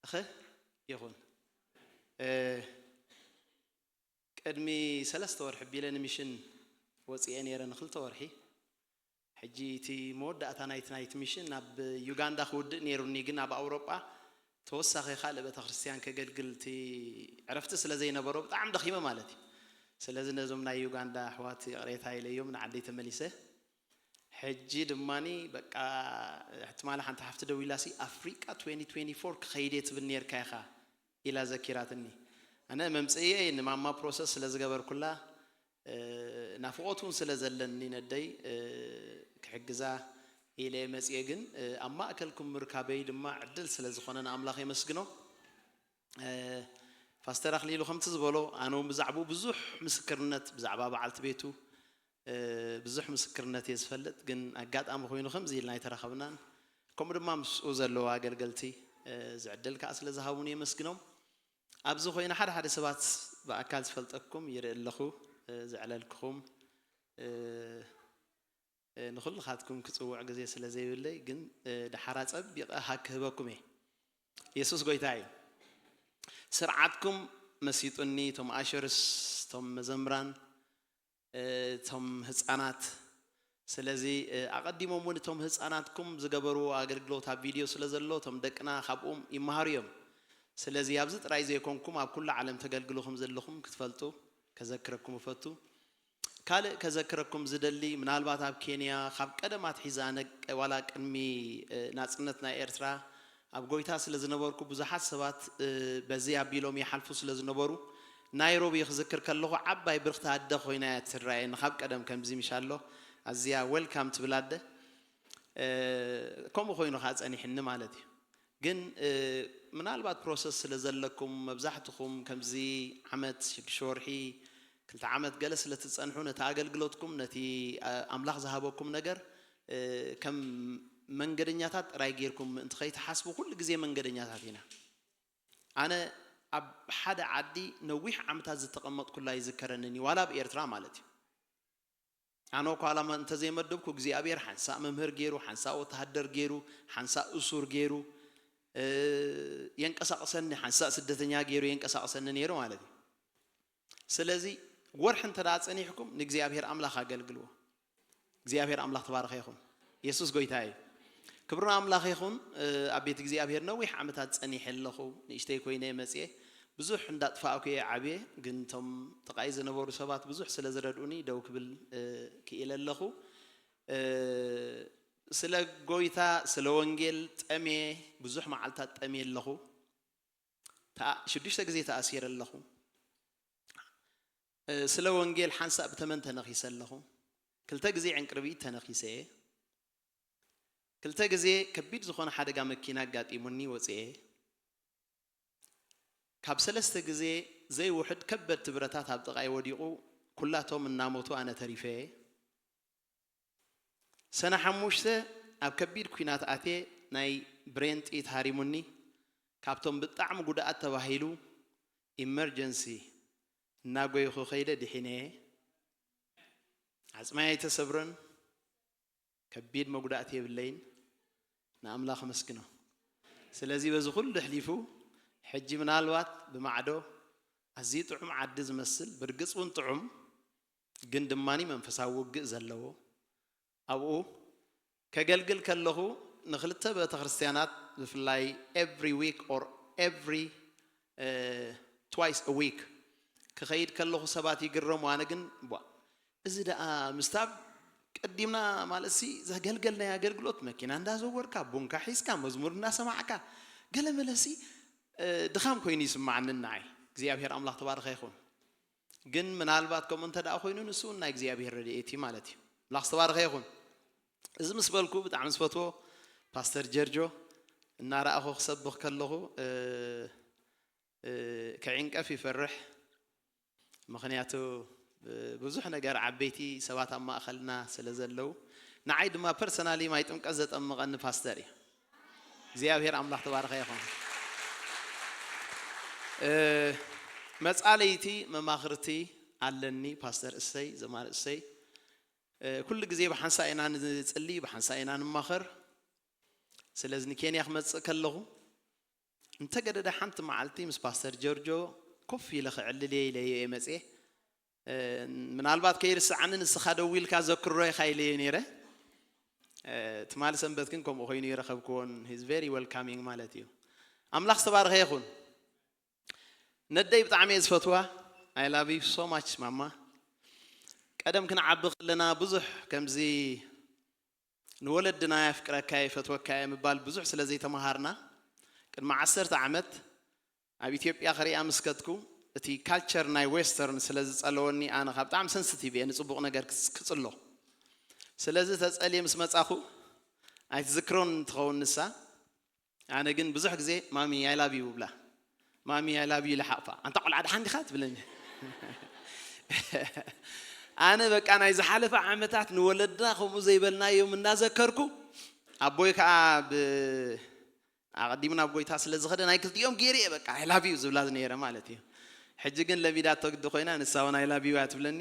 እኸ ይኹን። ቅድሚ ሰለስተ ወርሒ ቢለ ንሚሽን ወፅኤ ነይረ ንክልተ ወርሒ። ሕጂ እቲ መወዳእታ ናይቲ ናይቲ ሚሽን ናብ ዩጋንዳ ክውድእ ነይሩኒ፣ ግን ኣብ ኣውሮጳ ተወሳኺ ካልእ ቤተክርስትያን ከገልግል እቲ ዕረፍቲ ስለ ዘይነበሮ ብጣዕሚ ደኺመ ማለት እዩ። ስለዚ ነዞም ናይ ዩጋንዳ ኣሕዋት ይቕሬታ ኢለዮም ንዓደይ ተመሊሰ። ሕጂ ድማኒ በቃ ትማሊ ሓንቲ ሓፍቲ ደዊላሲ ኣፍሪቃ ትዌንቲ ትዌንቲ ፎር ክኸይድ እየ ትብል ነርካ ኢኻ ኢላ ዘኪራትኒ። ኣነ መምፅእየ ንማማ ፕሮሰስ ስለ ዝገበርኩላ ናፍቆት እውን ስለ ዘለኒ ነደይ ክሕግዛ ኢለ መፅየ። ግን ኣብ ማእከልኩም ምርካበይ ድማ ዕድል ስለ ዝኾነ ንኣምላኽ የመስግኖ። ፓስተር ኣኽሊሉ ከምቲ ዝበሎ ኣነ እውን ብዛዕባኡ ብዙሕ ምስክርነት ብዛዕባ በዓልቲ ቤቱ ብዙሕ ምስክርነት እየ ዝፈልጥ። ግን ኣጋጣሚ ኮይኑ ከምዚ ኢልና ኣይተራኸብናን። ከምኡ ድማ ምስኡ ዘለዉ ኣገልገልቲ እዚ ዕድል ከዓ ስለ ዝሃቡኒ የመስግኖም። ኣብዚ ኮይነ ሓደ ሓደ ሰባት ብኣካል ዝፈልጠኩም ይርኢ ኣለኹ። ዘዕለልክኹም ንኹልኻትኩም ክፅውዕ ግዜ ስለ ዘይብለይ ግን ደሓር ኣፀቢቐ ሃክ ክህበኩም እየ። የሱስ ጎይታ እዩ። ስርዓትኩም መሲጡኒ፣ እቶም ኣሸርስ፣ እቶም መዘምራን፣ እቶም ህፃናት። ስለዚ ኣቐዲሞም እውን እቶም ህፃናትኩም ዝገበርዎ ኣገልግሎት ኣብ ቪድዮ ስለ ዘሎ እቶም ደቅና ካብኡም ይመሃሩ እዮም። ስለዚ ኣብዚ ጥራይ ዘይኮንኩም ኣብ ኩሉ ዓለም ተገልግሉ ከም ዘለኹም ክትፈልጡ ከዘክረኩም እፈቱ። ካልእ ከዘክረኩም ዝደሊ ምናልባት ኣብ ኬንያ ካብ ቀደም ኣትሒዘ ኣነ ዋላ ቅድሚ ናፅነት ናይ ኤርትራ ኣብ ጎይታ ስለ ዝነበርኩ ብዙሓት ሰባት በዚ ኣቢሎም ይሓልፉ ስለ ዝነበሩ ናይሮቢ ክዝክር ከለኹ ዓባይ ብርክቲ ኣደ ኮይና እያ ትረኣየኒ። ካብ ቀደም ከምዚ ምሽ ኣሎ ኣዝያ ዌልካም ትብል ኣደ ከምኡ ኮይኑ ከዓ ፀኒሕኒ ማለት እዩ። ግን ምናልባት ፕሮሰስ ስለ ዘለኩም መብዛሕትኹም ከምዚ ዓመት ሽዱሽተ ወርሒ ክልተ ዓመት ገለ ስለ ትፀንሑ ነቲ ኣገልግሎትኩም ነቲ ኣምላኽ ዝሃበኩም ነገር ከም መንገደኛታት ጥራይ ጌርኩም ምእንቲ ከይትሓስቡ ኩሉ ግዜ መንገደኛታት ኢና። ኣነ ኣብ ሓደ ዓዲ ነዊሕ ዓመታት ዝተቐመጥኩላ ይዝከረንን እዩ ዋላ ኣብ ኤርትራ ማለት እዩ። ኣነ እኳ ዓላማ እንተዘይመደብኩ እግዚኣብሔር ሓንሳእ መምህር ገይሩ ሓንሳእ ወተሃደር ገይሩ ሓንሳእ እሱር ገይሩ የንቀሳቅሰኒ ሓንሳእ ስደተኛ ገይሩ የንቀሳቅሰኒ ነይሩ ማለት እዩ። ስለዚ ወርሒ እንተ ጸኒሕኩም ንእግዚኣብሔር ኣምላኽ ኣገልግልዎ። እግዚኣብሔር ኣምላኽ ተባረኸ ይኹን። የሱስ ጎይታ እዩ። ክብሪ ኣምላኽ ይኹን። ኣብ ቤት እግዚኣብሔር ነዊሕ ዓመታት ጸኒሐ ኣለኹ። ንእሽተይ ኮይነ መጽየ ብዙሕ እንዳጥፋእኩ እየ ዓብየ። ግን እቶም ጥቓይ ዝነበሩ ሰባት ብዙሕ ስለ ዝረድኡኒ ደው ክብል ክኢለ ኣለኹ። ስለ ጎይታ ስለ ወንጌል ጠምየ ብዙሕ መዓልታት ጠምየ ኣለኹ። ሽዱሽተ ግዜ ተኣሲረ ኣለኹ። ስለ ወንጌል ሓንሳእ ብተመን ተነኺሰ ኣለኹ። ክልተ ግዜ ዕንቅርቢት ተነኺሰ እየ። ክልተ ግዜ ከቢድ ዝኾነ ሓደጋ መኪና ኣጋጢሙኒ ወፅኤ። ካብ ሰለስተ ግዜ ዘይውሕድ ከበድቲ ብረታት ኣብ ጥቓይ ወዲቑ ኩላቶም እናሞቱ ኣነ ተሪፈ እየ። ሰነ ሓሙሽተ ኣብ ከቢድ ኲናት ኣትየ ናይ ብሬን ጥይት ሃሪሙኒ። ካብቶም ብጣዕሚ ጉድኣት ተባሂሉ ኢመርጀንሲ እናጎይኹ ከይደ ድሒነ እየ። ዓፅማይ ኣይተሰብረን። ከቢድ መጉዳእቲ የብለይን። ንኣምላኽ ኣመስግኖ። ስለዚ በዚ ኩሉ ኣሕሊፉ ሕጂ ምናልባት ብማዕዶ ኣዝዩ ጥዑም ዓዲ ዝመስል ብርግፅ እውን ጥዑም ግን ድማ መንፈሳዊ ውግእ ዘለዎ ኣብኡ ከገልግል ከለኹ ንክልተ ቤተክርስትያናት ብፍላይ every week or every twice a week ክኸይድ ከለኹ ሰባት ይግረሙ። ኣነ ግን ቧ እዚ ደኣ ምስታብ ቀዲምና ማለት ሲ ዘገልገልናይ ኣገልግሎት መኪና እንዳዘወርካ ቡንካ ሒዝካ መዝሙር እንዳሰማዕካ ገለ መለሲ ድኻም ኮይኑ ይስማዓኒ ንዓይ። እግዚኣብሔር ኣምላኽ ተባረኸ ይኹን። ግን ምናልባት ከምኡ እንተ ደኣ ኮይኑ ንሱ እውን ናይ እግዚኣብሔር ረድኤት እዩ ማለት እዩ። ኣምላኽ ዝተባረኸ ይኹን። እዚ ምስ በልኩ ብጣዕሚ ዝፈትዎ ፓስተር ጀርጆ እናረኣኹ ክሰብኽ ከለኹ ክዕንቀፍ ይፈርሕ። ምኽንያቱ ብዙሕ ነገር ዓበይቲ ሰባት ኣብ ማእኸልና ስለ ዘለዉ ንዓይ ድማ ፐርሰናሊ ማይ ጥምቀት ዘጠምቐኒ ፓስተር እዩ። እግዚኣብሔር ኣምላኽ ተባረኸ ይኹን። መፃለይቲ መማኽርቲ ኣለኒ ፓስተር እሰይ ዘማር እሰይ ኩሉ ግዜ ብሓንሳ ኢና ንፅሊ ብሓንሳ ኢና ንማኸር። ስለዚ ንኬንያ ክመፅእ ከለኹ እንተገደደ ሓንቲ መዓልቲ ምስ ፓስተር ጆርጆ ኮፍ ኢለ ክዕልል እየ ኢለዮ እየ መፅየ። ምናልባት ከይርስዓኒ ንስኻ ደዊልካ ዘክሮ ኢኻ ኢለዮ ነይረ። ትማሊ ሰንበት ግን ከምኡ ኮይኑ ይረኸብክዎን። He's very welcoming ማለት እዩ። ኣምላኽ ዝተባረኸ ይኹን። ነደይ ብጣዕሚ እየ ዝፈትዋ። I love you so much ማማ። ቀደም ክንዓቢ ከለና ብዙሕ ከምዚ ንወለድና የፍቅረካ እየ፣ ይፈትወካ እየ ምባል ብዙሕ ስለ ዘይተመሃርና፣ ቅድሚ ዓሰርተ ዓመት ኣብ ኢትዮጵያ ክሪኣ ምስ ከድኩ፣ እቲ ካልቸር ናይ ዌስተርን ስለ ዝጸለወኒ፣ ኣነ ካብ ብጣዕሚ ሰንስቲቭ እየ ንጽቡቕ ነገር ክጽ-፣ ክጽሎ። ስለዚ ተጸልየ ምስ መጻኹ፣ ኣይትዝክሮን እንትኸውን ንሳ፣ ኣነ ግን ብዙሕ ግዜ ማሚ I love you እብላ። ማሚ I love you ኢለ ሓቕፋ። ኣንታ ቆልዓ ደሓን ዲኻ ትብለኒ። ኣነ በቃ ናይ ዝሓለፈ ዓመታት ንወለድና ከምኡ ዘይበልናዮም እናዘከርኩ፣ ኣቦይ ከዓ ብ-፣ ኣቐዲሙ ናብ ጎይታ ስለ ዝኸደ ናይ ክልቲኦም ገይረ እየ በቃ I love you ዝብላ ዝነይረ ማለት እዩ። ሕጂ ግን ለሚዳቶ ግዲ ኮይና ንሳ እውን I love you እያ ትብለኒ።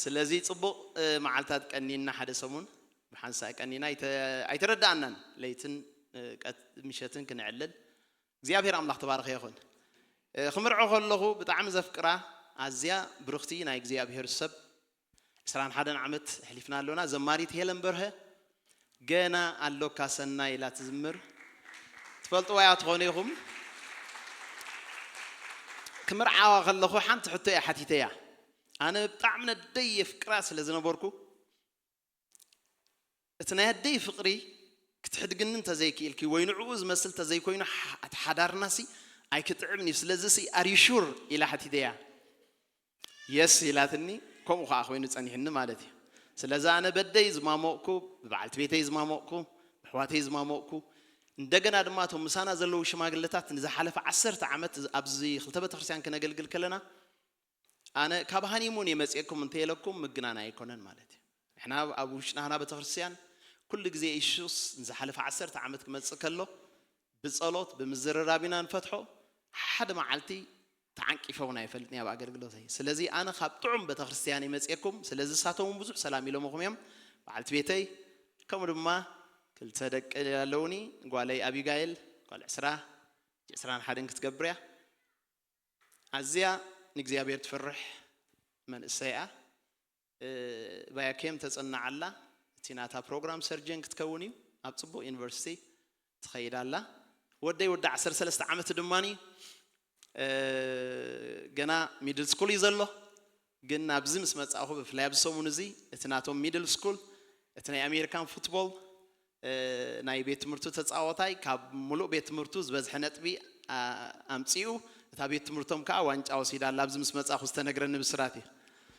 ስለዚ ጽቡቕ፣ እ፣ መዓልታት ቀኒና ሓደ ሰሙን ብሓንሳእ ቀኒና ኣይተ-፣ ኣይተረዳኣናን። ለይትን፣ እ፣ ቀት-፣ ምሸትን ክንዕልል እግዚኣብሔር ኣምላኽ ተባረኸ ይኹን። እ፣ ክምርዖ ከለኹ ብጣዕሚ ዘፍቅራ ኣዝያ ብርኽቲ ናይ እግዚኣብሔር ሰብ ዕስራን ሓደን ዓመት ኣሕሊፍና ኣሎና። ዘማሪት ሄለን በርሀ ገና ኣሎካ ሰናይ ኢላ ትዝምር። ትፈልጥዋ እያ ትኾኑ ኢኹም። ክምርዓዋ ከለኹ ሓንቲ ሕቶ እያ ሓቲተያ። ኣነ ብጣዕሚ ነደይ የፍቅራ ስለ ዝነበርኩ እቲ ናይ ኣደይ ፍቕሪ ክትሕድግኒ እንተዘይክኢልኪ ወይ ንዕኡ ዝመስል እንተዘይኮይኑ ሓ-፣ እቲ ሓዳርናሲ ኣይክጥዕምን እዩ። ስለዚሲ are you sure ኢላ ሓቲተያ። የስ ኢላትኒ። ከምኡ ከዓ ኮይኑ ጸኒሕኒ ማለት እዩ። ስለዚ ኣነ በደይ ዝማሞቕኩ፣ ብበዓልቲ ቤተይ ዝማሞቕኩ፣ ብኣሕዋተይ ዝማሞቕኩ፣ እንደገና ድማ እቶም ምሳና ዘለዉ ሽማግለታት ንዝሓለፈ ዓሰርተ ዓመት ኣብዚ ክልተ ቤተክርስትያን ክነገልግል ከለና ኣነ ካብ ሃኒሙን እየ መፅኤኩም እንተኢለኩም ምግናን ኣይኮነን ማለት እዩ። ንሕና ኣብ ውሽጥና ቤተክርስትያን ኩሉ ግዜ ኢየሱስ ንዝሓለፈ ዓሰርተ ዓመት ክመፅእ ከሎ ብፀሎት ብምዝርራብ ኢና ንፈትሖ። ሓደ መዓልቲ ተዓንቂፈ እውን ኣይፈልጥን ኣብ ኣገልግሎተይ። ስለዚ ኣነ ካብ ጥዑም ቤተክርስትያን እየ መፅኤኩም። ስለዚ ንሳቶም እውን ብዙሕ ሰላም ኢሎምኹም እዮም። በዓልቲ ቤተይ ከምኡ ድማ ክልተ ደቂ ኣለውኒ፣ ጓለይ ኣቢጋይል ጓል ዕስራ ዕስራን ሓደን ክትገብር እያ። ኣዝያ ንእግዚኣብሔር ትፈርሕ መንእሰይ እያ። እ፣ ባያኬም ተጸናዓላ። እቲ ናታ ፕሮግራም ሰርጀን ክትከውን እዩ። ኣብ ጽቡቕ ዩኒቨርሲቲ ትኸይድ ኣላ። ወደይ ወዲ ዓሰርተ ሰለስተ ዓመት ድማኒ፣ እ፣ ገና ሚድል ስኩል እዩ ዘሎ። ግን ኣብዚ ምስ መጻእኹ፣ ብፍላይ ኣብዚ ሰሙን እዚ፣ እቲ ናቶም ሚድል ስኩል፣ እቲ ናይ ኣሜሪካን ፉትቦል፣ እ፣ ናይ ቤት ትምህርቱ ተጻዋታይ፣ ካብ ሙሉእ ቤት ትምህርቱ ዝበዝሐ ነጥቢ፣ ኣ-፣ ኣምጺኡ፣ እታ ቤት ትምህርቶም ከኣ ዋንጫ ወሲዳ ኣላ። ኣብዚ ምስ መጻእኹ ዝተነግረኒ ብስራት እዩ።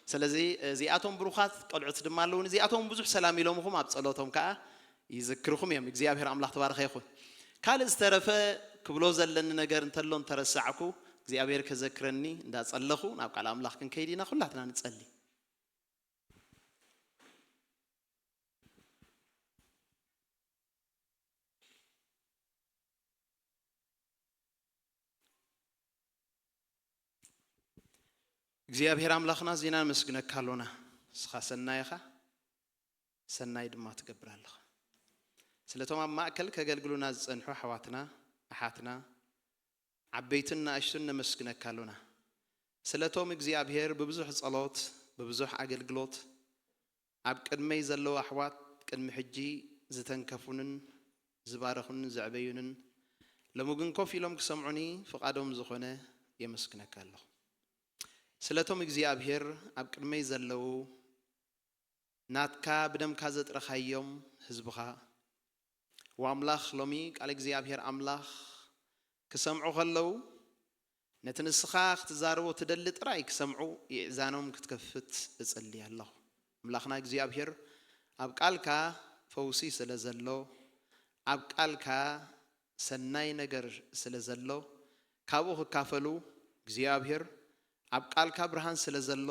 ስለዚ፣ እዚኣቶም ብሩኻት ቆልዑት ድማ ኣለዉኒ። እዚኣቶም ብዙሕ ሰላም ኢሎምኹም፣ ኣብ ጸሎቶም ከኣ ይዝክርኹም እዮም። እግዚኣብሔር ኣምላኽ ተባረኸ ይኹን። ካልእ ዝተረፈ ክብሎ ዘለኒ ነገር እንተሎ እንተረሳዕኩ፣ እግዚኣብሔር ከዘክረኒ እንዳጸለኹ ናብ ቃል ኣምላኽ ክንከይድ ኢና። ኩላትና ንጸሊ። እግዚኣብሔር ኣምላኽና፣ እዚና ነመስግነካ ኣሎና። ንስኻ ሰናይ ኢኻ፣ ሰናይ ድማ ትገብር ኣለኻ። ስለቶም ኣብ ማእከል ከገልግሉና ዝጸንሑ ኣሕዋትና፣ ኣሓትና፣ ዓበይትን ንኣሽቱን ነመስግነካ ኣሎና። ስለቶም እግዚኣብሔር ብብዙሕ ጸሎት፣ ብብዙሕ ኣገልግሎት፣ ኣብ ቅድመይ ዘለዉ ኣሕዋት ቅድሚ ሕጂ ዝተንከፉንን ዝባረኹንን ዘዕበዩንን፣ ሎሚ ግን ኮፍ ኢሎም ክሰምዑኒ ፍቓዶም ዝኾነ የመስግነካ ኣለኹ። ስለቶም እግዚኣብሔር ኣብ ቅድመይ ዘለዉ ናትካ ብደምካ ዘጥረኻዮም ህዝብኻ፣ ወኣምላኽ ሎሚ ቃል እግዚኣብሔር ኣምላኽ ክሰምዑ ከለዉ፣ ነቲ ንስኻ ክትዛረቦ ትደሊ ጥራይ ክሰምዑ የእዛኖም ክትከፍት እጽሊ ኣለኹ። ኣምላኽና እግዚኣብሔር ኣብ ቃልካ ፈውሲ ስለ ዘሎ፣ ኣብ ቃልካ ሰናይ ነገር ስለ ዘሎ፣ ካብኡ ክካፈሉ እግዚኣብሔር ኣብ ቃልካ ብርሃን ስለ ዘሎ፣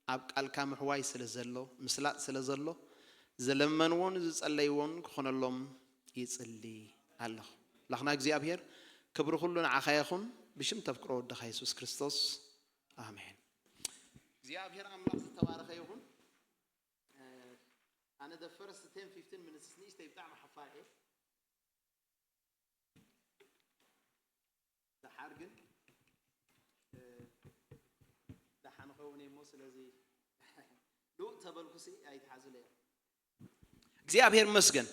ኣብ ቃልካ ምሕዋይ ስለ ዘሎ፣ ምስላጥ ስለ ዘሎ፣ ዝለመንዎን ዝጸለይዎን ክኾነሎም ይጽሊ ኣለኹ። ኣምላኽና እግዚኣብሔር ክብሪ ኩሉ ንዓኻ ይኹን፣ ብሽም ተፍቅሮ ወድኻ የሱስ ክርስቶስ፣ ኣሜን። እግዚኣብሔር ኣምላኽ ዝተባረኸ ይኹን። ኣነ the first ten fifteen minutes ንእሽተይ ብጣዕሚ ሓፋር እየ። ሓር ግን ደሓን ኸውን እሞ ስለዚ ልውጥ ተበልኩሲ ኣይትሓዙለይ። እግዚኣብሔር ይመስገን።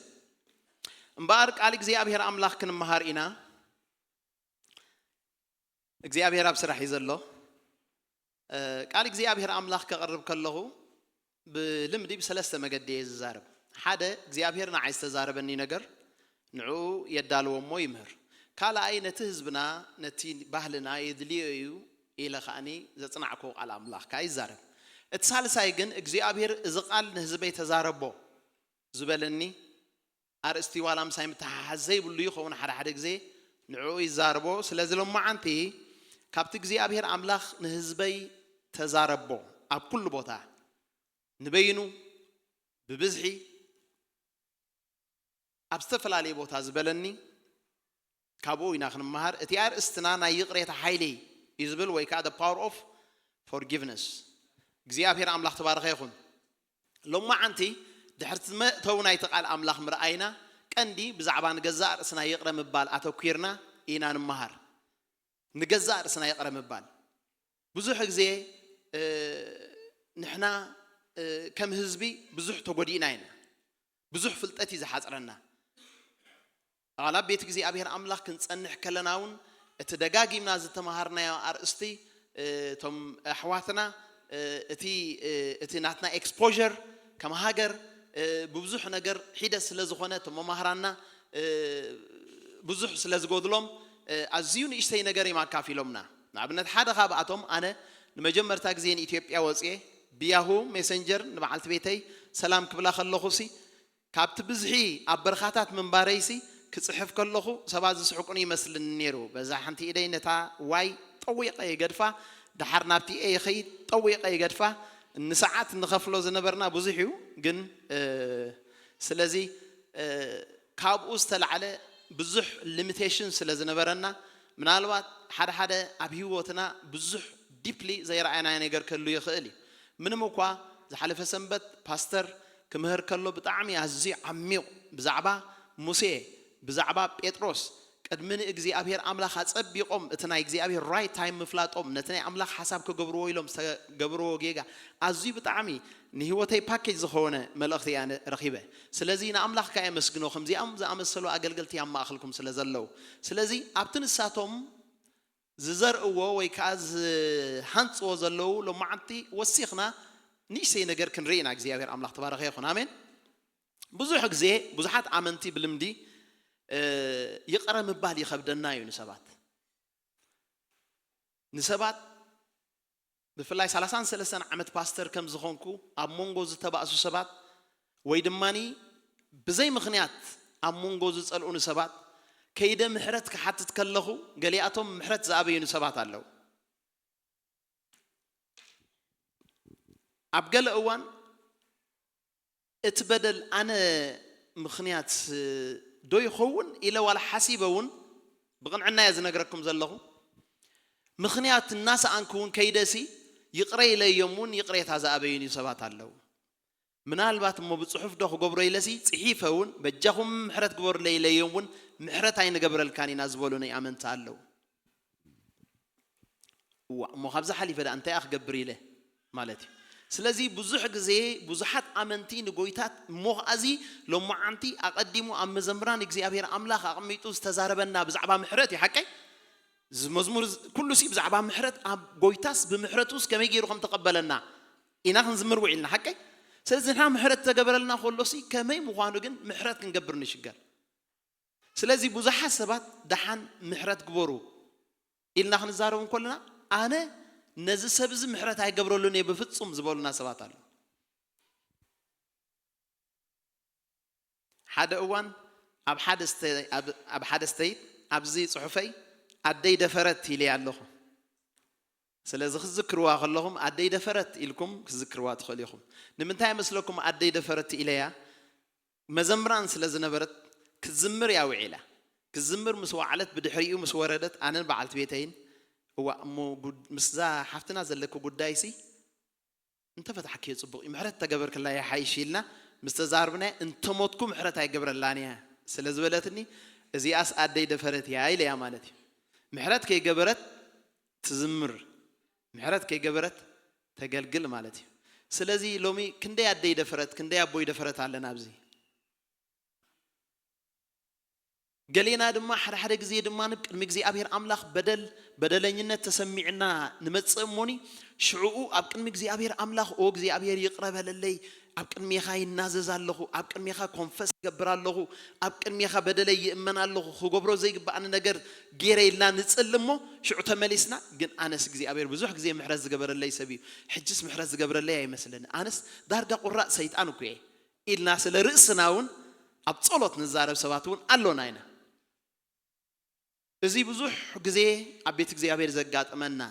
እምበኣር ቃል እግዚኣብሔር ኣምላኽ ክንመሃር ኢና። እግዚኣብሔር ኣብ ስራሕ እዩ ዘሎ። ቃል እግዚኣብሔር ኣምላኽ ከቕርብ ከለኹ ብልምዲ ብሰለስተ መገዲ እየ ዝዛረብ። ሓደ እግዚኣብሔር ንዓይ ዝተዛረበኒ ነገር ንዕኡ የዳልዎ እሞ ይምህር። ካልኣይ ነቲ ህዝብና ነቲ ባህልና የድልዮ እዩ ኢለ ከዓኒ ዘጽናዕክዎ ቃል ኣምላኽ ከኣ ይዛረብ። እቲ ሳልሳይ ግን እግዚኣብሔር እዚ ቃል ንህዝበይ ተዛረቦ ዝበለኒ ኣርእስቲ ዋላ ምሳይ ምትሓሓዝ ዘይብሉ ይኸውን ሓደ ሓደ ግዜ ንዕኡ ይዛረቦ። ስለዚ ሎማዓንቲ ካብቲ እግዚኣብሔር ኣምላኽ ንህዝበይ ተዛረቦ ኣብ ኩሉ ቦታ ንበይኑ ብብዝሒ ኣብ ዝተፈላለየ ቦታ ዝበለኒ ካብኡ ኢና ክንመሃር። እቲ ኣርእስትና ናይ ይቕሬታ ሓይሊ እዩ ዝብል ወይ ከዓ the power of forgiveness። እግዚኣብሔር ኣምላኽ ተባረኸ ይኹን። ሎማዓንቲ ድሕርቲ መእተዊ ናይቲ ቃል ኣምላኽ ምርኣይና ቀንዲ ብዛዕባ ንገዛእ ርእስና ይቕረ ምባል ኣተኲርና ኢና ንመሃር። ንገዛእ ርእስና ይቕረ ምባል ብዙሕ ግዜ ንሕና ከም ህዝቢ ብዙሕ ተጎዲእና ኢና። ብዙሕ ፍልጠት እዩ ዝሓፅረና። ኣብ ቤት እግዚኣብሔር ኣምላኽ ክንፀንሕ ከለና እውን እቲ ደጋጊምና ዝተምሃርናዮ ኣርእስቲ እቶም ኣሕዋትና እቲ እቲ ናትና exposure ከም ሃገር ብብዙሕ ነገር ሒደት ስለ ዝኾነ እቶም መማህራና ብዙሕ ስለ ዝጎድሎም ኣዝዩ ንእሽተይ ነገር እዮም ኣካፊሎምና። ንኣብነት ሓደ ካብኣቶም ኣነ ንመጀመርታ ግዜ ንኢትዮጵያ ወፅየ ብያሁ ሜሰንጀር ንበዓልቲ ቤተይ ሰላም ክብላ ከለኹ ሲ ካብቲ ብዝሒ ኣብ በረኻታት ምንባረይሲ ክጽሕፍ ከለኹ ሰባት ዝስሕቁኒ ይመስልኒ ነይሩ። በዛ ሓንቲ ኢደይ ነታ ዋይ ጠዊቐ ይገድፋ፣ ደሓር ናብቲ ኤ ይኸይድ ጠዊቐ ይገድፋ። ንሰዓት ንኸፍሎ ዝነበርና ብዙሕ እዩ፣ ግን ስለዚ ካብኡ ዝተላዕለ ብዙሕ ሊሚቴሽን ስለ ዝነበረና ምናልባት ሓደ ሓደ ኣብ ህይወትና ብዙሕ ዲፕሊ ዘይረኣየናዮ ነገር ክህሉ ይኽእል እዩ። ምንም እኳ ዝሓለፈ ሰንበት ፓስተር ክምህር ከሎ ብጣዕሚ ኣዝዩ ዓሚቕ ብዛዕባ ሙሴ ብዛዕባ ጴጥሮስ ቅድሚ ንእግዚኣብሔር ኣምላኽ ኣጸቢቖም እቲ ናይ እግዚኣብሔር ራይት ታይም ምፍላጦም ነቲ ናይ ኣምላኽ ሓሳብ ክገብርዎ ኢሎም ዝተገብርዎ ጌጋ ኣዝዩ ብጣዕሚ ንህይወተይ ፓኬጅ ዝኾነ መልእኽቲ እያ ረኺበ። ስለዚ ንኣምላኽ ከኣ የመስግኖ ከምዚኣም ዝኣመሰሉ ኣገልገልቲ ኣብ ማእኸልኩም ስለ ዘለዉ። ስለዚ ኣብቲ ንሳቶም ዝዘርእዎ ወይ ከዓ ዝሃንፅዎ ዘለዉ ሎማዓንቲ ወሲኽና ንእሽተይ ነገር ክንርኢ ኢና። እግዚኣብሔር ኣምላኽ ተባረኸ ይኹን። ኣሜን። ብዙሕ ግዜ ብዙሓት ኣመንቲ ብልምዲ ይቕረ ምባል ይኸብደና እዩ ንሰባት። ንሰባት ብፍላይ ሰላሳን ሰለስተን ዓመት ፓስተር ከም ዝኾንኩ ኣብ መንጎ ዝተባእሱ ሰባት ወይ ድማ ብዘይ ምኽንያት ኣብ መንጎ ዝጸልኡኒ ሰባት ከይደ ምሕረት ክሓትት ከለኹ ገሊኣቶም ምሕረት ዝኣበዩኒ ሰባት ኣለዉ። ኣብ ገለ እዋን እቲ በደል ኣነ ምኽንያት ዶ ይኸውን ኢለ ዋላ ሓሲበ እውን ብቕንዕና እየ ዝነግረኩም ዘለኹ። ምኽንያት እናሰኣንኩ እውን ከይደሲ ይቕረ ኢለዮም እውን ይቕሬታ ዝኣበዩኒ ሰባት ኣለዉ። ምናልባት እሞ ብፅሑፍ ዶ ክገብሮ ኢለሲ ፅሒፈ እውን በጃኹም ምሕረት ግበሩለይ ኢለዮም እውን ምሕረት ኣይንገብረልካን ኢና ዝበሉኒ ኣመንቲ ኣለዉ። እዋ እሞ ካብዚ ሓሊፈ ደኣ እንታይ ክገብር ኢለ ማለት እዩ። ስለዚ ብዙሕ ግዜ ብዙሓት ኣመንቲ ንጎይታት እሞ ከኣዚ ሎማዓንቲ ኣቐዲሙ ኣብ መዘምራን እግዚኣብሔር ኣምላኽ ኣቐሚጡ ዝተዛረበና ብዛዕባ ምሕረት እዩ። ሓቀይ እዚ መዝሙር ኩሉ ሲ ብዛዕባ ምሕረት ኣብ ጎይታስ ብምሕረቱስ ከመይ ገይሩ ከም ተቐበለና ኢና ክንዝምር ውዒልና። ሓቀይ ስለዚ ንሕና ምሕረት ተገበረልና ከሎሲ ከመይ ምዃኑ ግን ምሕረት ክንገብር ንሽገር። ስለዚ ብዙሓት ሰባት ደሓን ምሕረት ግበሩ ኢልና ክንዛረብ እንከለና ኣነ ነዚ ሰብ እዚ ምሕረት ኣይገብረሉን እየ ብፍጹም ዝበሉና ሰባት ኣለዉ። ሓደ እዋን ኣብ ሓደ ስተ- ኣብ- ኣብ ሓደ ስተይት ኣብዚ ጽሑፈይ ኣደይ ደፈረት ኢለያ ኣለኹ። ስለዚ ክትዝክርዋ ከለኹም ኣደይ ደፈረት ኢልኩም ክትዝክርዋ ትኽእሉ ኢኹም። ንምንታይ መስለኩም ኣደይ ደፈረት ኢለያ? መዘምራን ስለ ዝነበረት ክትዝምር እያ ውዒላ። ክትዝምር ምስ ወዓለት ብድሕሪኡ ምስ ወረደት ኣነን በዓልቲ ቤተይን እዋ እሞ ጉድ- ምስዛ ሓፍትና ዘለኪ ጉዳይሲ እንተፈታሕክዮ ጽቡቕ እዩ፣ ምሕረት ተገበርክላ ይሓይሽ ኢልና ምስ ተዛርብናያ እንተሞትኩ ምሕረት ኣይገብረላን እያ ስለ ዝበለትኒ እዚኣስ ኣደይ ደፈረት እያ ኢለያ ማለት እዩ። ምሕረት ከይገበረት ትዝምር፣ ምሕረት ከይገበረት ተገልግል ማለት እዩ። ስለዚ ሎሚ ክንደይ ኣደይ ደፈረት ክንደይ ኣቦይ ደፈረት ኣለና ኣብዚ። ገሌና ድማ ሓደ ሓደ ግዜ ድማ ቅድሚ እግዚኣብሔር ኣምላኽ በደል በደለኝነት ተሰሚዕና ንመጽእ እሞኒ፣ ሽዕኡ ኣብ ቅድሚ እግዚኣብሔር ኣምላኽ ኦ እግዚኣብሔር ይቕረ በለለይ፣ ኣብ ቅድሜኻ ይናዘዝ ኣለኹ፣ ኣብ ቅድሜኻ ኮንፈስ ይገብር ኣለኹ፣ ኣብ ቅድሜኻ በደለይ ይእመን ኣለኹ፣ ክገብሮ ዘይግባኣኒ ነገር ገይረ ኢልና ንጽሊ እሞ ሽዑ ተመሊስና ግን ኣነስ እግዚኣብሔር ብዙሕ ግዜ ምሕረት ዝገበረለይ ሰብ እዩ፣ ሕጅስ ምሕረት ዝገብረለይ ኣይመስለኒ፣ ኣነስ ዳርጋ ቁራጽ ሰይጣን እኮ እየ ኢልና ስለ ርእስና እውን ኣብ ጸሎት ንዛረብ ሰባት እውን ኣሎና ኢና። እዚ ብዙሕ ግዜ ኣብ ቤት እግዚኣብሔር ዘጋጥመና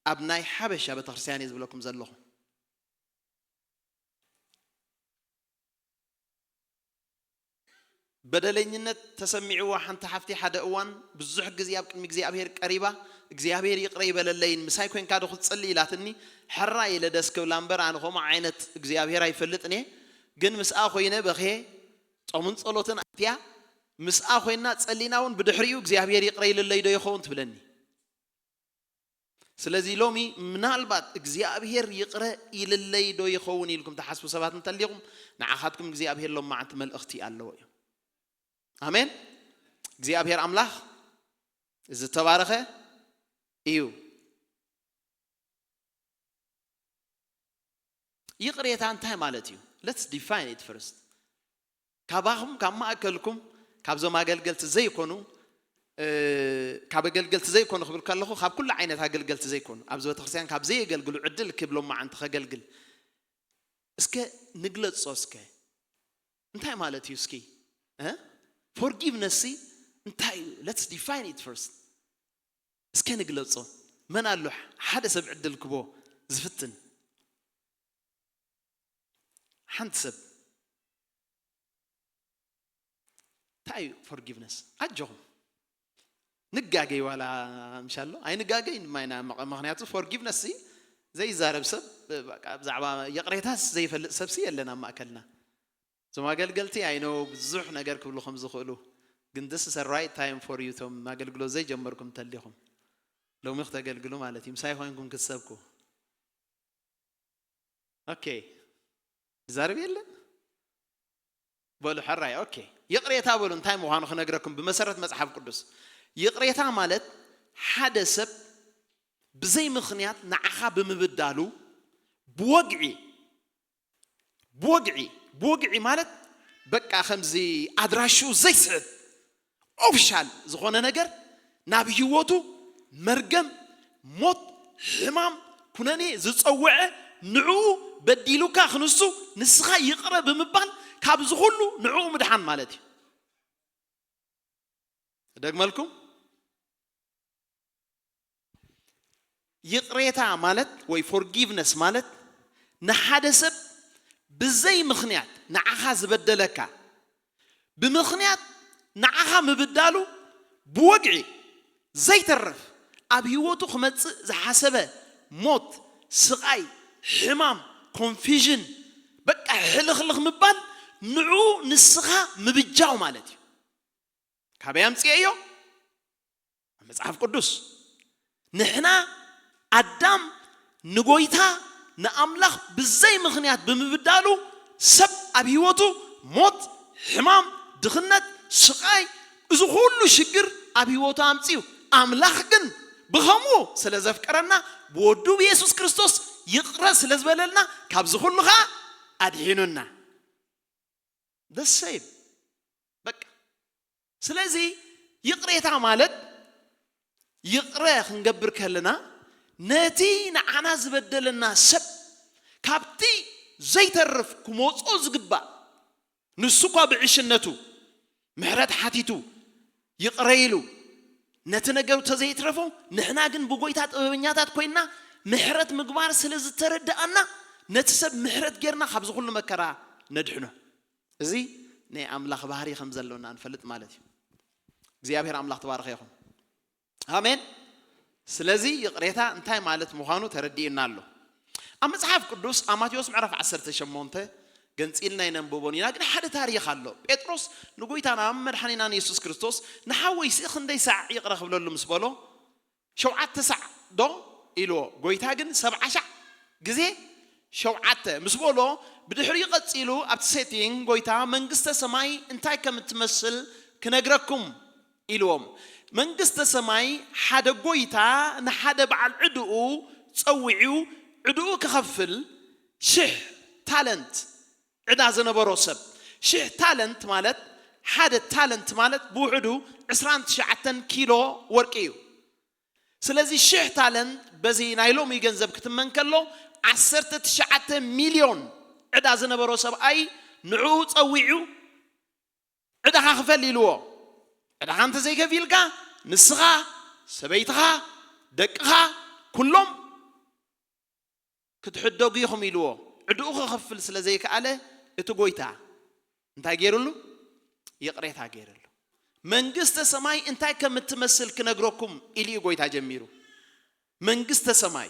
ኣብ ናይ ሓበሻ ቤተክርስትያን እየ ዝብለኩም ዘለኹ። በደለኝነት ተሰሚዕዋ ሓንቲ ሓፍቲ ሓደ እዋን ብዙሕ ግዜ ኣብ ቅድሚ እግዚኣብሔር ቀሪባ እግዚኣብሔር ይቕረ ይበለለይን ምሳይ ኮንካ ዶ ክትጽሊ ኢላትኒ ሕራ ኢለ ደስ ክብላ እምበር ኣነ ከምኡ ዓይነት እግዚኣብሔር ኣይፈልጥን እየ። ግን ምስኣ ኮይነ በኽየ ጾምን ጸሎትን ኣትያ ምስኣ ኮይና ጸሊና እውን ብድሕሪኡ እግዚኣብሔር ይቕረ ኢልለይ ዶ ይኸውን ትብለኒ። ስለዚ ሎሚ ምናልባት እግዚኣብሔር ይቕረ ኢልለይ ዶ ይኸውን ኢልኩም ትሓስቡ ሰባት እንተሊኹም ንዓኻትኩም እግዚኣብሔር ሎም መዓንቲ መልእኽቲ ኣለዎ እዩ። ኣሜን። እግዚኣብሔር ኣምላኽ ዝተባረኸ እዩ። ይቕሬታ እንታይ ማለት እዩ? Let's define it first። ካባኹም ካብ ማእከልኩም ካብዞም ኣገልገልቲ ዘይኮኑ ካብ ኣገልገልቲ ዘይኮኑ ክብል ከለኹ ካብ ኩሉ ዓይነት ኣገልገልቲ ዘይኮኑ ኣብዚ ቤተክርስትያን ካብ ዘየገልግሉ ዕድል ክብሎም መዓንቲ ከገልግል እስከ ንግለጾ እስከ እንታይ ማለት እዩ እስኪ forgiveness እንታይ እዩ? Let's define it first። እስከ ንግለጾ። መን ኣሎ ሓደ ሰብ ዕድል ክቦ ዝፍትን ሓንቲ ሰብ እንታይ እዩ forgiveness ኣጆኹም ንጋገይ ዋላ ምሻሎ ኣይንጋገይ ድማ ኢና ምኽንያቱ forgiveness ዘይዛረብ ሰብ ብዛዕባ ይቕሬታስ ዘይፈልጥ ሰብሲ የለን ኣብ ማእከልና። እዞም ኣገልገልቲ I know ብዙሕ ነገር ክብሉ ከም ዝኽእሉ ግን this is right time for you ቶም ኣገልግሎት ዘይጀመርኩም እንተሊኹም ሎሚ ክተገልግሉ ማለት እዩ ምሳይ ኮይንኩም ክትሰብኩ okay ዝዛረብ የለን በሉ ሕራይ okay ይቕሬታ በሉ እንታይ ምዃኑ ክነግረኩም ብመሰረት መጽሓፍ ቅዱስ ይቕሬታ ማለት ሓደ ሰብ ብዘይ ምኽንያት ንዓኻ ብምብዳሉ ብወግዒ ብወግዒ ብወግዒ ማለት በቃ ከምዚ ኣድራሹ ዘይስሕት ኦፊሻል ዝኾነ ነገር ናብ ህይወቱ መርገም ሞት ሕማም ኩነኔ ዝፀወዐ ንዕኡ በዲሉካ ክንሱ ንስኻ ይቕረ ብምባል ካብዚ ኩሉ ንዕኡ ምድሓን ማለት እዩ። እደግመልኩም ይቕሬታ ማለት ወይ forgiveness ማለት ንሓደ ሰብ ብዘይ ምኽንያት ንዓኻ ዝበደለካ ብምኽንያት ንዓኻ ምብዳሉ ብወግዒ ዘይተርፍ ኣብ ህይወቱ ክመፅእ ዝሓሰበ ሞት፣ ስቓይ፣ ሕማም፣ ኮንፊዥን በቃ ሕልኽልኽ ምባል ንዕኡ ንስኻ ምብጃው ማለት እዩ። ካበይ ኣምፅኤዮ? ኣብ መፅሓፍ ቅዱስ ንሕና ኣዳም ንጎይታ ንኣምላኽ ብዘይ ምኽንያት ብምብዳሉ ሰብ ኣብ ህይወቱ ሞት፣ ሕማም፣ ድኽነት፣ ስቓይ እዚ ኩሉ ሽግር ኣብ ህይወቱ ኣምፅኡ። ኣምላኽ ግን ብኸምኡ ስለ ዘፍቀረና ብወዱ ብየሱስ ክርስቶስ ይቕረ ስለ ዝበለልና ካብዚ ኩሉ ኸዓ ኣድሒኑና። The same በቃ ስለዚ ይቕሬታ ማለት ይቕረ ክንገብር ከለና ነቲ ንዓና ዝበደለና ሰብ ካብቲ ዘይተርፍ ክመጾ ዝግባእ ንሱ እኳ ብዕሽነቱ ምሕረት ሓቲቱ ይቕረ ኢሉ ነቲ ነገሩ ተዘይትረፎ ንሕና ግን ብጎይታ ጥበበኛታት ኮይንና ምሕረት ምግባር ስለ ዝተረድኣና ነቲ ሰብ ምሕረት ጌርና ካብዚ ኩሉ መከራ ነድሕኖ። እዚ ናይ ኣምላኽ ባህሪ ከም ዘሎና ንፈልጥ ማለት እዩ። እግዚኣብሔር ኣምላኽ ተባረኸ ይኹን። ኣሜን። ስለዚ ይቕሬታ እንታይ ማለት ምዃኑ ተረዲኡና ኣሎ። ኣብ መጽሓፍ ቅዱስ ኣብ ማቴዎስ ምዕራፍ ዓሰርተ ሸሞንተ ገንጺልና ኣይነንብቦን ኢና። ግን ሓደ ታሪኽ ኣሎ። ጴጥሮስ ንጎይታና መድሓኒናን የሱስ ክርስቶስ፣ "ንሓወይሲ ክንደይ ሳዕ ይቕረ ክብለሉ?" ምስ በሎ፣ "ሸውዓተ ሳዕ ዶ?" ኢልዎ። ጎይታ ግን "ሰብዓ ሻዕ ግዜ ሸውዓተ" ምስ በሎ፣ ብድሕሪኡ ቀጺሉ ኣብቲ ሴቲንግ፣ "ጎይታ፣ መንግስተ ሰማይ እንታይ ከም እትመስል ክነግረኩም" ኢልዎም። መንግስተ ሰማይ ሓደ ጎይታ ንሓደ በዓል ዕድኡ ጸዊዑ፣ ዕድኡ ክኸፍል ሽሕ ታለንት ዕዳ ዝነበሮ ሰብ። ሽሕ ታለንት ማለት፣ ሓደ ታለንት ማለት ብውሕዱ ዕስራን ትሽዓተን ኪሎ ወርቂ እዩ። ስለዚ ሽሕ ታለንት በዚ ናይ ሎሚ ገንዘብ ክትመን ከሎ፣ ዓሰርተ ትሽዓተ ሚልዮን ዕዳ ዝነበሮ ሰብኣይ ንዕኡ ጸዊዑ፣ "ዕዳኻ ክፈል" ኢልዎ። "ዕዳኻ እንተዘይከፊልካ፣ ንስኻ፣ ሰበይትኻ፣ ደቅኻ፣ ኩሎም ክትሕደጉ ኢኹም" ኢልዎ። ዕድኡ ክኸፍል ስለ ዘይከኣለ፣ እቲ ጎይታ እንታይ ገይሩሉ? ይቕሬታ ገይሩሉ። "መንግስተ ሰማይ እንታይ ከም እትመስል ክነግረኩም" ኢሉ እዩ ጎይታ ጀሚሩ። መንግስተ ሰማይ፣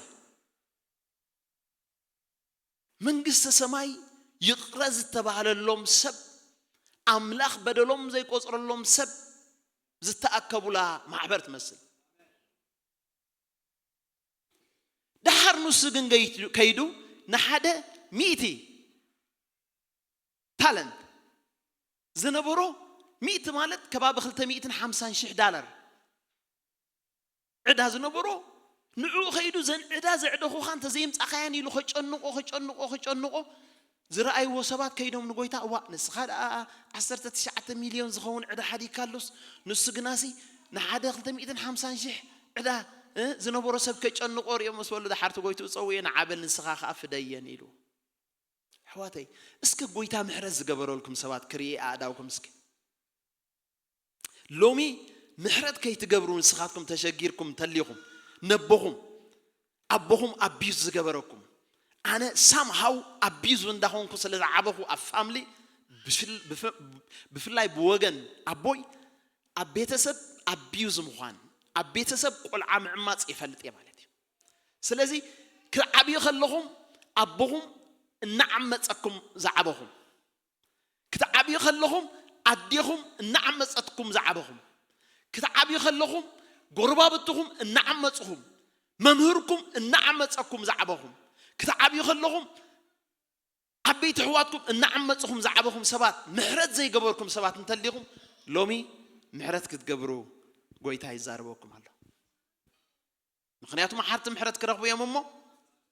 መንግስተ ሰማይ ይቕረ ዝተባህለሎም ሰብ፣ ኣምላኽ በደሎም ዘይቆጽረሎም ሰብ ዝተኣከቡላ ማሕበር ትመስል። ደሓር ንሱ ግን ገይቱ-፣ ከይዱ ንሓደ ሚእቲ ታለንት ዝነበሮ፣ ሚእቲ ማለት ከባቢ ክልተ ሚእትን ሓምሳን ሽሕ ዳላር ዕዳ ዝነበሮ፣ ንዕኡ ከይዱ፣ "ዘን ዕዳ ዘዕደኹኻ እንተ ዘየምጻኻያን" ኢሉ ከጨንቆ፣ ከጨንቆ፣ ከጨንቆ፣ ዝረኣይዎ ሰባት ከይዶም ንጎይታ፣ "እዋእ፣ ንስኻ ደኣ ዓሰርተ ትሽዓተ ሚልዮን ዝኸውን ዕዳ ሓዲግካ ኣሎስ፣ ንሱ ግናሲ ንሓደ ክልተ ሚእትን ሓምሳን ሽሕ ዕዳ፣ እ፣ ዝነበሮ ሰብ ከጨንቆ ርእዮም" ምስ በሉ፣ ደሓር እቲ ጎይትኡ ጸዊዑ፣ "ንዓ በል ንስኻ ከኣ ፍደየን" ኢሉ። ኣሕዋተይ፣ እስከ ጎይታ ምሕረት ዝገበረልኩም ሰባት ክርኢ ኣእዳውኩም እስከ። ሎሚ ምሕረት ከይትገብሩ ንስኻትኩም ተሸጊርኩም እንተሊኹም፣ ነቦኹም፣ ኣቦኹም ኣቢዩዝ ዝገበረኩም፣ ኣነ ሳምሃው ኣቢዩዝ እንዳኾንኩ ስለ ዝዓበኹ ኣብ ፋምሊ፣ ብፍል-፣ ብፍ-፣ ብፍላይ ብወገን ኣቦይ፣ ኣብ ቤተሰብ ኣቢዩዝ ምዃን፣ ኣብ ቤተሰብ ቆልዓ ምዕማፅ ይፈልጥ እየ ማለት እዩ። ስለዚ ክትዓብዩ ከለኹም ኣቦኹም እናዓመፀኩም ዝዓበኹም፣ ክትዓብዩ ከለኹም ኣዴኹም እናዓመፀትኩም ዝዓበኹም፣ ክትዓብዩ ከለኹም ጎረባብትኹም እናዓመፅኹም፣ መምህርኩም እናዓመፀኩም ዝዓበኹም፣ ክትዓብዩ ከለኹም ዓበይቲ ኣሕዋትኩም እናዓመፅኹም ዝዓበኹም ሰባት፣ ምሕረት ዘይገበርኩም ሰባት እንተሊኹም፣ ሎሚ ምሕረት ክትገብሩ ጎይታ ይዛረበኩም ኣሎ። ምኽንያቱ መሓርቲ ምሕረት ክረኽቡ እዮም እሞ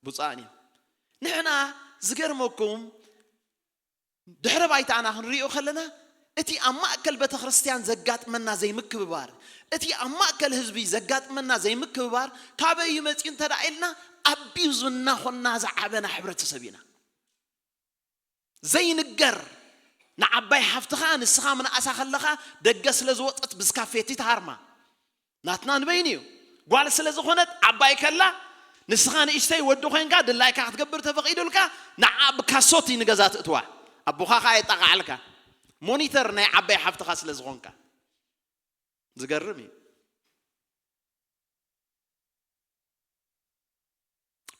ብፁዓን እዮም። ንሕና ዝገርመኩም፣ ድሕረ ባይታና ክንሪኦ ከለና፣ እቲ ኣብ ማእከል ቤተ ክርስቲያን ዘጋጥመና ዘይምክብባር፣ እቲ ኣብ ማእከል ህዝቢ ዘጋጥመና ዘይምክብባር ካበይ እዩ መጺኡ እንተ ደኣ ኢልና፣ ኣቢዩዝ እናኾንና ዝዓበና ሕብረተሰብ ኢና። ዘይንገር፣ ንዓባይ ሓፍትኻ ንስኻ ምንኣሳ ከለኻ ደገ ስለ ዝወጸት ብስካፌቲ ትሃርማ። ናትና ንበይኑ እዩ። ጓል ስለ ዝኾነት ዓባይ ከላ፣ ንስኻ ንእሽተይ ወዲ ኮይንካ ድላይካ ክትገብር ተፈቒዱልካ፣ ንዓ ብካሶት እዩ ንገዛ ትእትዋ። ኣቦኻ ኸኣ የጣቕዓልካ። ሞኒተር ናይ ዓባይ ሓፍትኻ ስለ ዝኾንካ። ዝገርም እዩ።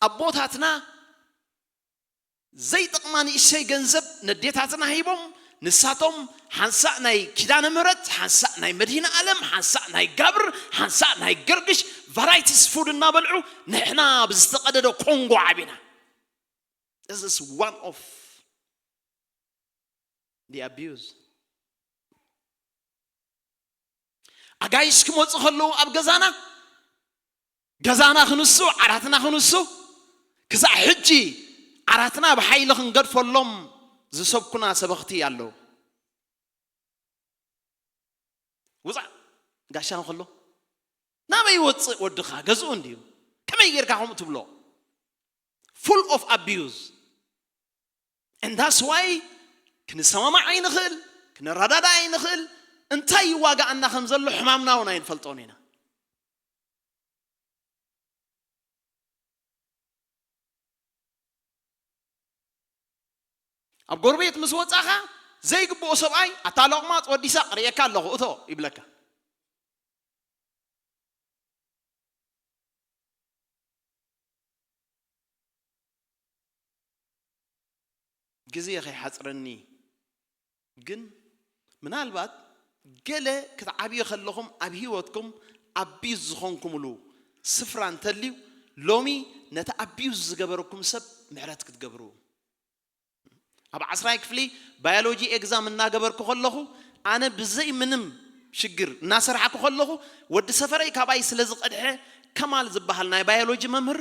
ኣቦታትና ዘይጠቕማ ንእሽተይ ገንዘብ ነዴታትና ሂቦም፣ ንሳቶም ሓንሳእ ናይ ኪዳነ ምሕረት፣ ሓንሳእ ናይ መድህን ዓለም፣ ሓንሳእ ናይ ጋብር፣ ሓንሳእ ናይ ገርግሽ፣ ቫራይቲስ ፉድ እናበልዑ፣ ንሕና ብዝተቐደደ ኮንጎ ዓቢና። This is one of the abuse. ኣጋይሽ ክመፁ ከለዉ ኣብ ገዛና፣ ገዛና ክንሱ፣ ዓራትና ክንሱ፣ ክሳዕ ሕጂ ዓራትና ብሓይሊ ክንገድፈሎም ዝሰብኩና ሰበኽቲ ኣለዉ። ውፃእ ጋሻ ከሎ፣ ናበይ ይወፅእ ወድኻ? ገዝኡ እንድዩ። ከመይ ጌርካ ከምኡ ትብሎ? Full of abuse. And that's why ክንሰማማዕ ኣይንኽእል፣ ክንረዳዳእ ኣይንኽእል። እንታይ ይዋጋኣና ከም ዘሎ ሕማምና እውን ኣይንፈልጦን ኢና። ኣብ ጎረቤት ምስ ወጻኻ ዘይግብኦ ሰብኣይ፣ "ኣታ ሎቕማጽ ወዲ ሳቕ ርእየካ ኣለኹ፣ እቶ" ይብለካ። ግዜ ከይሓፅረኒ ግን ምናልባት ገለ ክትዓብዩ ከለኹም ኣብ ህይወትኩም ኣቢዝ ዝኾንኩምሉ ስፍራ እንተልዩ ሎሚ ነቲ ኣቢዝ ዝገበረኩም ሰብ ምሕረት ክትገብሩ ኣብ ዓስራይ ክፍሊ ባዮሎጂ ኤግዛም እናገበርኩ ከለኹ ኣነ ብዘይ ምንም ሽግር እናሰራሕኩ ከለኹ ወዲ ሰፈረይ ካባይ ስለ ዝቐድሐ ከማል ዝበሃል ናይ ባዮሎጂ መምህር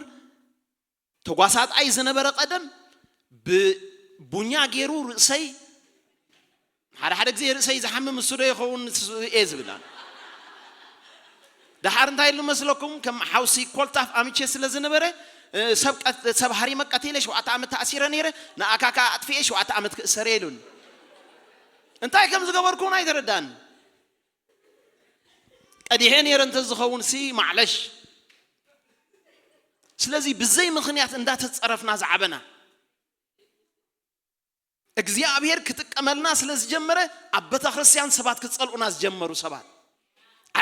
ተጓሳጣይ ዝነበረ ቀደም ብቡኛ ገይሩ ርእሰይ ሓደ ሓደ ግዜ ርእሰይ ዝሓምም እሱ ዶ ይኸውን እየ ዝብል ደሓር እንታይ ኢሉ መስለኩም ከም ሓውሲ ኮልታፍ ኣምቼ ስለ ዝነበረ ሰብ ሃሪመ ቀቲለ ሸውዓተ ዓመት ተኣሲረ ነይረ ንኣካካ ኣጥፍኤ ሸውዓተ ዓመት ክእሰረ ኢሉን እንታይ ከም ዝገበርኩ እውን ኣይተረዳን ቀዲሐ ነይረ እንተዝኸውን ሲ ማዕለሽ ስለዚ ብዘይ ምኽንያት እንዳተፀረፍና ዝዓበና እግዚኣብሔር ክጥቀመልና ስለ ዝጀመረ ኣብ ቤተ ክርስቲያን ሰባት ክፀልኡና ዝጀመሩ ሰባት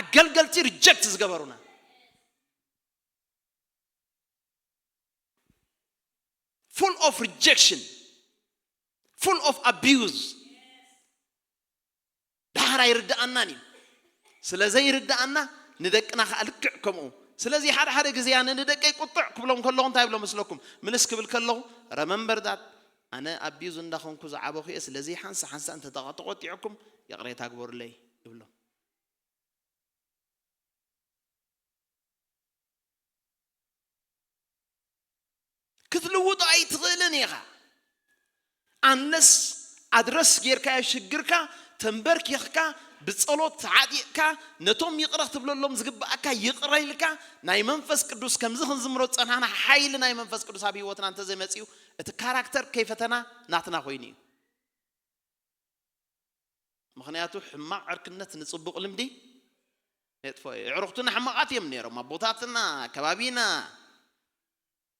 ኣገልገልቲ ሪጀክት ዝገበሩና full of rejection full of abuse ደሓር ኣይርድኣናን እዩ ስለ ዘይርድኣና ንደቅና ከዓ ልክዕ ከምኡ ስለዚ ሓደ ሓደ ግዜ ኣነ ንደቀይ ቁጥዕ ክብሎም ከለኹ እንታይ ብሎ መስለኩም ምልስ ክብል ከለኹ ረመንበርዳት ኣነ ኣቢዩዝ እንዳኾንኩ ዝዓበኹ እየ ስለዚ ሓንሳ ሓንሳ እንተ ተቆጢዕኩም ይቕሬታ ግበሩለይ ይብሎም ክትልውጦ ኣይትኽእልን ኢኻ ኣንለስ ኣድረስ ጌርካዮ ሽግርካ ተንበርኪኽካ ብጸሎት ተዓጢቕካ ነቶም ይቕረ ክትብለሎም ዝግብኣካ ይቕረ ኢልካ ናይ መንፈስ ቅዱስ ከምዚ ክንዝምሮ ዝጸናሕና ሓይሊ ናይ መንፈስ ቅዱስ ኣብ ህይወትና እንተዘይመጺኡ እቲ ካራክተር ከይፈተና ናትና ኮይኑ እዩ ምኽንያቱ ሕማቕ ዕርክነት ንጽቡቕ ልምዲ የጥፎ እዩ። ኣዕሩኽትና ሕማቓት እዮም ነይሮም። ኣቦታትና፣ ከባቢና፣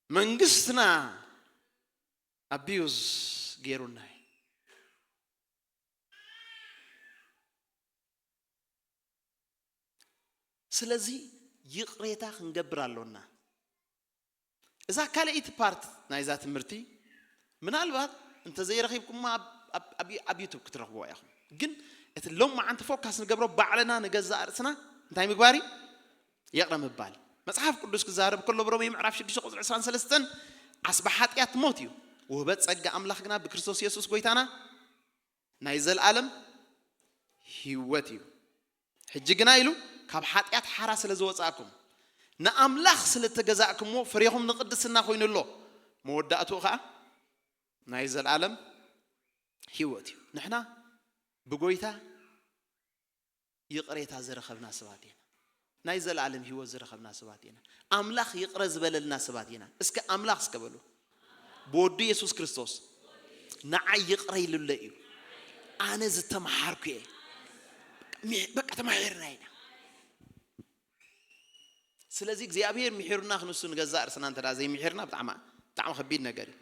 መንግስትና ኣቢዩዝ ገይሩና እዩ። ስለዚ ይቕሬታ ክንገብር ኣሎና። እዛ ካልኣይቲ ፓርት ናይዛ ትምህርቲ ምናልባት እንተዘይረኺብኩማ ኣብ ዩቱብ ክትረኽብዎ ኢኹም። ግን እቲ ሎም መዓንቲ ፎካስ ንገብሮ ባዕልና ንገዛእ ርእስና እንታይ ምግባር እዩ? ይቕረ ምባል። መጽሓፍ ቅዱስ ክዛረብ ከሎ ብሮሜ ምዕራፍ ሽዱሽተ ቁጽሪ ዕስራን ሰለስተን ዓስቢ ሓጢኣት ሞት እዩ፣ ውህበት ጸጋ ኣምላኽ ግና ብክርስቶስ የሱስ ጎይታና ናይ ዘልኣለም ህይወት እዩ። ሕጂ ግና ኢሉ ካብ ሓጢኣት ሓራ ስለ ዝወጻእኩም ንኣምላኽ ስለ እተገዛእኩምዎ ፍሬኹም ንቕድስና ኮይኑ ኣሎ፣ መወዳእትኡ ኸኣ ናይ ዘልኣለም ህይወት እዩ። ንሕና ብጎይታ ይቕሬታ ዝረኸብና ሰባት ኢና። ናይ ዘለኣለም ህይወት ዝረኸብና ሰባት ኢና። ኣምላኽ ይቕረ ዝበለልና ሰባት ኢና። እስከ ኣምላኽ እስከ በሉ። ብወዱ የሱስ ክርስቶስ ንዓይ ይቕረ ኢሉለ እዩ። ኣነ ዝተምሓርኩ እየ። በቃ ተማሒርና ኢና። ስለዚ እግዚኣብሔር ምሒሩና ክንሱ ንገዛእ ርእስና እንተ ዘይምሒርና ብጣዕሚ ብጣዕሚ ከቢድ ነገር እዩ።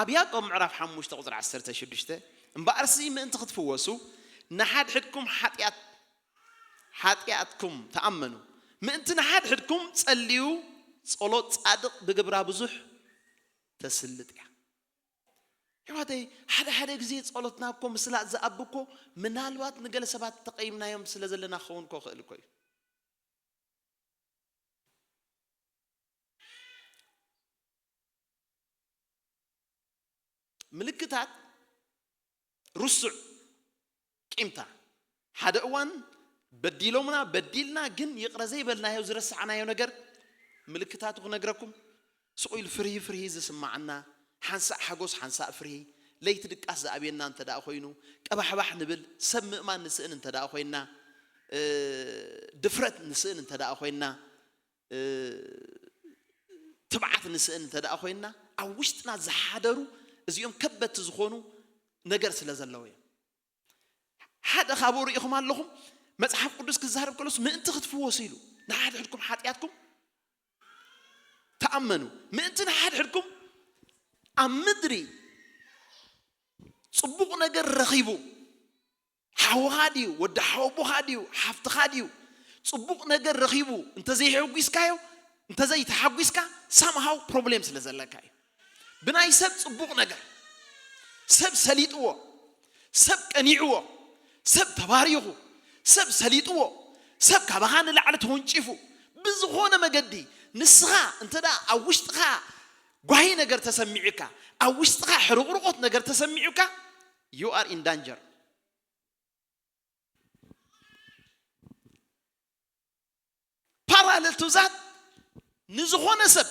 ኣብ ያዕቆብ ምዕራፍ ሓሙሽተ ቁፅሪ ዓሰርተ ሽዱሽተ እምበኣርሲ ምእንቲ ክትፍወሱ ንሓድሕድኩም ሓጢኣት ሓጢኣትኩም ተኣመኑ። ምእንቲ ንሓድሕድኩም ጸልዩ፣ ጸሎት ጻድቕ ብግብራ ብዙሕ ተስልጥ እያ። ኣሕዋተይ፣ ሓደ ሓደ ግዜ ጸሎትና እኮ ምስላጥ ዝኣቢ እኮ ምናልባት ንገለ ሰባት ተቐይምናዮም ስለ ዘለና ክኸውን እኮ ይኽእል እኮ እዩ። ምልክታት ርሱዕ ቂምታ ሓደ እዋን በዲሎምና በዲልና ግን ይቕረ ዘይበልናዮ ዝረሳዕናዮ ነገር ምልክታቱ ክነግረኩም ስቕ ኢሉ ፍርሂ ፍርሂ ዝስማዓና ሓንሳእ ሓጎስ ሓንሳእ ፍርሂ ለይቲ ድቃስ ዝኣብየና እንተ ደኣ ኮይኑ ቀባሕባሕ ንብል ሰብ ምእማን ንስእን እንተ ደኣ ኮይንና ድፍረት ንስእን እንተ ደኣ ኮይንና ትብዓት ንስእን እንተ ደኣ ኮይንና ኣብ ውሽጥና ዝሓደሩ እዚኦም ከበድቲ ዝኾኑ ነገር ስለ ዘለዉ እዮም። ሓደ ካብኡ ርኢኹም ኣለኹም መጽሓፍ ቅዱስ ክዛረብ ከሎስ ምእንቲ ክትፍወሱ ኢሉ ንሓድሕድኩም ሓጢኣትኩም ተኣመኑ። ምእንቲ ንሓድሕድኩም ኣብ ምድሪ ጽቡቕ ነገር ረኺቡ ሓውኻ ድዩ ወዲ ሓወቦኻ ድዩ ሓፍትኻ ድዩ ጽቡቕ ነገር ረኺቡ እንተዘይሐጒስካዮ እንተዘይተሓጒስካ ሳምሃው ፕሮብሌም ስለ ዘለካ እዩ። ብናይ ሰብ ጽቡቕ ነገር ሰብ ሰሊጥዎ፣ ሰብ ቀኒዕዎ፣ ሰብ ተባሪኹ፣ ሰብ ሰሊጥዎ፣ ሰብ ካባኻ ንላዕሊ ተወንጪፉ፣ ብዝኾነ መገዲ ንስኻ እንተ ደኣ ኣብ ውሽጥኻ ጓሂ ነገር ተሰሚዑካ፣ ኣብ ውሽጥኻ ሕርቕርቖት ነገር ተሰሚዑካ፣ you are in danger። Parallel to that፣ ንዝኾነ ሰብ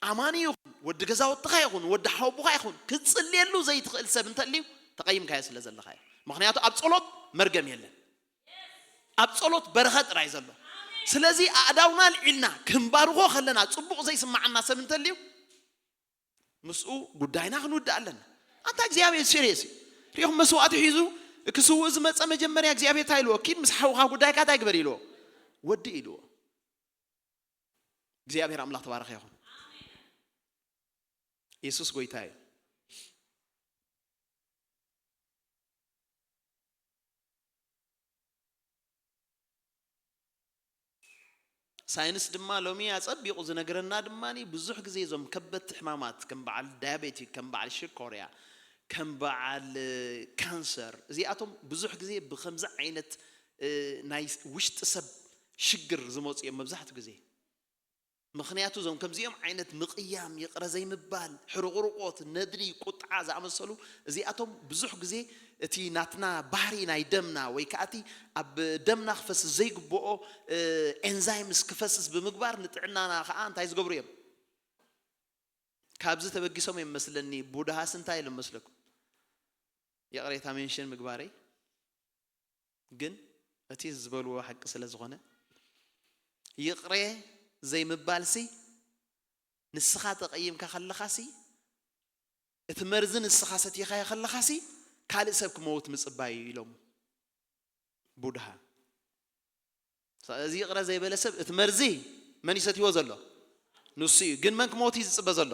ኣማኒ ይኹን ወዲ ገዛውትኻ ይኹን ወዲ ሓወቦኻ ይኹን ክትጽልየሉ ዘይትኽእል ሰብ እንተልዩ ተቐይምካዮ ስለ ዘለኻ እዩ። ምኽንያቱ ኣብ ጸሎት መርገም የለን። ኣብ ጸሎት በረኸት ጥራይ ዘሎ። ስለዚ ኣእዳውና ኣልዒልና ክንባርኾ ከለና ጽቡቕ ዘይስማዓና ሰብ እንተልዩ ምስኡ ጉዳይና ክንውድእ ኣለና። ኣንታ እግዚኣብሔር ሲሪየስ እዩ። ሪኹም መስዋእቲ ሒዙ ክስውእ ዝመጸ መጀመርያ እግዚኣብሔር እንታይ ኢልዎ? ኪድ ምስ ሓውኻ ጉዳይካ እንታይ ግበር ኢልዎ? ወዲ ኢልዎ። እግዚኣብሔር ኣምላኽ ተባረኸ ይኹን። የሱስ ጎይታ እዩ። ሳይንስ ድማ ሎሚ ኣጸቢቑ ዝነግረና ድማ ብዙሕ ግዜ እዞም ከበድቲ ሕማማት ከም በዓል ዳያቤቲክ፣ ከም በዓል ሽኮርያ፣ ከም በዓል ካንሰር፣ እዚኣቶም ብዙሕ ግዜ ብከምዚ ዓይነት ናይ ውሽጢ ሰብ ሽግር ዝመፁ እዮም መብዛሕትኡ ግዜ። ምኽንያቱ እዞም ከምዚኦም ዓይነት ምቕያም፣ ይቕረ ዘይምባል፣ ሕርቑርቆት፣ ነድሪ፣ ቁጥዓ ዝኣመሰሉ እዚኣቶም ብዙሕ ግዜ እቲ ናትና ባህሪ ናይ ደምና ወይ ከዓ እቲ ኣብ ደምና ክፈስስ ዘይግብኦ ኤንዛይምስ ክፈስስ ብምግባር ንጥዕናና ከዓ እንታይ ዝገብሩ እዮም? ካብዚ ተበጊሶም እዮም መስለኒ። ቡድሃስ እንታይ ኢሎም መስለኩም? ይቕሬታ ሜንሽን ምግባረይ ግን እቲ ዝበልዎ ሓቂ ስለ ዝኾነ ይቕሬ ዘይምባልሲ ንስኻ ተቐይምካ ከለኻሲ እቲ መርዚ ንስኻ ሰቲኻዮ ከለኻሲ ካልእ ሰብ ክመውት ምጽባይ እዩ ኢሎም ቡድሃ። እዚ ይቕረ ዘይበለ ሰብ እቲ መርዚ መን ይሰትይዎ ዘሎ? ንሱ እዩ። ግን መን ክመውት እዩ ዝጽበ ዘሎ?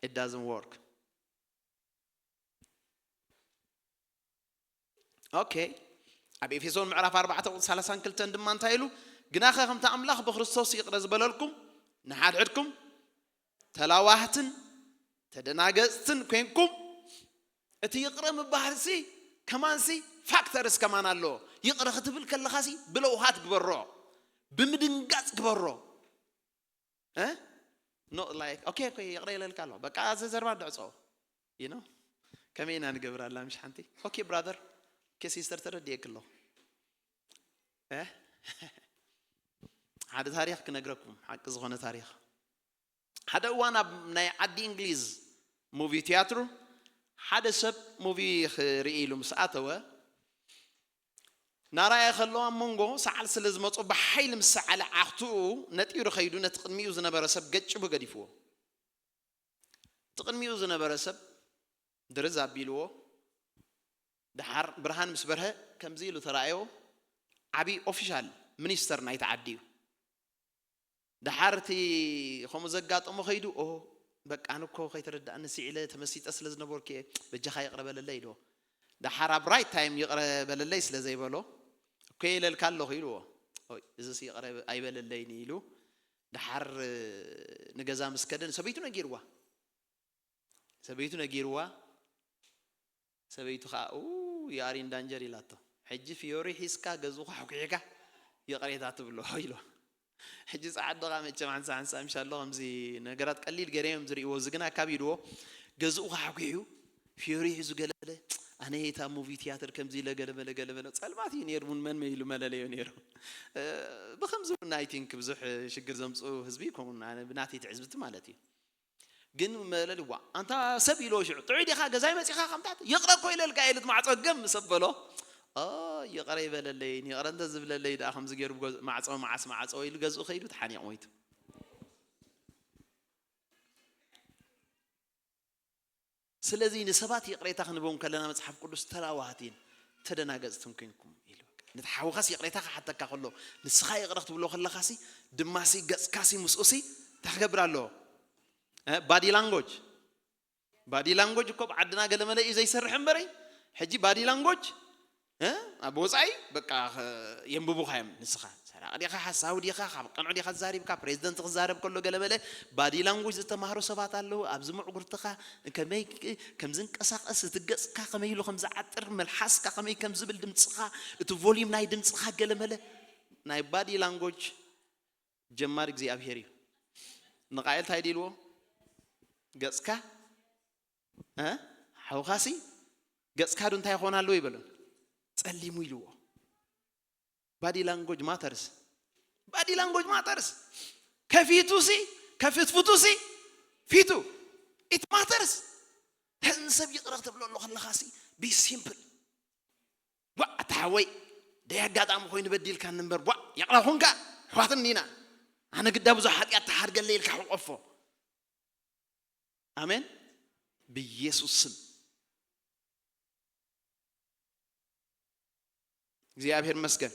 It doesn't work. ኦኬ። ኣብ ኤፌሶን ምዕራፍ ኣርባዕተ ቁጽሪ ሰላሳን ክልተን ድማ እንታይ ኢሉ? ግናኸ ከምቲ ኣምላኽ ብክርስቶስ ይቕረ ዝበለልኩም ንሓድሕድኩም ተላዋህትን ተደናገጽትን ኮንኩም እቲ ይቕረ ምባህልሲ ከማንሲ ፋክተርስ ከማን ኣለዎ። ይቕረ ክትብል ከለኻሲ ብለውሃት ግበሮ፣ ብምድንጋጽ ግበሮ። እ? No, like, okay, okay, ይቕረ ኢለልካ ኣለኹ። በቃ፣ እዚ ዘረባ ንዕጾ። You know? ከመይ ኢና ንገብር ኣላ ምሽ ሓንቲ? Okay, brother. Okay, sister፣ ተረዲኤኪ ኣለኹ። እ? ሓደ ታሪኽ ክነግረኩም፣ ሓቂ ዝኾነ ታሪኽ። ሓደ እዋን ኣብ ናይ ዓዲ እንግሊዝ ሙቪ ቲያትሩ ሓደ ሰብ ሙቪ ክርኢ ኢሉ ምስ ኣተወ፣ ናራየ ከሎ ኣብ መንጎ ሰዓል ስለ ዝመጾ ብሓይሊ ምስ ሰዓለ ዓኽትኡ ነጢሩ ከይዱ ነቲ ቅድሚኡ ዝነበረ ሰብ ገጭቡ ገዲፍዎ። እቲ ቅድሚኡ ዝነበረ ሰብ ድርዝ ኣቢልዎ። ደሓር ብርሃን ምስ በርሀ ከምዚ ኢሉ ተራእዮ። ዓብዪ ኦፊሻል ሚኒስተር ናይቲ ዓዲ እዩ። ደሓር እቲ ከምኡ ዘጋጠሞ ከይዱ፣ "ኦ፣ በቃ፣ ኣነ እኮ ከይተረዳእኒ ስዒለ ተመሲጠ ስለ ዝነበርኩ እየ፣ በጃኻ ይቕረ በለለይ" ኢልዎ። ደሓር ኣብ ራይት ታይም ይቕረ በለለይ ስለ ዘይበሎ፣ "እኮ ኢለልካ ኣለኹ" ኢልዎ። "ኦይ፣ እዚስ ይቕረ ኣይበለለይን" ኢሉ ደሓር ንገዛ ምስ ከደ ንሰበይቱ ነጊርዋ። ሰበይቱ ነጊርዋ። ሰበይቱ ኸዓ፣ "ኡ፣ you are in danger" ኢላቶ። ሕጂ ፊዮሪ ሒዝካ ገዝኡ ኳሕኲሕካ ይቕሬታ ትብሎ ኢልዋ። ሕጂ ጸዓዱ ኸዓ መቸም ሓንሳ ሓንሳ ምሽ ኣሎ፣ ከምዚ ነገራት ቀሊል ገይሮም እዮም ዝርእይዎ፣ እዚ ግና ካብ ኢልዎ ገዝኡ ኳሕኲሑ ፊዮሪ ሒዙ ገለ በለ። ኣነ እታ ሙቪ ቲያትር ከምዚ ኢለ ገለ በለ፣ ገለ በለ። ጸልማት እዩ ነይሩ፣ እውን መን መን ኢሉ መለለዮ ነይሩ። እ፣ ብኸምዚ እውን I think ብዙሕ ሽግር ዘምጽኡ ህዝቢ ይከውን፣ ኣነ ብናተይ ትዕዝብቲ ማለት እዩ። ግን መለልዋ፣ ኣንታ ሰብ ኢልዎ ሽዑ፣ "ጥዑይ ዲኻ? ገዛይ መጺኻ ከምታት? ይቕረ እኮ ኢለልካ" ኢሉ እቲ ማዕጾ ገም ምስ ኣበሎ፣ "ኦ፣ ይቕረ ይበለለይን፣ ይቕረ እንተ ዝብለለይ ደኣ ከምዚ ገይሩ ብገዝ-፣ ማዕጾ መዓስ መዓጾ" ኢሉ ገዝኡ ከይዱ ተሓኒቑ ሞይቱ። ስለዚ ንሰባት ይቕሬታ ክንቦም ከለና መጽሓፍ ቅዱስ "ተላዋህቲን ተደናገጽትን ኮንኩም" ኢሉ። ነቲ ሓውኻስ ይቕሬታ ክሓተካ ከሎ፣ ንስኻ ይቕረ ክትብሎ ከለኻሲ፣ ድማሲ ገጽካሲ ምስኡሲ እንታይ ክገብር ኣለዎ? እ፣ ባዲ ላንጎጅ። ባዲ ላንጎጅ እኮ ኣብ ዓድና ገለመለ እዩ ዘይሰርሕ እምበረይ፣ ሕጂ ባዲ ላንጎጅ እ? ኣብ ወፃኢ በቃ ኸ-፣ የንብቡኻ እዮም። ንስኻ ሰራቂ ዲኻ፣ ሓሳዊ ዲኻ፣ ካብ ቀንዑ ዲኻ ትዛሪብካ፣ ፕሬዚደንት ክዛረብ ከሎ ገለመለ ባዲ ላንጉጅ ዝተማህሩ ሰባት ኣለዉ። ኣብዚ ምዕጉርትኻ ከመይ ክ-፣ ከም ዝንቀሳቐስ፣ እቲ ገፅካ ከመይ ኢሉ ከም ዝዓጥር፣ መልሓስካ ከመይ ከም ዝብል፣ ድምፅኻ፣ እቲ ቮሊዩም ናይ ድምፅኻ ገለመለ ናይ ባዲ ላንጉጅ ጀማሪ እግዚኣብሄር እዩ። ንቃኤል እንታይ ኢልዎ? ገፅካ እ? ሓውኻሲ ገፅካ ዶ እንታይ ይኾን ኣለዎ ይበሎ። ጸሊሙ ኢልዎ። ባዲ ላንጎጅ ማተርስ። ባዲ ላንጎጅ ማተርስ። ከፊቱ ሲ፣ ከፍትፍቱ ሲ፣ ፊቱ ኢት ማተርስ። ሕዚ ንሰብ ይቕረ ክትብሎ ኣሎ ከለኻ ሲ፣ ቢ ሲምፕል። ዋ፣ ኣታ ሓወይ፣ ደይ ኣጋጣሚ ኮይኑ በዲልካ እምበር፣ ዋ፣ ይቕረ ኹንካ፣ ኣሕዋት እንዲና። ኣነ ግዳ ብዙሕ ሓጢኣት ተሓድገለይ ኢልካ ሕቆፎ። ኣሜን። ብኢየሱስ ስም። እግዚኣብሔር ይመስገን።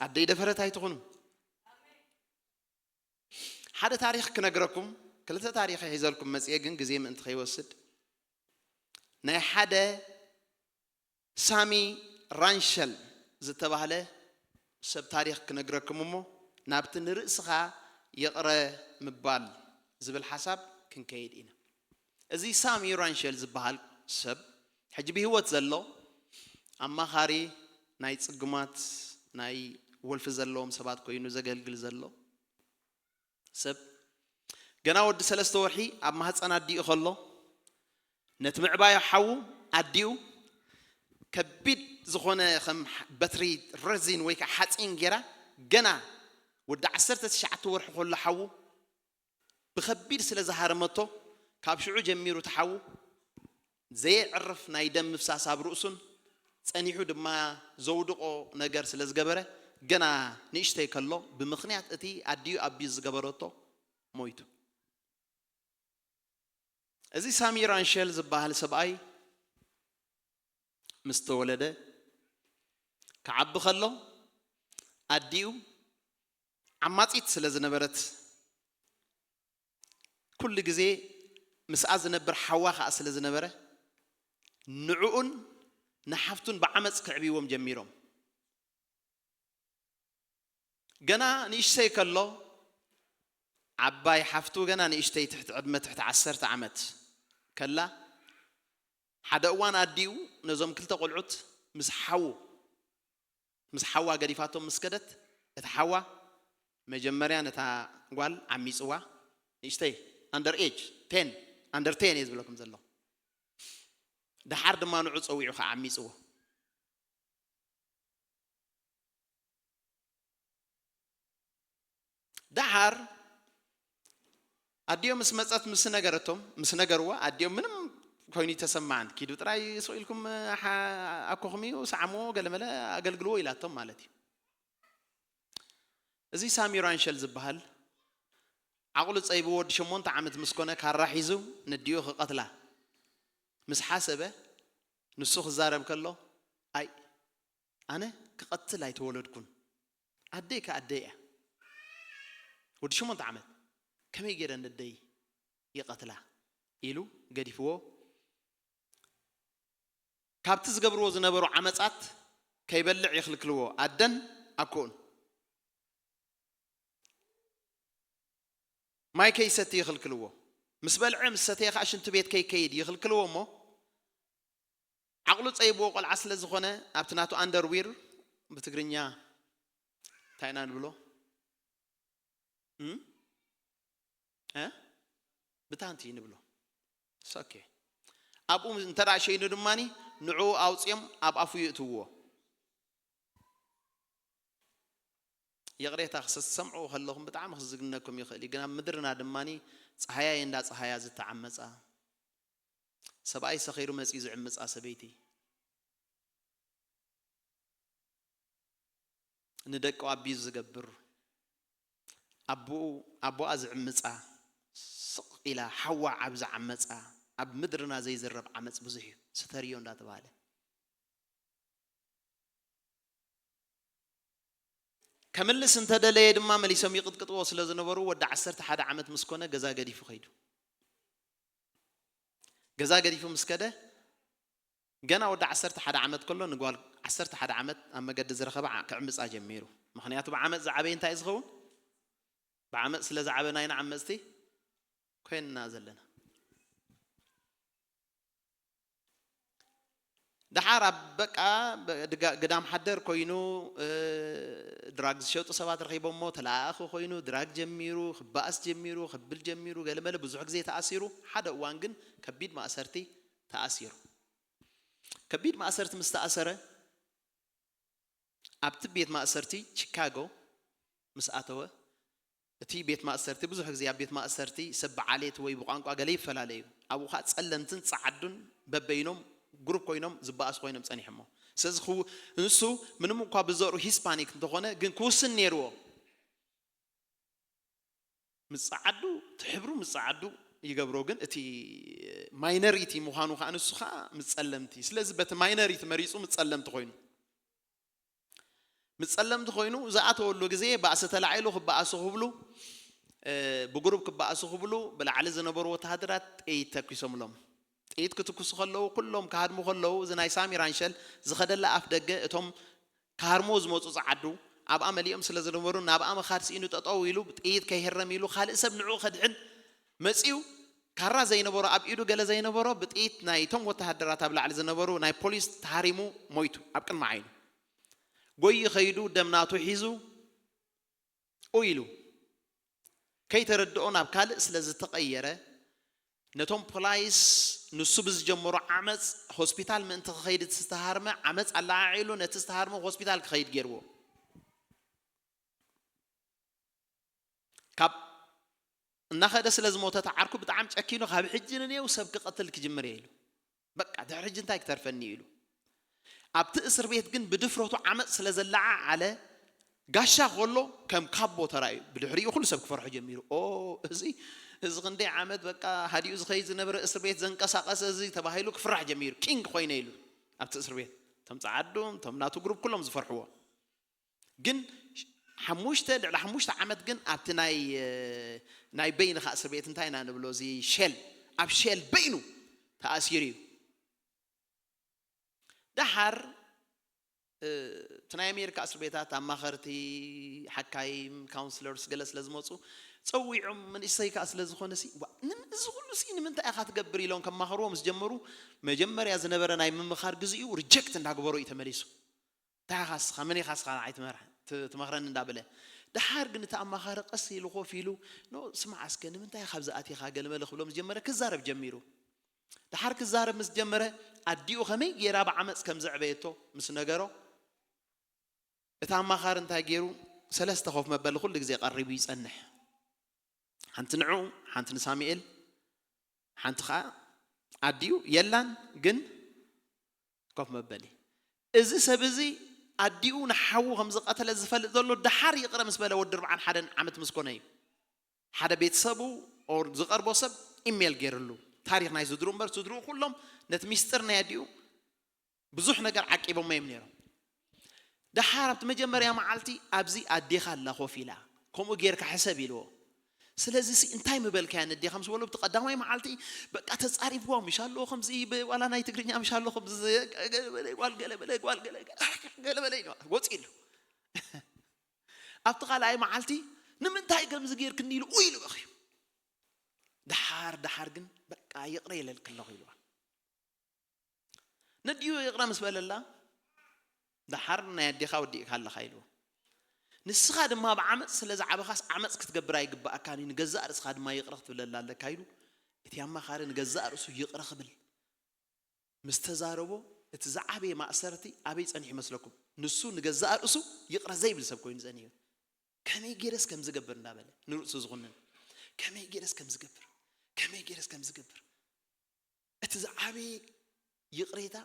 ኣደይ ደፈረት ኣይትኹኑ። ሓደ ታሪኽ ክነግረኩም፣ ክልተ ታሪኽ ሒዘልኩም መጽየ፣ ግን ግዜ ምእንቲ ከይወስድ፣ ናይ ሓደ ሳሚ ራንሸል ዝተባህለ ሰብ ታሪኽ ክነግረኩም እሞ፣ ናብቲ ንርእስኻ ይቕረ ምባል ዝብል ሓሳብ ክንከይድ ኢና። እዚ ሳሚ ራንሸል ዝበሃል ሰብ፣ ሕጂ ብህይወት ዘሎ፣ ኣማኻሪ ናይ ጽጉማት፣ ናይ ወልፊ ዘለዎም ሰባት ኮይኑ ዘገልግል ዘሎ ሰብ፣ ገና ወዲ ሰለስተ ወርሒ ኣብ ማህፀን ኣዲኡ ከሎ፣ ነቲ ምዕባዩ ሓዉ ኣዲኡ ከቢድ ዝኾነ ከም በትሪ ረዚን ወይ ከዓ ሓፂን ጌራ፣ ገና ወዲ ዓሰርተ ትሽዓተ ወርሒ ከሎ ሓዉ ብኸቢድ ስለ ዝሃረመቶ፣ ካብ ሽዑ ጀሚሩ እቲ ሓዉ ዘየዕርፍ ናይ ደም ምፍሳስ ኣብ ርእሱን ጸኒሑ ድማ ዘውድቖ ነገር ስለ ዝገበረ፣ ገና ንእሽተይ ከሎ ብምኽንያት እቲ ኣዲኡ ኣቢዩዝ ዝገበረቶ ሞይቱ። እዚ ሳሚ ራንሸል ዝበሃል ሰብኣይ ምስ ተወለደ፣ ክዓቢ ከሎ ኣዲኡ ዓማጺት ስለ ዝነበረት፣ ኩሉ ግዜ ምስኣ ዝነብር ሓዋ ኸኣ ስለ ዝነበረ፣ ንዕኡን ንሓፍቱን ብዓመጽ ክዕብይዎም ጀሚሮም። ገና ንእሽተይ ከሎ፣ ዓባይ ሓፍቱ ገና ንእሽተይ ትሕቲ ዕድመ፣ ትሕቲ ዓሰርተ ዓመት ከላ፣ ሓደ እዋን ኣዲኡ ነዞም ክልተ ቆልዑት ምስ ሓዉ፣ ምስ ሓዋ ገዲፋቶም ምስ ከደት፣ እቲ ሓዋ መጀመርያ ነታ ጓል ዓሚጽዋ፣ ንእሽተይ፣ ኣንደር ኤጅ፣ ቴን፣ ኣንደር ቴን እየ ዝብለኩም ዘለኹ። ደሓር ድማ ንዑ ጸዊዑ ኸዓ ዓሚጽዎ። ደሓር ኣዲኦም ምስ መጸት፣ ምስ ነገረቶም፣ ምስ ነገርዋ፣ ኣዲኦም ምንም ኮይኑ ይተሰማዓን፣ ኪዱ ጥራይ ስቕ ኢልኩም ሓ-፣ ኣኮኹም እዩ፣ ሰዓምዎ፣ ገለመለ ኣገልግልዎ ኢላቶም ማለት እዩ። እዚ ሳሚ ራንሸል ዝበሃል ዓቕሉ ጸይቡ ወዲ ሸሞንተ ዓመት ምስ ኮነ ካራ ሒዙ ነዲኡ ክቐትላ ምስ ሓሰበ፣ ንሱ ክዛረብ ከሎ፣ ኣይ፣ ኣነ ክቐትል ኣይተወለድኩን፣ ኣደይ ከ ኣደይ እያ፣ ወዲ ሸሞንተ ዓመት፣ ከመይ ገይረ ነደይ ይቐትላ ኢሉ ገዲፍዎ። ካብቲ ዝገብርዎ ዝነበሩ ዓመጻት ከይበልዕ ይኽልክልዎ፣ ኣደን ኣኮኡን። ማይ ከይሰቲ ይኽልክልዎ። ምስ በልዐ ምስ ሰተየ ኸዓ ሽንቲ ቤት ከይከይድ ይኽልክልዎ እሞ፣ ዓቕሉ ጸይብዎ ቆልዓ ስለ ዝኾነ፣ ኣብቲ ናቱ ኣንደርዊር፣ ብትግርኛ እንታይ ኢና ንብሎ? እም? እ? ብታንቲ ንብሎ። It's okay። ኣብኡ እንተ ደኣ ሸይኑ ድማኒ፣ ንዕኡ ኣውጽኦም ኣብ ኣፉ የእትውዎ። ይቕሬታ፣ ክሰ-፣ ትሰምዕዎ ከለኹም ብጣዕሚ ክዝግነኩም ይኽእል እዩ፣ ግን ኣብ ምድርና ድማኒ ጸሃያይ እንዳ ጸሃያ ዝተዓመጻ፣ ሰብኣይ ሰኺሩ መጺኡ ዝዕምጻ ሰበይቲ፣ ንደቁ ኣቢዩዝ ዝገብር፣ ኣቦኡ፣ ኣቦኣ ዝዕምጻ፣ ስቕ ኢላ ሓዋ ኣብ ዝዓመጻ፣ ኣብ ምድርና ዘይዝረብ ዓመጽ ብዙሕ እዩ፣ ስተርዮ እንዳተባህለ። ከምልስ እንተደለየ ድማ መሊሶም ይቕጥቅጥዎ ስለ ዝነበሩ፣ ወዲ ዓሰርተ ሓደ ዓመት ምስ ኮነ ገዛ ገዲፉ ከይዱ። ገዛ ገዲፉ ምስ ከደ፣ ገና ወዲ ዓሰርተ ሓደ ዓመት ከሎ ንጓል ዓሰርተ ሓደ ዓመት ኣብ መገዲ ዝረኸበ ዓ- ክዕምጻ ጀሚሩ። ምኽንያቱ ብዓመጽ ዝዓበየ እንታይ እዩ ዝኸውን? ብዓመጽ ስለ ዝዓበና ኢና ዓመጽቲ ኮይንና ዘለና። ደሓር ኣብ በቃ ግዳም ሓደር ኮይኑ ድራግ ዝሸጡ ሰባት ረኺቦሞ፣ ተለኣኣኺ ኮይኑ ድራግ ጀሚሩ፣ ክበኣስ ጀሚሩ፣ ክብል ጀሚሩ፣ ገለመለ ብዙሕ ግዜ ተኣሲሩ። ሓደ እዋን ግን ከቢድ ማእሰርቲ ተኣሲሩ። ከቢድ ማእሰርቲ ምስ ተኣሰረ ኣብቲ ቤት ማእሰርቲ ቺካጎ ምስ ኣተወ፣ እቲ ቤት ማእሰርቲ ብዙሕ ግዜ ኣብ ቤት ማእሰርቲ ሰብ ብዓሌት ወይ ብቋንቋ ገለ ይፈላለ እዩ። ኣብኡ ከዓ ጸለምትን ጸዓዱን በበይኖም ግሩፕ ኮይኖም ዝበኣሱ ኮይኖም ጸኒሖሞ። ስለዚ ክው- ንሱ ምንም እኳ ብዘርኡ ሂስፓኒክ እንተኾነ ግን ክውስን ነይርዎ። ምጽዓዱ እቲ ሕብሩ ምጽዓዱ ይገብሮ፣ ግን እቲ ማይነሪቲ ምዃኑ ከዓ ንሱ ከዓ ምጸለምቲ። ስለዚ በቲ ማይነሪቲ መሪጹ ምጸለምቲ ኮይኑ ምጸለምቲ ኮይኑ ዝኣተወሉ ግዜ ባእሲ ተላዒሉ ክበኣሱ ክብሉ ብግሩፕ ክበኣሱ ክብሉ ብላዕሊ ዝነበሩ ወተሃደራት ጥይት ተኪሶምሎም። ጥይት ክትኩሱ ከለዉ ኩሎም ክሃድሙ ከለዉ እዚ ናይ ሳሚ ራንሸል ዝኸደላ ኣፍ ደገ እቶም ክሃርሞ ዝመፁ ፀዓዱ ኣብኣ መሊኦም ስለ ዝነበሩ ናብኣ ምኻድ ስኢኑ ጠጠው ኢሉ ጥይት ከይህረም ኢሉ ካልእ ሰብ ንዕኡ ከድሕን መፂኡ ካራ ዘይነበሮ ኣብ ኢዱ ገለ ዘይነበሮ ብጥይት ናይቶም ወተሃደራት ኣብ ላዕሊ ዝነበሩ ናይ ፖሊስ ተሃሪሙ ሞይቱ ኣብ ቅድሚ ዓይኑ ጎይ ከይዱ ደም ናቱ ሒዙ ኡ ኢሉ ከይተረድኦ ናብ ካልእ ስለ ዝተቐየረ ነቶም ፖላይስ ንሱ ብዝጀመሮ ዓመፅ ሆስፒታል ምእንቲ ክኸይድ እቲ ዝተሃርመ ዓመፅ ኣለዓዒሉ ነቲ ዝተሃርመ ሆስፒታል ክኸይድ ገይርዎ ካብ እናኸደ ስለ ዝሞተ ተዓርኩ ብጣዕሚ ጨኪኑ ካብ ሕጂ ንኔው ሰብ ክቐትል ክጅምር እየ ኢሉ በቃ ድሕሪ ሕጂ እንታይ ክተርፈኒ ኢሉ ኣብቲ እስር ቤት ግን ብድፍረቱ ዓመፅ ስለ ዘለዓዓለ ጋሻ ከሎ ከም ካቦ ተራእዩ ብድሕሪኡ ኩሉ ሰብ ክፈርሖ ጀሚሩ ኦ እዚ እዚ ክንደይ ዓመት በቃ ሃዲኡ ዝኸይድ ዝነበረ እስር ቤት ዘንቀሳቀሰ እዚ ተባሂሉ ክፍራሕ ጀሚሩ ኪንግ ኮይነ ኢሉ ኣብቲ እስር ቤት እቶም ፀዓዱ እቶም ናቱ ግሩፕ ኩሎም ዝፈርሕዎ ግን ሓሙሽተ ልዕሊ ሓሙሽተ ዓመት ግን ኣብቲ ናይ ናይ በይንኻ እስር ቤት እንታይ ኢና ንብሎ እዚ ሸል ኣብ ሸል በይኑ ተኣሲሩ እዩ ደሓር እቲ ናይ ኣሜሪካ እስር ቤታት ኣማኸርቲ ሓካይም ካውንስለርስ ገለ ስለ ዝመፁ ፀዊዖም መንእሰይ ከዓ ስለ ዝኾነ እዚ ኩሉ ሲ ንምንታይ ኢኻ ትገብር ኢሎም ከማኸርዎ ምስ ጀመሩ መጀመርያ ዝነበረ ናይ ምምኻር ግዜኡ ሪጀክት እንዳግበሮ እዩ ተመሊሱ እንታይ ኢኻ ስኻ መን ኢኻ ስኻ ንዓይ ትመኽረኒ እንዳበለ ደሓር ግን እቲ ኣማኻሪ ቀስ ኢሉ ኮፍ ኢሉ ኖ ስማዕ እስከ ንምንታይ ኢኻ ኣብዚ ኣቲኻ ገለመለ ክብሎ ምስ ጀመረ ክዛረብ ጀሚሩ ደሓር ክዛረብ ምስ ጀመረ ኣዲኡ ከመይ ገይራ ብዓመፅ ከም ዘዕበየቶ ምስ ነገሮ እቲ ኣማኻሪ እንታይ ገይሩ ሰለስተ ኮፍ መበሊ ኩሉ ግዜ ቀሪቡ ይፀንሕ ሓንቲ ንዑ ሓንቲ ንሳሙኤል ሓንቲ ከዓ ኣዲኡ የላን ግን ኮፍ መበሊ እዚ ሰብ እዚ ኣዲኡ ንሓዉ ከም ዝቀተለ ዝፈልጥ ዘሎ ደሓር ይቕረ ምስ በለ ወዲ ርብዓን ሓደን ዓመት ምስ ኮነ እዩ ሓደ ቤተሰቡ ዝቐርቦ ሰብ ኢሜል ገይርሉ ታሪክ ናይ ስድሩ እምበር ስድሩ ኩሎም ነቲ ሚስጥር ናይ ኣዲኡ ብዙሕ ነገር ዓቂቦሞ እዮም ነይሮም ደሓር ኣብቲ መጀመርያ መዓልቲ ኣብዚ ኣዴኻ ኣላ ኮፍ ኢላ ከምኡ ጌርካ ሕሰብ ኢልዎ ስለዚ ሲ እንታይ ምበልካያ ነዴኻ ምስ በሎ ብቲ ቀዳማይ መዓልቲ በቃ ተጻሪፍዋ ምሽ ኣሎ ከምዚ ዋላ ናይ ትግርኛ ምሽ ኣሎ ከምዚ ጓል ገለ በለ ጓል ገለ ገለ በለ ኢልዋ ወፂ ኢሉ ኣብቲ ካልኣይ መዓልቲ ንምንታይ ከምዚ ጌርክኒ ኢሉ ኡ ኢሉ በኺ ደሓር ደሓር ግን በቃ ይቕረ ይለልክ ኣለኹ ኢልዋ ነዲኡ ይቕረ ምስ በለላ ደሓር ናይ ኣዴኻ ወዲእካ ኣለኻ ኢልዎ ንስኻ ድማ ብዓመፅ ስለ ዝዓበኻስ ዓመፅ ክትገብር ኣይግባኣካን እዩ ንገዛእ ርእስኻ ድማ ይቕረ ክትብለላ ኣለካ ኢሉ እቲ ኣማኻሪ ንገዛእ ርእሱ ይቕረ ክብል ምስ ተዛረቦ እቲ ዝዓበየ ማእሰርቲ ኣበይ ጸኒሑ ይመስለኩም ንሱ ንገዛእ ርእሱ ይቕረ ዘይብል ሰብ ኮይኑ ጸኒሑ ከመይ ገይረስ ከም ዝገብር እንዳበለ ንርእሱ ዝኹንን ከመይ ገይረስ ከም ዝገብር ከመይ ገይረስ ከም ዝገብር እቲ ዝዓበየ ይቕሬታ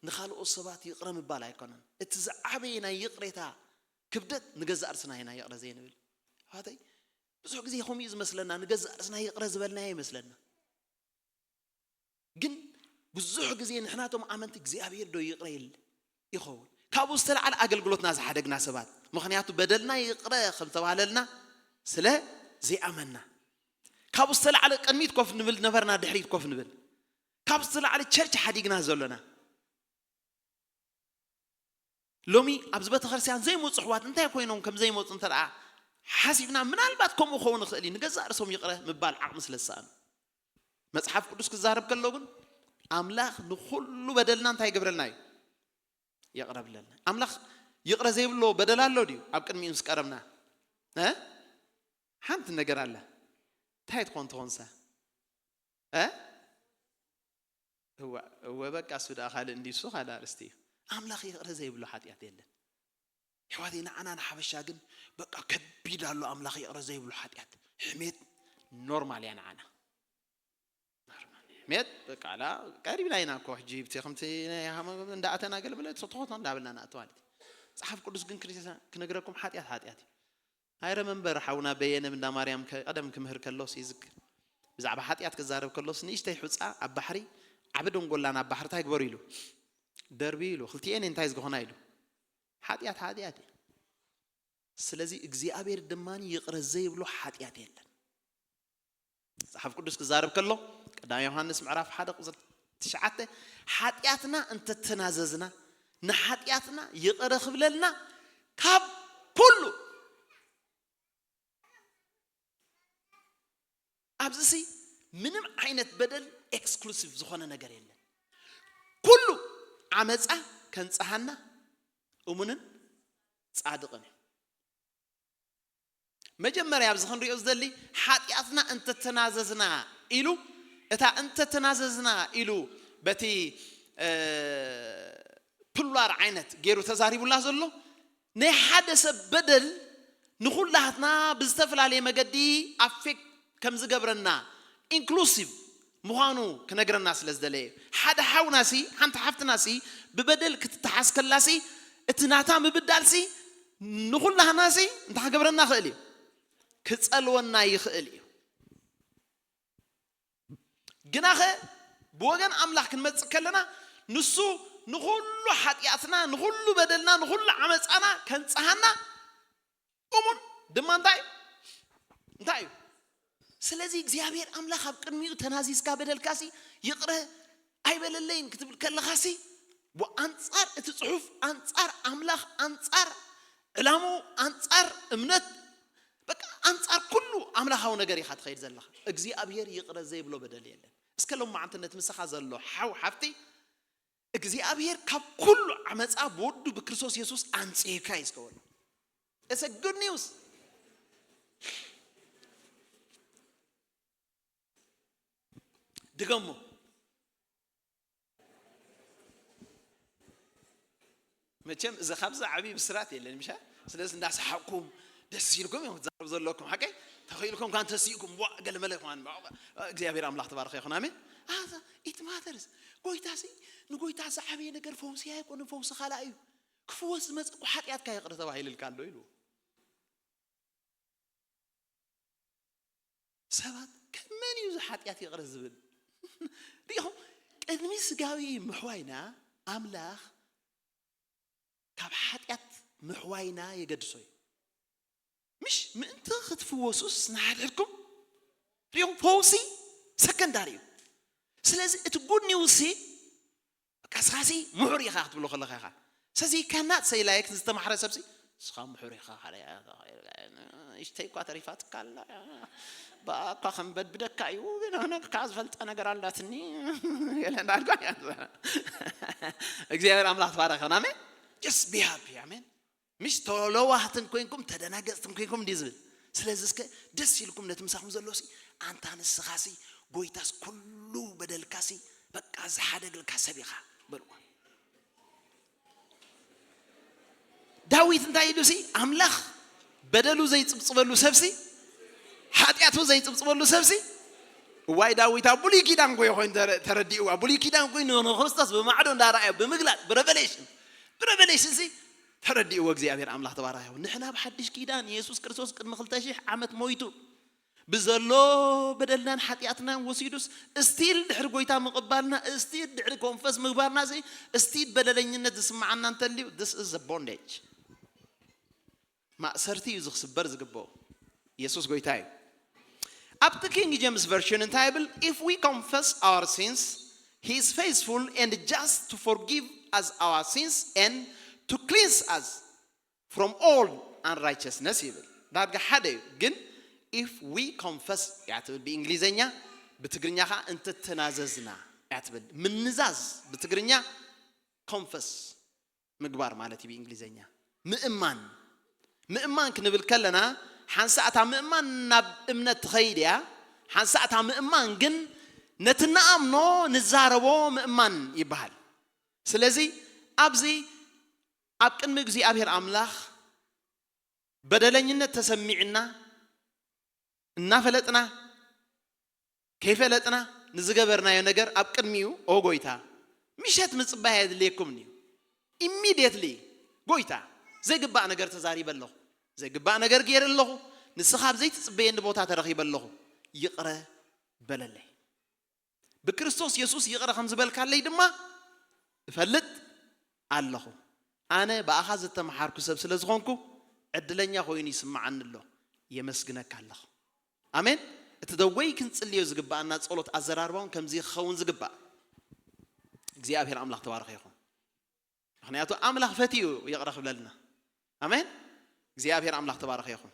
ንኻልኦት ሰባት ይቕረ ምባል ኣይኮነን። እቲ ዝዓበየ ናይ ይቕሬታ ክብደት ንገዛእ ርእስና ኢና ይቕረ ዘይንብል። ኣሕዋተይ ብዙሕ ግዜ ከምኡ እዩ ዝመስለና፣ ንገዛእ ርእስና ይቕረ ዝበልናዮ ይመስለና። ግን ብዙሕ ግዜ ንሕናቶም ኣመንቲ እግዚኣብሔር ዶ ይቕረ ይል ይኸውን። ካብኡ ዝተላዕለ ኣገልግሎትና ዝሓደግና ሰባት፣ ምኽንያቱ በደልና ይቕረ ከም ዝተባህለልና ስለ ዘይኣመንና። ካብኡ ዝተላዕለ ቅድሚት ኮፍ ንብል ነበርና፣ ድሕሪት ኮፍ ንብል። ካብ ዝተላዕለ ቸርች ሓዲግና ዘሎና ሎሚ ኣብዚ ቤተክርስትያን ዘይመፁ ኣሕዋት እንታይ ኮይኖም ከም ዘይመፁ እንተ ደኣ ሓሲብና፣ ምናልባት ከምኡ ክኸውን ይኽእል እዩ። ንገዛእ ርእሶም ይቕረ ምባል ዓቕሚ ስለ ዝሰኣኑ። መጽሓፍ ቅዱስ ክዛረብ ከሎ ግን፣ ኣምላኽ ንኹሉ በደልና እንታይ ይገብረልና እዩ? ይቕረ ብለልና። ኣምላኽ ይቕረ ዘይብሎ በደል ኣሎ ድዩ? ኣብ ቅድሚኡ ምስ ቀረብና፣ እ? ሓንቲ ነገር ኣላ። እንታይ ትኾን ትኾንሳ? እ? እወ፣ እወ፣ በቃ እሱ ደኣ ካልእ እንዲሱ ካልእ ኣርእስቲ እዩ። ኣምላኽ ይቕረ ዘይብሎ ሓጢኣት የለን። ኣሕዋተይ፣ ንዓና ንሓበሻ ግን በቃ ከቢድ ኣሎ ኣምላኽ ይቕረ ዘይብሎ ሓጢኣት። ሕሜት ኖርማል እያ ንዓና። ኖርማል። ሕሜት በቃ ኣላ ቀሪብና ኢና እኮ ሕጂ ብቲ ከምቲ ናይ ሃመ እንዳኣተና ገለ መለ ተተኾቶ እንዳበልና ንኣቱ ማለት እዩ። መጽሓፍ ቅዱስ ግን ክርስትያን ክነግረኩም ሓጢኣት ሓጢኣት እዩ። I remember ሓውና በየነ እንዳ ማርያም ከ-፣ ቀደም ክምህር ከሎስ ይዝክር። ብዛዕባ ሓጢኣት ክዛረብ ከሎስ ንእሽተይ ሑጻ ኣብ ባሕሪ ዓቢ ደንጎላ ናብ ባሕሪ እንታይ ግበሩ ኢሉ? ደርቢ ኢሉ። ክልቲኤን እንታይ ዝገኾና ኢሉ? ሓጢኣት ሓጢኣት እዩ። ስለዚ እግዚኣብሔር ድማ ይቕረ ዘይብሎ ሓጢኣት የለን። መጽሓፍ ቅዱስ ክዛረብ ከሎ ቀዳማይ ዮሃንስ ምዕራፍ ሓደ ቁጽሪ ትሽዓተ ሓጢኣትና እንተተናዘዝና ንሓጢኣትና ይቕረ ክብለልና ካብ ኩሉ ኣብዚ ሲ ምንም ዓይነት በደል ኤክስክሉሲቭ ዝኾነ ነገር የለን። ኩሉ ዓመፃ ከንፀሃና እሙንን ፃድቕን እዩ። መጀመርያ ኣብዚ ክንሪኦ ዝደሊ ሓጢኣትና እንተተናዘዝና ኢሉ እታ እንተተናዘዝና ኢሉ በቲ ፕሉራል ዓይነት ገይሩ ተዛሪቡላ ዘሎ ናይ ሓደ ሰብ በደል ንኹላትና ብዝተፈላለየ መገዲ ኣፌክት ከም ዝገብረና ኢንክሉሲቭ ምዃኑ ክነግረና ስለ ዝደለየ ሓደ ሓውናሲ ሓንቲ ሓፍትናሲ ብበደል ክትተሓዝ ከላሲ እቲ ናታ ምብዳልሲ ንኹላህናሲ እንታይ ክገብረና ይኽእል እዩ? ክጸልወና ይኽእል እዩ። ግናኸ ብወገን ኣምላኽ ክንመጽእ ከለና ንሱ ንኹሉ ሓጢኣትና ንኹሉ በደልና ንኹሉ ዓመፃና ከንጽሃና እሙን ድማ እንታይ እንታይ እዩ? ስለዚ እግዚኣብሔር ኣምላኽ ኣብ ቅድሚኡ ተናዚዝካ በደልካሲ ይቕረ ኣይበለለይን ክትብል ከለኻሲ ኣንጻር እቲ ጽሑፍ ኣንጻር ኣምላኽ ኣንጻር ዕላምኡ ኣንጻር እምነት በቃ ኣንጻር ኩሉ ኣምላኻዊ ነገር ኢኻ ትኸይድ ዘለኻ። እግዚኣብሔር ይቕረ ዘይብሎ በደል የለን። እስከ ሎማዓንቲ ነቲ ምሳኻ ዘሎ ሓው ሓፍቲ እግዚኣብሔር ካብ ኩሉ ዓመፃ ብወዱ ብክርስቶስ የሱስ ኣንጽህካ እዩ እስከ በሎ። It's a good news። ድገሞ። መቸም እዚ ካብዚ ዓብዪ ብስራት የለን ምሻ። ስለዚ እንዳሰሓቅኩም ደስ ኢልኩም እዮም ትዛረቡ ዘለኩም ሓቀይ ተኽኢልኩም ካን ተሲእኩም ዋ ገለመለ ከማን እግዚኣብሔር ኣምላኽ ተባረኸ ይኹን ኣሜን። ኢት ማተርስ ጎይታ ሲ ንጎይታ ዝዓበየ ነገር ፈውሲ ኣይኮነ ፈውሲ ካልኣ እዩ። ክፍወስ ዝመፀ እኮ ሓጢኣትካ ይቕረ ተባሂልልካ ኣሎ ኢሉ። ሰባት ከም መን እዩ እዚ ሓጢኣት ይቕረ ዝብል? ሪኢኹም ቅድሚ ስጋዊ ምሕዋይና ኣምላኽ ካብ ሓጢኣት ምሕዋይና የገድሶ እዩ። ምሽ ምእንቲ ክትፍወሱስ ንሓድሕድኩም ሪኢኹም ፈውሲ ሰከንዳሪ እዩ። ስለዚ እቲ ጉድ ኒውስ ሲ በቃ ስኻሲ ምሑር ኢኻ ክትብሎ ከለኻ ኢኻ። ስለዚ you cannot say like ዝተማሕረ ሰብሲ ስኻ ምሑር ኢኻ ካልያ እሽተይ እኳ ተሪፋትካ ኣላ ብኣኳ ከም በድብደካ እዩ ግን ኣነ ከዓ ዝፈልጣ ነገር ኣላትኒ ገለ እንዳልኳ እግዚኣብሔር ኣምላኽ ተባረክ ይኹን ኣሜን። Just be happy ኣሜን። ምሽ ተለዋህትን ኮይንኩም ተደናገፅትን ኮይንኩም እንዲ ዝብል ስለዚ እስከ ደስ ኢልኩም ነቲ ምሳኹም ዘሎ ሲ ኣንታ ንስኻ ሲ ጎይታስ ኩሉ በደልካ ሲ በቃ ዝሓደግልካ ሰብ ኢኻ በልዋ። ዳዊት እንታይ ኢሉ ሲ ኣምላኽ በደሉ ዘይፅብፅበሉ ሰብሲ ሓጢኣቱ ዘይፅብፅበሉ ሰብሲ እዋይ ዳዊት ኣብ ብሉይ ኪዳን ኮዮ ኮይኑ ተረ- ተረዲእዋ ብሉይ ኪዳን ኮይኑ ንክርስቶስ ብማዕዶ እንዳረኣዮ ብምግላፅ ብረቨሌሽን ብረቨሌሽን ሲ ተረዲእዎ እግዚኣብሔር ኣምላኽ ተባረኸ ይኹን። ንሕና ብሓድሽ ኪዳን የሱስ ክርስቶስ ቅድሚ ክልተ ሺሕ ዓመት ሞይቱ ብዘሎ በደልናን ሓጢኣትናን ወሲዱስ እስቲል ድሕሪ ጎይታ ምቕባልና እስቲል ድሕሪ ኮንፈስ ምግባርና ሲ እስቲል በደለኝነት ዝስምዓና እንተልዩ this is a bondage። ማእሰርቲ እዩ ዝክስበር ዝግብኦ። ኢየሱስ ጎይታ እዩ። ኣብቲ ኪንግ ጀምስ ቨርሽን እንታይ ይብል? If we confess our sins, he is faithful and just to forgive us our sins and to cleanse us from all unrighteousness ይብል። ዳርጋ ሓደ እዩ። ግን if we confess እያ ትብል ብእንግሊዘኛ፣ ብትግርኛ ከዓ እንተተናዘዝና እያ ትብል። ምንዛዝ ብትግርኛ confess ምግባር ማለት እዩ ብእንግሊዘኛ። ምእማን፣ ምእማን ክንብል ከለና ሓንሳእታ ምእማን ናብ እምነት ትኸይድ እያ። ሓንሳእታ ምእማን ግን ነቲ ንኣምኖ ንዛረቦ ምእማን ይበሃል። ስለዚ ኣብዚ ኣብ ቅድሚ እግዚኣብሔር ኣምላኽ በደለኝነት ተሰሚዕና እናፈለጥና ከይፈለጥና ንዝገበርናዮ ነገር ኣብ ቅድሚኡ ኦ ጎይታ ምሸት ምጽባይ ኣየድልየኩምን እዩ። ኢሚድየትሊ ጎይታ ዘይግባእ ነገር ተዛሪበ ኣለኹ፣ ዘይግባእ ነገር ገይረ ኣለኹ፣ ንስኻ ኣብ ዘይትጽበየኒ ቦታ ተረኺበ ኣለኹ፣ ይቕረ በለለይ። ብክርስቶስ የሱስ ይቕረ ከም ዝበልካለይ ድማ እፈልጥ ኣለኹ። ኣነ ብኣኻ ዝተመሓርኩ ሰብ ስለ ዝኾንኩ ዕድለኛ ኮይኑ ይስምዓኒ ኣሎ። የመስግነካ ኣለኹ። ኣሜን። እቲ ደወይ ክንጽልዮ ዝግብኣና ጸሎት ኣዘራርባውን ከምዚ ክኸውን ዝግባእ። እግዚኣብሔር ኣምላኽ ተባረኸ ይኹን። ምክንያቱ ኣምላኽ ፈትዩ ይቕረ ክብለልና። ኣሜን። እግዚኣብሔር ኣምላኽ ተባረኸ ይኹን።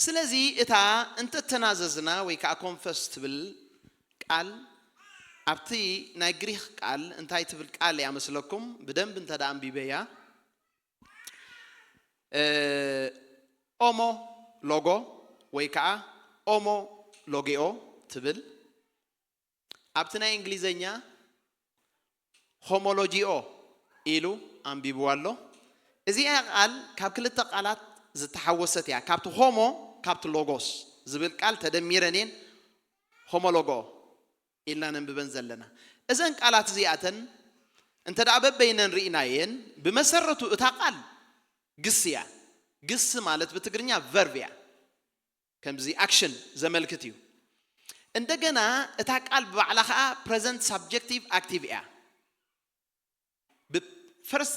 ስለዚ እታ እንተተናዘዝና ወይ ከዓ ኮንፈስ ትብል ቃል ኣብቲ ናይ ግሪክ ቃል እንታይ ትብል ቃል እያ መስለኩም? ብደንብ እንተ ደኣ ኣንቢበያ ኦሞ ሎጎ ወይ ከዓ ኦሞ ሎጌኦ ትብል። ኣብቲ ናይ እንግሊዘኛ ሆሞሎጂኦ ኢሉ ኣንቢብዋ ኣሎ። እዚኣ ቃል ካብ ክልተ ቃላት ዝተሓወሰት እያ። ካብቲ ሆሞ ካብቲ ሎጎስ ዝብል ቃል ተደሚረን እየን ሆሞሎጎ ኢልና ነንብበን ዘለና። እዘን ቃላት እዚኣተን እንተ ደኣ በበይነን ርኢናየን፣ ብመሰረቱ እታ ቃል ግስ እያ። ግስ ማለት ብትግርኛ ቨርብ እያ። ከምዚ ኣክሽን ዘመልክት እዩ። እንደገና እታ ቃል ብባዕላ ከዓ ፕረዘንት ሳብጀክቲቭ ኣክቲቭ እያ። ብፈርስት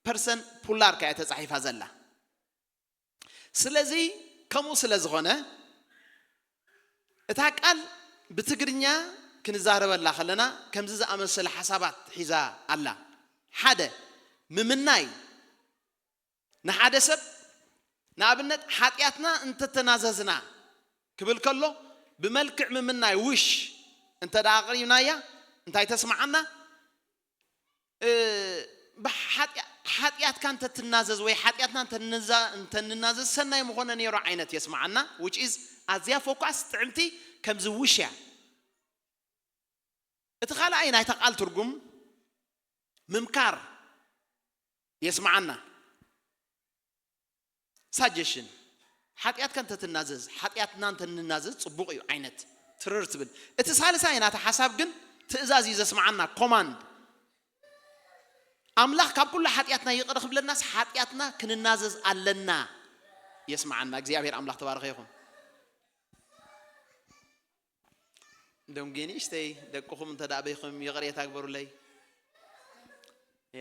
ፐርሰን ፑላር ከያ ተጻሒፋ ዘላ። ስለዚ ከምኡ ስለ ዝኾነ እታ ቃል ብትግርኛ ክንዛረበላ ከለና ከምዚ ዝኣመሰለ ሓሳባት ሒዛ ኣላ። ሓደ፣ ምምናይ። ንሓደ ሰብ ንኣብነት ሓጢኣትና እንተተናዘዝና ክብል ከሎ ብመልክዕ ምምናይ ውሽ እንተ ደኣ ኣቕሪብናያ እንታይ ተስምዓና? እ፣ ብሓጢኣ-፣ ሓጢኣትካ እንተትናዘዝ ወይ ሓጢኣትና እንተንዛ-፣ እንተንናዘዝ ሰናይ ምኾነ ነይሩ ዓይነት የስምዓና። Which is ኣዝያ ፎካስ ጥዕምቲ ከምዚ ውሽ እያ። እቲ ካልኣይ ናይታ ቃል ትርጉም ምምካር የስምዓና። ሳጀሽን ሓጢኣትካ እንተትናዘዝ ሓጢኣትና እንተንናዘዝ ጽቡቕ እዩ ዓይነት ትርር ትብል። እቲ ሳልሳይ ናታ ሓሳብ ግን ትእዛዝ እዩ ዘስምዓና፣ ኮማንድ። ኣምላኽ ካብ ኩሉ ሓጢኣትና ይቕረ ክብለናስ ሓጢኣትና ክንናዘዝ ኣለና። የስምዓና። እግዚኣብሔር ኣምላኽ ተባረኸ ይኹን። ደንጉየ ንእሽተይ ደቅኹም እንተ ደኣ በይኹም ይቕሬታ ግበሩለይ።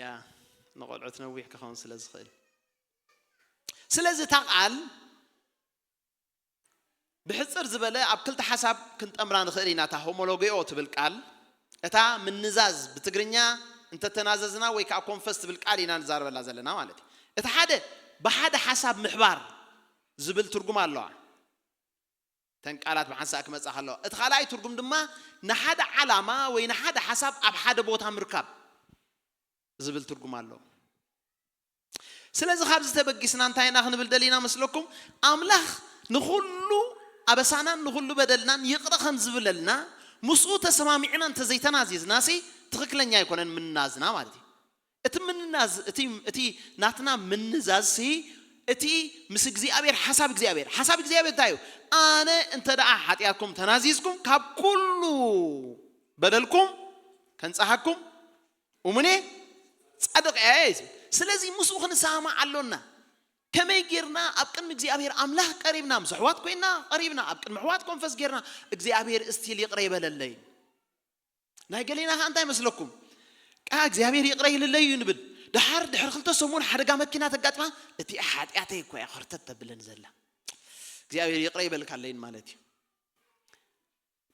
ያ ንቖልዑት ነዊሕ ክኸውን ስለ ዝኽእል። ስለዚ እታ ቃል ብሕጽር ዝበለ ኣብ ክልተ ሓሳብ ክንጠምራ ንኽእል ኢና። እታ ሆሞሎጌኦ ትብል ቃል እታ ምንዛዝ ብትግርኛ እንተተናዘዝና ወይ ከዓ ኮንፈስ ትብል ቃል ኢና ንዛረበላ ዘለና ማለት እዩ። እቲ ሓደ ብሓደ ሓሳብ ምሕባር ዝብል ትርጉም ኣለዋ። ተን ቃላት ብሓንሳእ ክመጻ ከለዋ። እቲ ካልኣይ ትርጉም ድማ ንሓደ ዓላማ ወይ ንሓደ ሓሳብ ኣብ ሓደ ቦታ ምርካብ ዝብል ትርጉም ኣለዎ። ስለዚ ካብዚ ተበጊስና እንታይ ኢና ክንብል ደሊና መስለኩም? ኣምላኽ ንኹሉ ኣበሳናን ንኹሉ በደልናን ይቕረ ከም ዝብለልና ምስኡ ተሰማሚዕና እንተዘይተናዚዝናሲ ትኽክለኛ ኣይኮነን ምንናዝና ማለት እዩ። እቲ ምንናዝ፣ እቲ፣ እቲ ናትና ምንዛዝሲ እቲ ምስ እግዚኣብሔር ሓሳብ እግዚኣብሔር፣ ሓሳብ እግዚኣብሔር እንታይ እዩ? ኣነ እንተ ደኣ ሓጢኣትኩም ተናዚዝኩም ካብ ኩሉ በደልኩም ከንጽሃኩም እሙኔ ጻድቕ እየ። ስለዚ ምስኡ ክንሰማማዕ ኣሎና። ከመይ ጌርና ኣብ ቅድሚ እግዚኣብሔር ኣምላኽ ቀሪብና፣ ምስ ኣሕዋት ኮይና ቀሪብና፣ ኣብ ቅድሚ ኣሕዋት ኮንፈስ ጌርና እግዚኣብሔር እስቲል ይቕረ ይበለለይ። ናይ ገሌና ከኣ እንታይ መስለኩም? ቃ እግዚኣብሔር ይቕረ ይልለይ እዩ ንብል። ደሓር ድሕሪ ክልተ ሰሙን ሓደጋ መኪና ተጋጥማ፣ እቲኣ ሓጢኣተይ እኮ እያ ኸርተት ተብለኒ ዘላ። እግዚኣብሔር ይቕረ ይበልካለይን ማለት እዩ።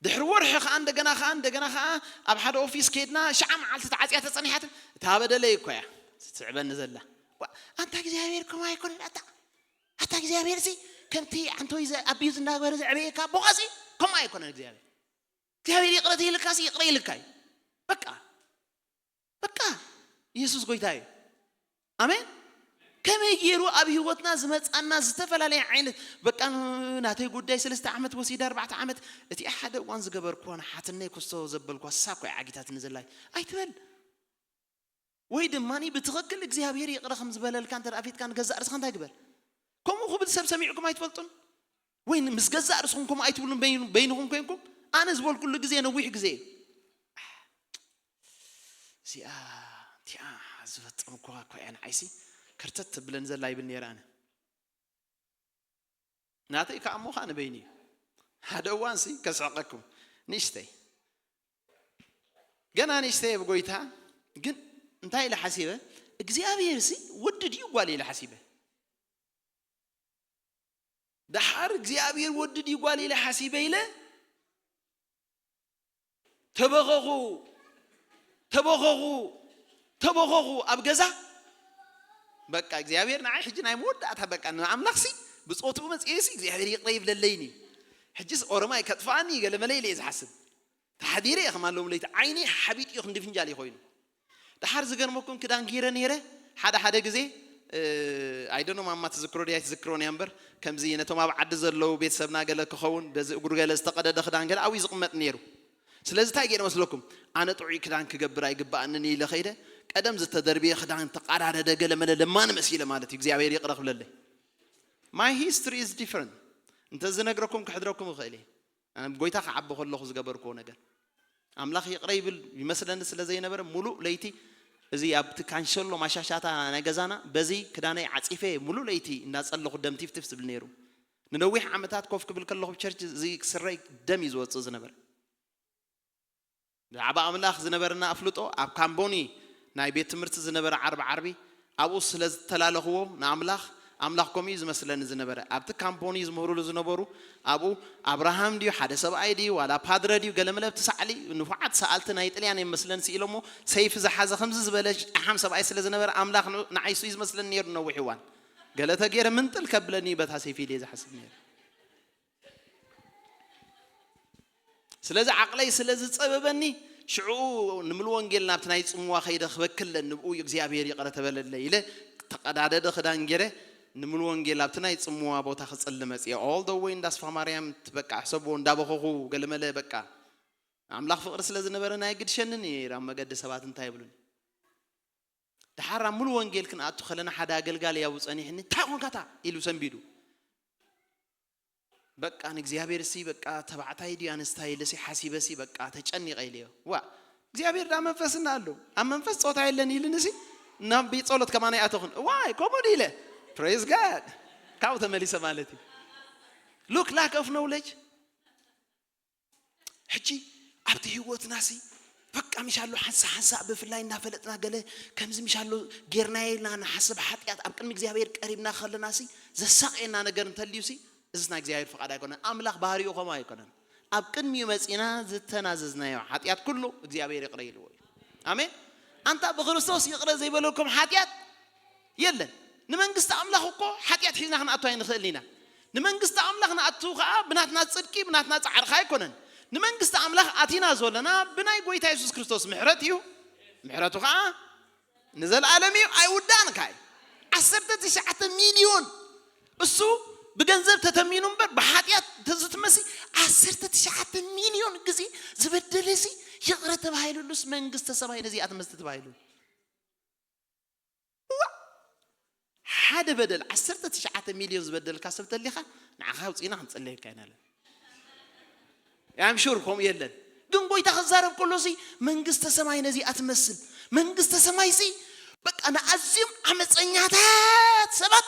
ድሕሪ ወርሒ ከኣ እንደገና ከኣ እንደገና ከኣ ኣብ ሓደ ኦፊስ ከይድና ሽዓ መዓልቲ ተዓጽያ ተጸኒሓትን፣ እታ በደለይ እኮ እያ ትስዕበኒ ዘላ። ኣንታ እግዚኣብሔር ከምኡ ኣይኮነን። ኣታ ኣታ እግዚኣብሔር ሲ ከምቲ ዓንተወይ ኣቢዩዝ እናገበረ ዘዕበየካ ኣቦኻሲ ከምኡ ኣይኮነን እግዚኣብሔር። እግዚኣብሔር ይቕረ ተይልካሲ ይቕረ ኢልካ እዩ። በቃ በቃ ኢየሱስ ጎይታ እዩ። ኣሜን። ከመይ ገይሩ ኣብ ህይወትና ዝመጻና ዝተፈላለየ ዓይነት በቃ ናተይ ጉዳይ ሰለስተ ዓመት ወሲደ ኣርባዕተ ዓመት እቲ ሓደ እዋን ዝገበርኩዋ ንሓትነይ ክስቶ ዘበልኳ ሳኮ ዓጊታት ንዘላይ ኣይትበል። ወይ ድማ ብትኽክል እግዚኣብሔር ይቕረ ከም ዝበለልካ እንተ ደኣ ፌትካ ንገዛእ ርእስኻ እንታይ ግበር? ከምኡ ክብል ሰብ ሰሚዕኩም ኣይትፈልጡን? ወይ ምስ ገዛእ ርእስኹም ከምኡ ኣይትብሉን በይኑ- በይንኹም ኮይንኩም? ኣነ ዝበልኩሉ ግዜ ነዊሕ ግዜ እዩ። እዚኣ እቲኣ ዝፈጸምኩዋ እኮ እያ ንዓይሲ ከርተት ትብለን ዘላ ይብል ነይረ ኣነ። ናተይ ከዓ እሞ ከዓ ንበይኑ እዩ። ሓደ እዋንሲ ከስሕቀኩም ንእሽተይ ገና ንእሽተይ ብጎይታ ግን እንታይ ኢለ ሓሲበ እግዚኣብሔር ሲ ወዲ ድዩ ጓል ኢለ ሓሲበ። ደሓር እግዚኣብሔር ወዲ ድዩ ጓል ኢለ ሓሲበ ኢለ ተበኸኹ ተበኸኹ ተበኸኹ ኣብ ገዛ። በቃ እግዚኣብሔር ንዓይ ሕጂ ናይ መወዳእታ በቃ ንኣምላኽሲ ብፆትኡ መፅኤሲ እግዚኣብሔር ይቕረ ይብለለይኒ። ሕጂስ ኦሮማይ ከጥፋኣኒ ገለመለ ኢለ እየ ዝሓስብ። ተሓዲረ እየ ከማለዎም ለይቲ ዓይኒ ሓቢጥ እዩ ክንዲ ፍንጃል እዩ ኮይኑ። ደሓር ዝገርመኩም ክዳን ገይረ ነይረ ሓደ ሓደ ግዜ ኣይደኖ ማማ ትዝክሮ ድያ ትዝክሮን እያ እምበር ከምዚ ነቶም ኣብ ዓዲ ዘለዉ ቤተሰብና ገለ ክኸውን በዚ እግሩ ገለ ዝተቐደደ ክዳን ገለ ኣብኡ ዝቕመጥ ነይሩ። ስለዚ እንታይ ገይረ መስለኩም? ኣነ ጥዑይ ክዳን ክገብር ኣይግባኣንን ኢለ ኸይደ ቀደም ዝተደርብየ ክዳን ተቐዳደደ ገለ መለ ለማኒ መሲለ ማለት እዩ እግዚኣብሔር ይቕረ ክብለለይ። My history is different። እንተዝነግረኩም ክሕድረኩም እኽእል እየ። ኣነ ጎይታ ክዓቢ ከለኹ ዝገበርክዎ ነገር ኣምላኽ ይቕረ ይብል ይመስለኒ ስለ ዘይነበረ ሙሉእ ለይቲ እዚ ኣብቲ ካንሸሎ ማሻሻታ ናይ ገዛና በዚ ክዳነይ ዓፂፈ ሙሉእ ለይቲ እናፀለኹ ደም ቲፍቲፍ ዝብል ነይሩ። ንነዊሕ ዓመታት ኮፍ ክብል ከለኹ ቸርች እዚ ስረይ ደም እዩ ዝወፅእ ዝነበረ። ብዛዕባ ኣምላኽ ዝነበረና ኣፍልጦ ኣብ ካምቦኒ ናይ ቤት ትምህርቲ ዝነበረ ዓርቢ ዓርቢ ኣብኡ ስለ ዝተላለኽዎ ንኣምላኽ ኣምላኽ ከምኡ እዩ ዝመስለኒ ዝነበረ። ኣብቲ ካምቦኒ ዝምህሩሉ ዝነበሩ ኣብኡ ኣብርሃም ድዩ ሓደ ሰብኣይ ድዩ ዋላ ፓድረ ድዩ ገለመለ ኣብቲ ሳዕሊ ንፉዓት ሰኣልቲ ናይ ጥልያን እዮም መስለኒ ስኢሎሞ ሰይፊ ዝሓዘ ከምዚ ዝበለ ጫሓም ሰብኣይ ስለ ዝነበረ ኣምላኽ ንዓይሱ እዩ ዝመስለኒ ነይሩ ነዊሕ እዋን። ገለ ተገይረ ምንጥል ከብለኒ እዩ በታ ሰይፊ ኢለ ዝሓስብ ነይረ። ስለዚ ዓቕለይ ስለ ዝጸበበኒ ሽዑ ንምሉ ወንጌል ናብቲ ናይ ጽምዋ ከይደ ክበክለ ንብኡ እግዚኣብሔር ይቕረ ተበለለይ ኢለ ተቐዳደደ ክዳን ገይረ ንምሉ ወንጌል ኣብቲ ናይ ጽምዋ ቦታ ክጽሊ መጽየ all the way እንዳ ስፋ ማርያም በቃ ሕሰብዎ እንዳበኸኹ ገለመለ በቃ ኣምላኽ ፍቕሪ ስለ ዝነበረ ናይ ግድሸንን እየ ኣብ መገዲ ሰባት እንታይ ይብሉን ደሓር ኣብ ሙሉ ወንጌል ክንኣቱ ከለና ሓደ ኣገልጋሊ ኣብኡ ጸኒሕኒ እንታይ ኮንካታ ኢሉ ሰንቢዱ በቃ ንእግዚኣብሔር ሲ በቃ ተባዕታይ ድዩ ኣንስታይ ኢለ ሲ ሓሲበ ሲ በቃ ተጨኒቐ ኢለዮ። ዋ እግዚኣብሔር ዳ መንፈስና ኣሎ ኣብ መንፈስ ፆታ የለን ኢልኒ ሲ ናብ ቤት ጸሎት ከማን ኣይኣተኹን። ዋይ ከምኡ ድዩ ኢለ praise God ካብኡ ተመሊሰ ማለት እዩ። Look lack of knowledge ሕጂ ኣብቲ ህይወትና ሲ በቃ ምሻሎ ሓንሳ ሓንሳ ብፍላይ እናፈለጥና ገለ ከምዚ ምሻሎ ጌርናዮ ኢልና ንሓስብ ሓጢኣት ኣብ ቅድሚ እግዚኣብሔር ቀሪብና ከለና ሲ ዘሳቕየና ነገር እንተልዩ ሲ እዚስ ናይ እግዚኣብሔር ፍቓድ ኣይኮነን። ኣምላኽ ባህሪኡ ከምኡ ኣይኮነን። ኣብ ቅድሚኡ መጺና ዝተናዘዝናዮ ሓጢኣት ኩሉ እግዚኣብሔር ይቕረ ኢልዎ እዩ። ኣሜን። ኣንታ ብክርስቶስ ይቕረ ዘይበለልኩም ሓጢኣት የለን። ንመንግስቲ ኣምላኽ እኮ ሓጢኣት ሒዝና ክንኣቱ ኣይንኽእልን ኢና። ንመንግስቲ ኣምላኽ ንኣቱ ከዓ ብናትና ጽድቂ ብናትና ጻዕርኻ ኣይኮነን። ንመንግስቲ ኣምላኽ ኣቲና ዘለና ብናይ ጎይታ የሱስ ክርስቶስ ምሕረት እዩ። ምሕረቱ ከዓ ንዘለኣለም እዩ ኣይውዳእን ካይ ዓሰርተ ትሽዓተ ሚልዮን እሱ ብገንዘብ ተተሚኑ እምበር ብሓጢኣት ተዝትመሲ ዓሰርተ ትሽዓተ ሚልዮን ግዜ ዝበደለ ሲ ይቕረ ተባሂሉሉስ መንግስተ ሰማይ ነዚኣ ትመስል ተባሂሉ ሓደ በደል ዓሰርተ ትሽዓተ ሚልዮን ዝበደልካ ሰብ ተሊኻ ንዓኻ ኣውፂእና ክንፅለየልካ ኢና ለን ያም ሹር ከምኡ የለን ግን ጎይታ ክዛረብ ከሎ ሲ መንግስተ ሰማይ ነዚኣ ትመስል መንግስተ ሰማይ ሲ በቃ ንኣዝዮም ዓመፀኛታት ሰባት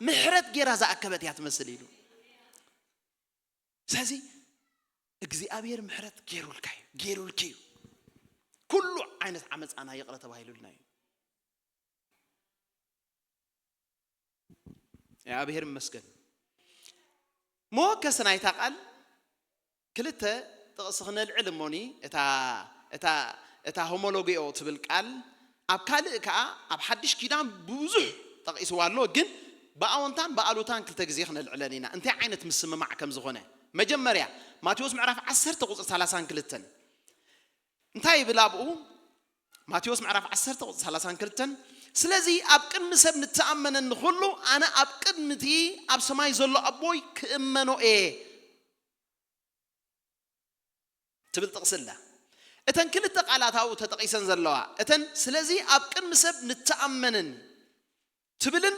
ምሕረት ጌራ ዝኣከበት እያ ትመስል ኢሉ ስለዚ እግዚኣብሔር ምሕረት ገይሩልካ እዩ ገይሩልኪ እዩ ኩሉ ዓይነት ዓመፃና ይቕረ ተባሂሉልና እዩ እግዚኣብሔር ይመስገን መወከሲ ናይታ ቃል ክልተ ጥቕሲ ክነልዕል እሞኒ እታ እታ እታ ሆሞሎጊኦ ትብል ቃል ኣብ ካልእ ከዓ ኣብ ሓድሽ ኪዳን ብዙሕ ጠቒስዋ ኣሎ፣ ግን ብኣወንታን ብኣሉታን ክልተ ግዜ ክነልዕለን ኢና፣ እንታይ ዓይነት ምስምማዕ ከም ዝኾነ። መጀመርያ፣ ማቴዎስ ምዕራፍ ዓሰርተ ቁጽሪ ሰላሳን ክልተን እንታይ ይብል ኣብኡ? ማቴዎስ ምዕራፍ ዓሰርተ ቁጽሪ ሰላሳን ክልተን፣ "ስለዚ ኣብ ቅድሚ ሰብ ንተኣመነኒ ኩሉ፣ ኣነ ኣብ ቅድሚ እቲ ኣብ ሰማይ ዘሎ ኣቦይ ክእመኖ እየ" ትብል ጥቕሲ ኣላ። እተን ክልተ ቃላት ኣብኡ ተጠቒሰን ዘለዋ፣ እተን "ስለዚ ኣብ ቅድሚ ሰብ ንተኣመነኒ" ትብልን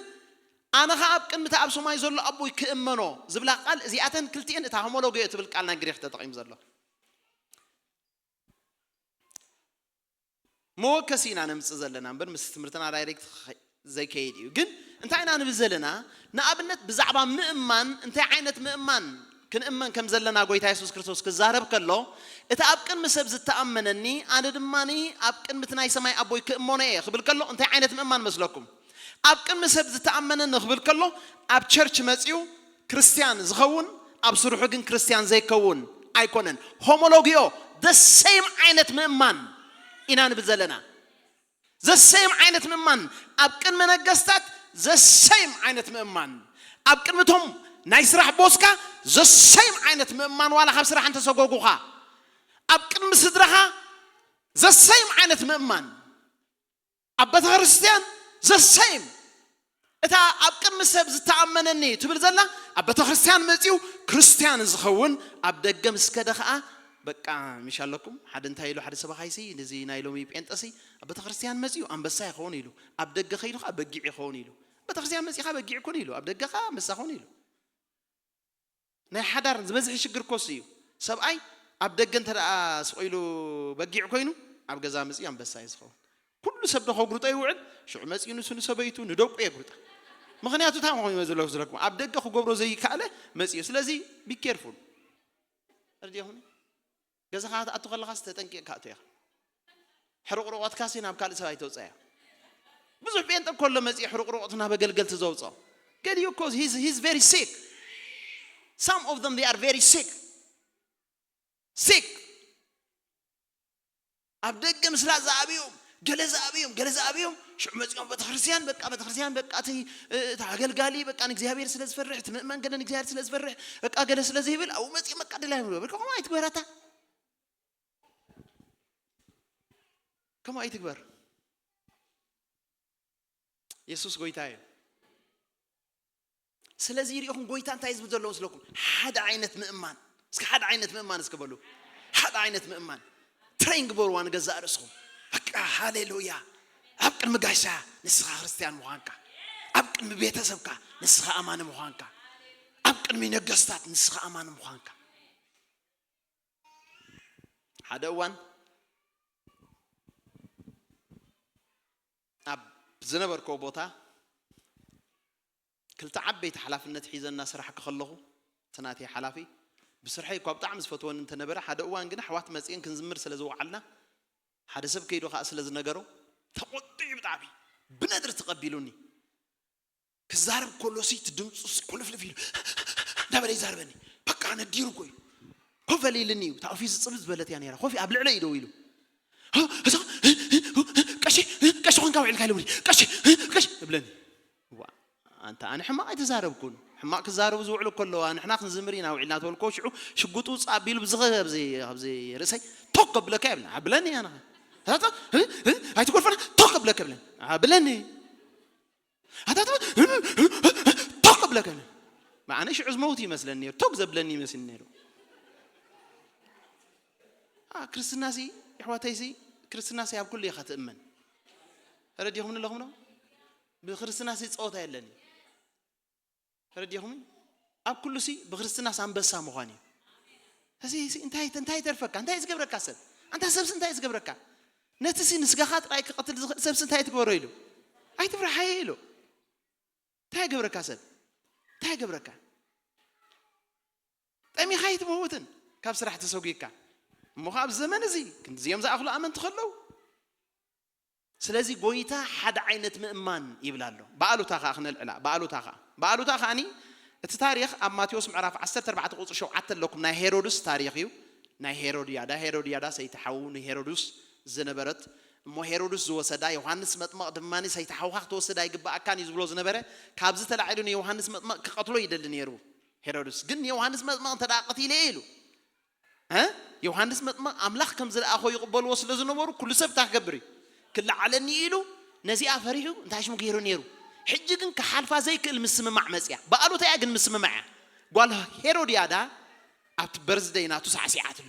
"ኣነ ኸኣ ኣብ ቅድሚ እቲ ኣብ ሰማይ ዘሎ ኣቦይ ክእመኖ" ዝብላ ቃል፣ እዚኣተን ክልቲኤን እታ ሆሞሎጎ ትብል ቃል ናይ ግሪኽ ተጠቒሙ ዘሎ። መወከሲ ኢና ነምጽእ ዘለና እምበር፣ ምስ ትምህርትና ዳይሬክት ኸ-፣ ዘይከይድ እዩ። ግን እንታይ ኢና ንብል ዘለና? ንኣብነት ብዛዕባ ምእማን፣ እንታይ ዓይነት ምእማን ክንእመን ከም ዘለና ጎይታ የሱስ ክርስቶስ ክዛረብ ከሎ፣ "እቲ ኣብ ቅድሚ ሰብ ዝተኣመነኒ፣ ኣነ ድማ ኣብ ቅድሚ እቲ ናይ ሰማይ ኣቦይ ክእመኖ እየ" ክብል ከሎ፣ እንታይ ዓይነት ምእማን መስለኩም? ኣብ ቅድሚ ሰብ ዝተኣመነኒ ክብል ከሎ፣ ኣብ ቸርች መጺኡ ክርስትያን ዝኸውን፣ ኣብ ስርሑ ግን ክርስትያን ዘይከውን ኣይኮነን። ሆሞሎጊዮ፣ the same ዓይነት ምእማን ኢና ንብል ዘለና። The same ዓይነት ምእማን፣ ኣብ ቅድሚ ነገስታት the same ዓይነት ምእማን፣ ኣብ ቅድሚ እቶም ናይ ስራሕ ቦስካ the same ዓይነት ምእማን፣ ዋላ ካብ ስራሕ እንተሰጎጉኻ፣ ኣብ ቅድሚ ስድራኻ the same ዓይነት ምእማን፣ ኣብ ቤተ ክርስትያን the same። እታ ኣብ ቅድሚ ሰብ ዝተኣመነኒ ትብል ዘላ፣ ኣብ ቤተ ክርስትያን መጺኡ ክርስትያን ዝኸውን፣ ኣብ ደገ ምስ ከደ ኸኣ፣ በቃ፣ ምሽ ኣለኩም፣ ሓደ እንታይ ኢሉ ሓደ ሰባኻይሲ፣ ነዚ ናይ ሎሚ ጴንጠሲ፣ ኣብ ቤተ ክርስትያን መጺኡ ኣንበሳ ይኸውን ኢሉ፣ ኣብ ደገ ከይዱ ኸኣ በጊዕ ይኸውን ኢሉ። ቤተ ክርስትያን መጺኻ በጊዕ ኩን ኢሉ፣ ኣብ ደገ ኸኣ ኣንበሳ ኩን ኢሉ። ናይ ሓዳር ዝበዝሕ ሽግር ኮስ እዩ። ሰብኣይ ኣብ ደገ እንተ ደኣ ስቕ ኢሉ በጊዕ ኮይኑ፣ ኣብ ገዛ መጺኡ ኣንበሳ እዩ ዝኸውን። ኩሉ ሰብ ዶ ከጉርጦ ይውዕል? ሽዑ መጺኡ ንሱ ንሰበይቱ፣ ንደቁ የጉርጣ። ምኽንያቱ እንታይ ምዃኑ እዩ ዘሎ ዝለኩም? ኣብ ደገ ክገብሮ ዘይከኣለ መጺኡ። ስለዚ be careful። ተረዲእኹም? ገዛኻ ክትኣቱ ከለኻስ ተጠንቂቕካ ኣቱ ኢኻ። ሕርቕርቖትካሲ ናብ ካልእ ሰብ ኣይተውፅኣዮ። ብዙሕ ጴንጠ እኮ ኣሎ መፂኡ ሕርቕርቖት ናብ ኣገልገልቲ ዘውፅኦ። ገሊኡ እኮ he's, he's very sick. Some of them, they are very sick. Sick. ኣብ ደገ ምስላ ዝኣብዮም፣ ገለ ዝኣብዮም፣ ገለ ዝኣብዮም፣ ሽዑ መፂኦም ቤተክርስትያን፣ በቃ ቤተክርስትያን፣ በቃ እቲ፣ እቲ ኣገልጋሊ፣ በቃ ንእግዚኣብሔር ስለ ዝፈርሕ፣ እቲ ምእመን ገለ ንእግዚኣብሔር ስለ ዝፈርሕ፣ በቃ ገለ ስለ ዘይብል፣ ኣብኡ መፂኦም በቃ ድላይ ይብሉ። በቃ ከምኡ ኣይትግበራታ። ከምኡ ኣይትግበር። የሱስ ጎይታ እዩ። ስለዚ ይሪኢኹም ጎይታ እንታይ ዝብል ዘሎ መስለኩም? ሓደ ዓይነት ምእማን። እስኪ ሓደ ዓይነት ምእማን እስኪ በሉ። ሓደ ዓይነት ምእማን። ትሬን ግበርዋ ንገዛእ ርእስኹም። በቃ ሃሌሉያ። ኣብ ቅድሚ ጋሻ ንስኻ ክርስትያን ምዃንካ፣ ኣብ ቅድሚ ቤተሰብካ ንስኻ ኣማኒ ምዃንካ፣ ኣብ ቅድሚ ነገስታት ንስኻ ኣማኒ ምዃንካ። ሓደ እዋን ኣብ ዝነበርክዎ ቦታ ክልተ ዓበይቲ ሓላፍነት ሒዘ እናሰራሕኩ ከለኹ፣ እቲ ናተይ ሓላፊ ብስርሐይ እኳ ብጣዕሚ ዝፈትወኒ እንተነበረ፣ ሓደ እዋን ግን ኣሕዋት መጺኤን ክንዝምር ስለ ዝወዓልና፣ ሓደ ሰብ ከይዱ ከኣ ስለ ዝነገሮ፣ ተቖጢዑ ብጣዕሚ ብነድሪ ተቐቢሉኒ። ክዛረብ ከሎሲ እቲ ድምፁ ኩልፍልፍ ኢሉ እንዳበለ ይዛረበኒ። በቃ ነዲሩ እኮ እዩ። ኮፍ በል ኢልኒ እዩ። እታ ኦፊስ ፅብብ ዝበለት እያ ነይራ። ኮፍ ኣብ ልዕለ እዩ ደው ኢሉ። "እዛ ቀሺ፣ ቀሺ ኮንካ ውዒልካ ኢሉ ቀሺ፣ ቀሺ" እብለኒ። ዋ፣ ኣንታ ኣነ ሕማቕ ኣይተዛረብኩን። ሕማቕ ክዛረቡ ዝውዕሉ እኮ ኣለዋ። ንሕና ክንዝምር ኢና ውዒልና ተበልኮ ሽዑ ሽጉጡ ውፅእ ኣቢሉ ብዝኸ ኣብዚ፣ ኣብዚ ርእሰይ ቶክ ከብለካ ይብለኒ። ኣብለኒ ኣነ። ኣይትጎርፈና ቶክ ከብለካ ይብለኒ። ኣብለኒ። ኣታ ቶክ ብለከኒ። መዓነ ሽዑ ዝመውት ይመስለኒ ነይሩ። ቶክ ዘብለኒ ይመስል ነይሩ። አ፣ ክርስትናሲ፣ የሕዋተይሲ፣ ክርስትናሲ ኣብ ኩሉ ኢኻ ትእመን። ተረዲኹምኒ ኣለኹም ዶ? ብክርስትናሲ ጸወታ የለኒ። ተረዲኹም? ኣብ ኩሉሲ ብክርስትናስ ኣንበሳ ምዃን እዩ። እዚ፣ እዚ እንታይ፣ እንታይ ይተርፈካ? እንታይ ዝገብረካ ሰብ? ኣንታ ሰብሲ እንታይ ዝገብረካ? ነቲ ሲ ንስጋኻ ጥራይ ክቐትል ዝኽእል ሰብሲ እንታይ ትግበሮ ኢሉ? ኣይትፍርሓዮ ኢሉ። እንታይ ይገብረካ ሰብ? እንታይ ይገብረካ? ጠሚኻ ኣይትመውትን ካብ ስራሕ ተሰጒግካ። እሞ ኸዓ ኣብዚ ዘመን እዚ ክንድዚኦም ዝኣኽሉ ኣመንቲ ከለዉ፣ ስለዚ ጎይታ ሓደ ዓይነት ምእማን ይብል ኣሎ። ብኣሉታ ኸዓ ክነልዕላ፣ ብኣሉታ ኸዓ። ብኣሉታ ኸዓኒ እቲ ታሪኽ ኣብ ማቴዎስ ምዕራፍ ዓሰርተ ኣርባዕተ ቁጽሪ ሸውዓተ ኣለኩም፣ ናይ ሄሮድስ ታሪኽ እዩ። ናይ ሄሮድያዳ፣ ሄሮድያዳ ሰይቲ ሓዉ ንሄሮድስ ዝነበረት እሞ ሄሮድስ ዝወሰዳ፣ ዮሃንስ መጥመቕ ድማ ሰይቲ ሓውካ ክትወስድ ኣይግብኣካን እዩ ዝብሎ ዝነበረ። ካብዚ ተላዒሉ ንዮሃንስ መጥመቕ ክቐትሎ ይደሊ ነይሩ ሄሮድስ። ግን ንዮሃንስ መጥመቕ እንተ ደኣ ቀቲለ ኢሉ፣ እ? ዮሃንስ መጥመቕ ኣምላኽ ከም ዝለኣኾ ይቕበልዎ ስለ ዝነበሩ፣ ኩሉ ሰብ እንታይ ክገብር እዩ? ክለዓለኒ ኢሉ ነዚኣ ፈሪሑ እንታይ ሽሙ ገይሩ ነይሩ? ሕጂ ግን ክሓልፋ ዘይክእል ምስምማዕ መጽያ። ብኣሉታ እያ ግን ምስምማዕ እያ። ጓል ሄሮድያዳ ኣብቲ በርዝደይ ናቱ ሳዕሲዓትሉ።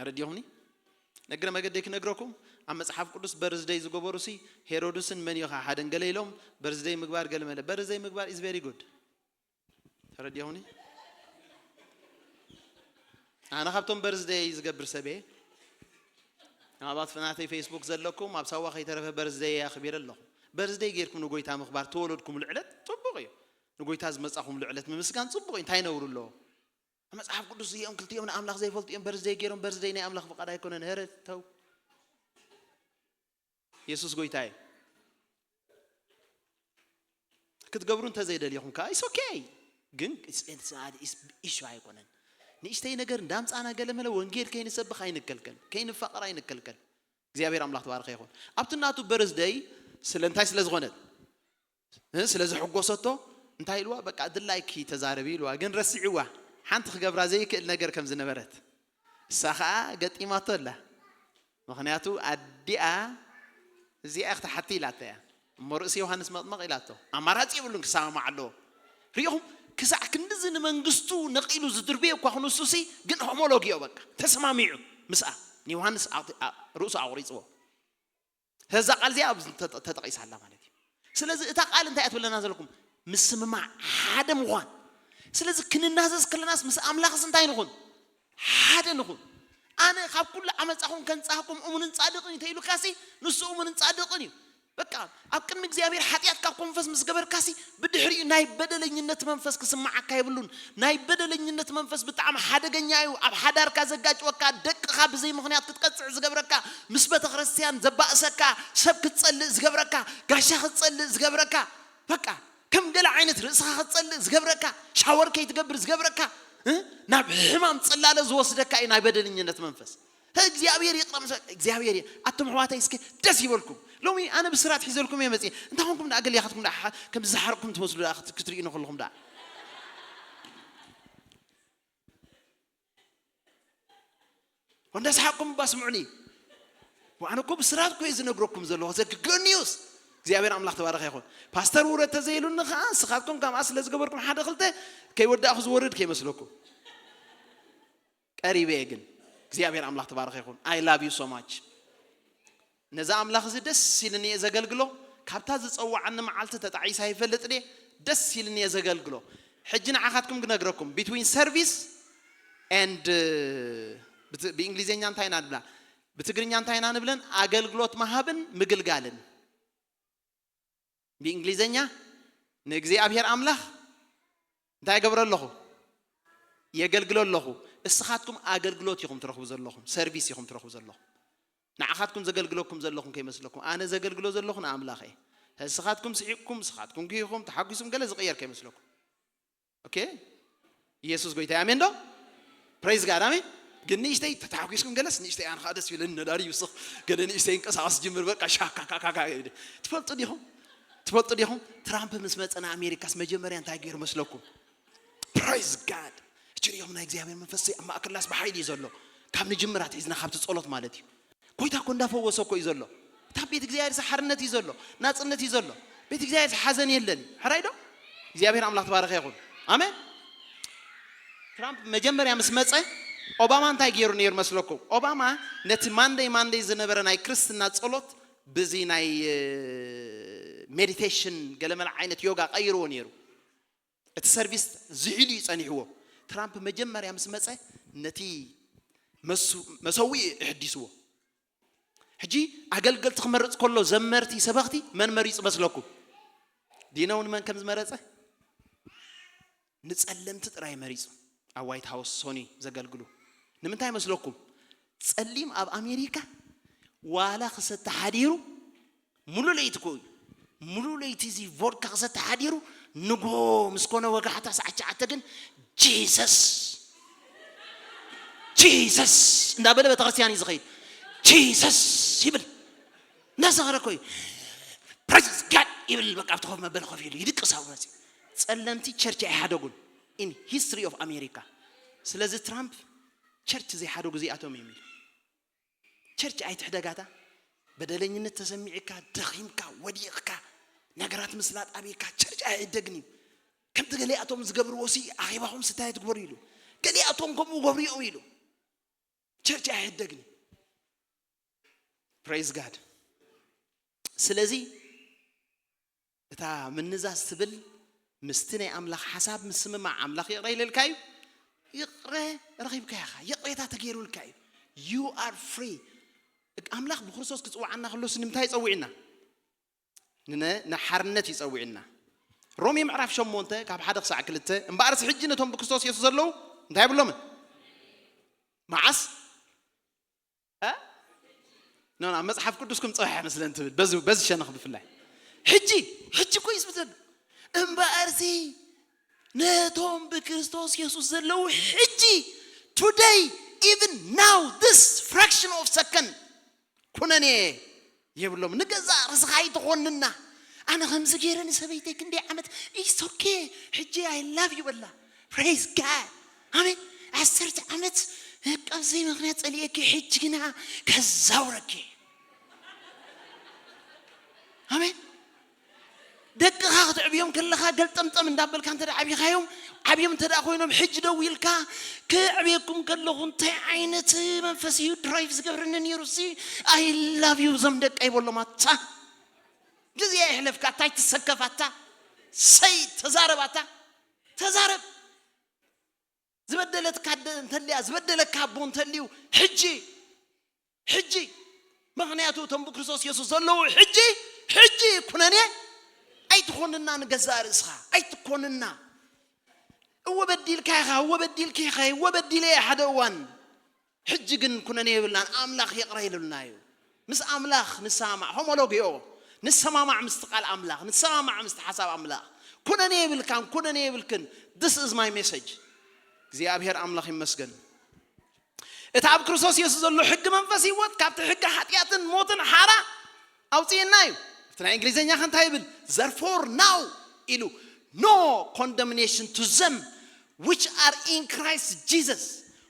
ኣረዲኹምኒ? ነግረ መገደይ ክነግረኩም፣ ኣብ መጽሓፍ ቅዱስ በርዝደይ ዝገበሩሲ ሄሮድስን መን እዩ ኸዓ ሓደን ገለ ኢሎም፣ በርዝደይ ምግባር ገለ መለ። በርዝደይ ምግባር is very good። ተረዲኹምኒ? ኣነ ካብቶም በርዝደይ ዝገብር ሰብ እየ። ኣብ ኣጥፍናተይ ፌስቡክ ዘለኩም ኣብ ሳዋ ከይተረፈ በርዝደይ ኣኽቢረ ኣለኹ። በርዝደይ ጌርኩም ንጎይታ ምኽባር፣ ተወለድኩምሉ ዕለት ጽቡቕ እዩ። ንጎይታ ዝመጻኹምሉ ዕለት ምምስጋን ጽቡቕ እዩ። እንታይ ነውሪ ኣለዎ? ኣብ መጽሓፍ ቅዱስ እዚኦም ክልቲኦም ንኣምላኽ ዘይፈልጡ እዮም። በርዝደይ ገይሮም፣ በርዝደይ ናይ ኣምላኽ ፍቓድ ኣይኮነን። ኧረ ተው። የሱስ ጎይታ እዩ። ክትገብሩ እንተዘይደሊኹም ከዓ it's okay። ግን ኢሹ ኣይኮነን። ንእሽተይ ነገር እንዳምጻና ገለ መለ ወንጌል ከይንሰብኽ ኣይንከልከል፣ ከይንፋቐር ኣይንከልከል። እግዚኣብሔር ኣምላኽ ተባረኸ ይኹን። ኣብቲ ናቱ በርዝደይ ስለ እንታይ ስለ ዝኾነት፣ እ፣ ስለ ዘሐጎሰቶ እንታይ ኢልዋ? በቃ ድላይኪ ተዛረቢ ኢልዋ። ግን ረሲዕዋ ሓንቲ ክገብራ ዘይክእል ነገር ከም ዝነበረት። እሳ ኸዓ ገጢማቶ ኣላ። ምኽንያቱ ኣዲኣ እዚኣ ክትሓቲ ኢላታ እያ። እሞ ርእሲ ዮሃንስ መጥመቕ ኢላቶ። ኣማራጺ የብሉን፣ ክሰማማዕ ኣለዎ። ርኢኹም? ክሳዕ ክንድዚ ንመንግስቱ ነቒሉ ዝድርብዮ እኳ ክንሱሲ፣ ግን ሆሞሎጊዮ በቃ ተሰማሚዑ ምስኣ ንዮሃንስ ኣቕቲ-፣ ኣ-፣ ርእሱ ኣቑሪጽዎ። እዛ ቃል እዚኣ ኣብዚ ተጠ-፣ ተጠቒሳ ኣላ ማለት እዩ። ስለዚ እታ ቃል እንታይ እያ ትብለና ዘለኩም? ምስምማዕ፣ ሓደ ምዃን። ስለዚ ክንናዘዝ ከለናስ ምስ ኣምላኽስ እንታይ ንኹን? ሓደ ንኹን። ኣነ ካብ ኩሉ ዓመፃኹም ከንጻህኩም እሙንን ጻድቕን እዩ ተኢሉካሲ፣ ንሱ እሙንን ጻድቕን እዩ። በቃ ኣብ ቅድሚ እግዚኣብሔር ሓጢኣት ካብ ኮንፈስ ምስ ገበርካሲ፣ ብድሕሪኡ ናይ በደለኝነት መንፈስ ክስምዓካ የብሉን። ናይ በደለኝነት መንፈስ ብጣዕሚ ሓደገኛ እዩ። ኣብ ሓዳርካ ዘጋጭወካ፣ ደቅኻ ብዘይ ምኽንያት ክትቀጽዕ ዝገብረካ፣ ምስ ቤተ ክርስቲያን ዘባእሰካ፣ ሰብ ክትጸልእ ዝገብረካ፣ ጋሻ ክትጸልእ ዝገብረካ፣ በቃ ከም ገለ ዓይነት ርእስኻ ክትጸልእ ዝገብረካ፣ ሻወር ከይትገብር ዝገብረካ፣ እ? ናብ ሕማም ጽላለ ዝወስደካ እዩ ናይ በደለኝነት መንፈስ። እግዚኣብሔር ይቕረ ምስ-፣ እግዚኣብሔር የ-፣ ኣቱም ኣሕዋተይ እስኪ ደስ ይበልኩም። ሎሚ ኣነ ብስራት ሒዘልኩም እየ መጽየ። እንታይ ኾንኩም ደኣ ገሊኣኻትኩም ደኣ ሓ-፣ ከም ዝሓርቅኩም ትመስሉ ደኣ ክት-፣ ክትርእዩ ከለኹም ደኣ። ወንዳ ሰሓቅኩም እባ ስምዑኒ። ወኣነ እኮ ብስራት እኮ እየ ዝነግረኩም ዘለኹ። ዘ good news። እግዚኣብሔር ኣምላኽ ተባረኸ ይኹን። ፓስተር ውረድ ተዘይሉኒ ኸዓ ንስኻትኩም ከምኣ ስለ ዝገበርኩም ሓደ ክልተ ከይወዳእኹ ዝወርድ ከይመስለኩም። ቀሪበ እየ ግን። እግዚኣብሔር ኣምላኽ ተባረኸ ይኹን። I love you so much። ነዚ ኣምላኽ እዚ ደስ ኢልኒ እየ ዘገልግሎ። ካብታ ዝጸዋዓኒ መዓልቲ ተጣዒሰ ኣይፈልጥን እየ። ደስ ኢልኒ እየ ዘገልግሎ። ሕጂ ንዓኻትኩም ክነግረኩም፣ between service and፣ ብት-፣ ብእንግሊዝኛ እንታይ ኢና ንብላ? ብትግርኛ እንታይ ኢና ንብለን? ኣገልግሎት ምሃብን ምግልጋልን። ብእንግሊዝኛ ንእግዚኣብሔር ኣምላኽ እንታይ እገብሮ ኣለኹ? የገልግሎ ኣለኹ። እስኻትኩም ኣገልግሎት ኢኹም ትረኽቡ ዘለኹም፣ ሰርቪስ ኢኹም ትረኽቡ ዘለኹም። ንዓኻትኩም ዘገልግለኩም ዘለኹም ከይመስለኩም፣ ኣነ ዘገልግሎ ዘለኹ ንኣምላኽ እየ። እስኻትኩም ስሒቕኩም፣ እስኻትኩም ግሂኹም፣ ተሓጒስኩም ገለ ዝቕየር ከይመስለኩም። ኦኬ? ኢየሱስ ጎይታ እዩ። ኣሜን ዶ? ፕሬዝ ጋድ፣ ኣሜን። ግን ንእሽተይ ተታሓጒስኩም ገለስ ንእሽተይ ኣነ ኸዓ ደስ ይብለኒ ነዳዲ ይውስኽ። ገለ ንእሽተይ ይንቀሳቐስ ጅምር፣ በቃ ሻካካካካ ይብል። ትፈልጡ ዲኹም? ትፈልጡ ዲኹም? ትራምፕ ምስ መጸ ንኣሜሪካስ መጀመርያ እንታይ ገይሩ መስለኩም? ፕሬዝ ጋድ። እችርዮም ናይ እግዚኣብሔር መንፈስ ኣብ ማእከላስ ብሓይሊ እዩ ዘሎ። ካብ ንጅምራት ሒዝና ካብቲ ጸሎት ማለት እዩ። ጎይታ እኮ እንዳፈወሰ እኮ እዩ ዘሎ። እታ ቤት እግዚኣብሔር ሓርነት እዩ ዘሎ፣ ናጽነት እዩ ዘሎ። ቤት እግዚኣብሔር ሓዘን የለን። ሕራይ ዶ? እግዚኣብሔር ኣምላኽ ተባረኸ ይኹን። ኣሜን። ትራምፕ መጀመርያ ምስ መጸ ኦባማ እንታይ ገይሩ ነይሩ መስለኩም? ኦባማ ነቲ ማንደይ ማንደይ ዝነበረ ናይ ክርስትና ጸሎት ብዚ ናይ፣ እ፣ ሜዲቴሽን ገለመለ ዓይነት ዮጋ ቀይርዎ ነይሩ። እቲ ሰርቪስ ዝሒሉ እዩ ጸኒሕዎ። ትራምፕ መጀመርያ ምስ መጸ ነቲ መሱ-፣ መሰዊኢ ኣሕዲስዎ። ሕጂ ኣገልገልቲ ክመርጽ ከሎ ዘመርቲ፣ ሰበኽቲ መን መሪጹ መስለኩም? ዲነው ንመን ከም ዝመረጸ? ንጸለምቲ ጥራይ መሪጹ። ኣብ ዋይት ሃውስ ሶኒ ዘገልግሉ። ንምንታይ መስለኩም? ጸሊም ኣብ ኣሜሪካ ዋላ ክሰተ ሓዲሩ ሙሉ ለይቲ እኮ እዩ። ሙሉ ለይቲ እዚ ቮድካ ክሰተ ሓዲሩ ንግሆ ምስ ኮነ ወጋሕታ ሰዓት ትሽዓተ ግን ጂሰስ፣ ጂሰስ እንዳበለ ቤተክርስትያን እዩ ዝኸይድ። ጂሰስ ይብል። እናሰኸረ እኮ እዩ። ፕሬዝ ጋድ ይብል። በቃ ኣብቲ ኮፍ መበሊ ኮፍ ኢሉ ይድቅስ። ኣብኡ መፂኡ ጸለምቲ ቸርች ኣይሓደጉን። In history of America። ስለዚ ትራምፕ ቸርች ዘይሓደጉ እዚኣቶም እዮም ኢሉ። ቸርች ኣይትሕደጋታ። በደለኝነት ተሰሚዕካ፣ ደኺምካ፣ ወዲቕካ፣ ነገራት ምስላጥ ኣብካ፣ ቸርች ኣይሕደግን እዩ። ከምቲ ገሊኣቶም ዝገብርዎ ሲ ኣኼባኹም ስታይ ትግበሩ ኢሉ። ገሊኣቶም ከምኡ ገብሩ እዮም ኢሉ። ቸርች ኣይሕደግን እዩ። ፕሬዝ ጋድ። ስለዚ እታ ምንዛዝ ትብል ምስቲ ናይ ኣምላኽ ሓሳብ ምስምማዕ ኣምላኽ ይቕረ ኢለልካ እዩ። ይቕረ ረኺብካ ኢኻ። ይቕሬታ ተገይሩልካ እዩ። You are free። ኣምላኽ ብክርስቶስ ክጽውዓና ከሎስ ንምንታይ ይጸውዕና? ንነ- ንሓርነት ይጸውዕና። ሮሜ ምዕራፍ ሸሞንተ ካብ ሓደ ክሳዕ ክልተ እምበኣርሲ ሕጂ ነቶም ብክርስቶስ የሱስ ዘለዉ እንታይ የብሎምን? መዓስ? እ? ኖ፣ ናብ መጽሓፍ ቅዱስኩም ጽባሕ መስለን ትብል። በዚ በዚ ሸነኽ ብፍላይ ሕጂ ሕጂ እኮ እዩ ዝብል ዘሎ። እምበኣርሲ ነቶም ብክርስቶስ የሱስ ዘለዉ ሕጂ፣ today, even now, this fraction of second ኩነኔ የብሎም። ንገዛ ርስኻ ኣይትኾንና። ኣነ ከምዚ ገይረ ንሰበይተይ ክንደይ ዓመት፣ it's okay፣ ሕጂ I love you በላ። Praise God። ኣሜን። ዓሰርተ ዓመት ካብዘይ ምኽንያት ጸሊኤኪ፣ ሕጂ ግና ከዛውረኪ። ኣሜን። ደቅኻ ክትዕብዮም ከለኻ ገልጠምጠም እንዳበልካ እንተ ደኣ ዓቢኻዮም፣ ዓብዮም እንተ ደኣ ኮይኖም፣ ሕጂ ደው ኢልካ፣ "ክዕብየኩም ከለኹ እንታይ ዓይነት መንፈስ እዩ ድራይቭ ዝገብረኒ ነይሩ ሲ? I love you እዞም ደቀይ" በሎም። ኣታ ግዜ ኣይሕለፍካታ፣ ኣይትሰከፋታ። ሰይ ተዛረባታ፣ ተዛረብ። ዝበደለትካ ኣደ እንተልያ፣ ዝበደለካ ኣቦ እንተልዩ፣ ሕጂ፣ ሕጂ። ምኽንያቱ እቶም ብክርስቶስ የሱስ ዘለዉ ሕጂ፣ ሕጂ ኩነኔ ኣይትኾንና፣ ንገዛእ ርእስኻ ኣይትኮንና። እወ በዲልካ ኢኻ፣ እወ በዲልካ ኢኻ፣ እወ በዲለ እየ ሓደ እዋን። ሕጂ ግን ኩነኔ የብልናን፣ ኣምላኽ ይቕረ ኢሉልና እዩ። ምስ ኣምላኽ ንሰማማዕ፣ ሆሞሎጊዮ፣ ንሰማማዕ ምስቲ ቃል ኣምላኽ፣ ንሰማማዕ ምስቲ ሓሳብ ኣምላኽ። ኩነኔ የብልካን፣ ኩነኔ የብልክን። This is my message። እግዚኣብሔር ኣምላኽ ይመስገን። እቲ ኣብ ክርስቶስ የሱስ ዘሎ ሕጊ መንፈስ ህይወት ካብቲ ሕጊ ሓጢኣትን ሞትን ሓራ ኣውፅእና እዩ። እቲ ናይ እንግሊዝኛ ከ እንታይ ይብል? Therefore now ኢሉ፣ no condemnation to them which are in Christ Jesus,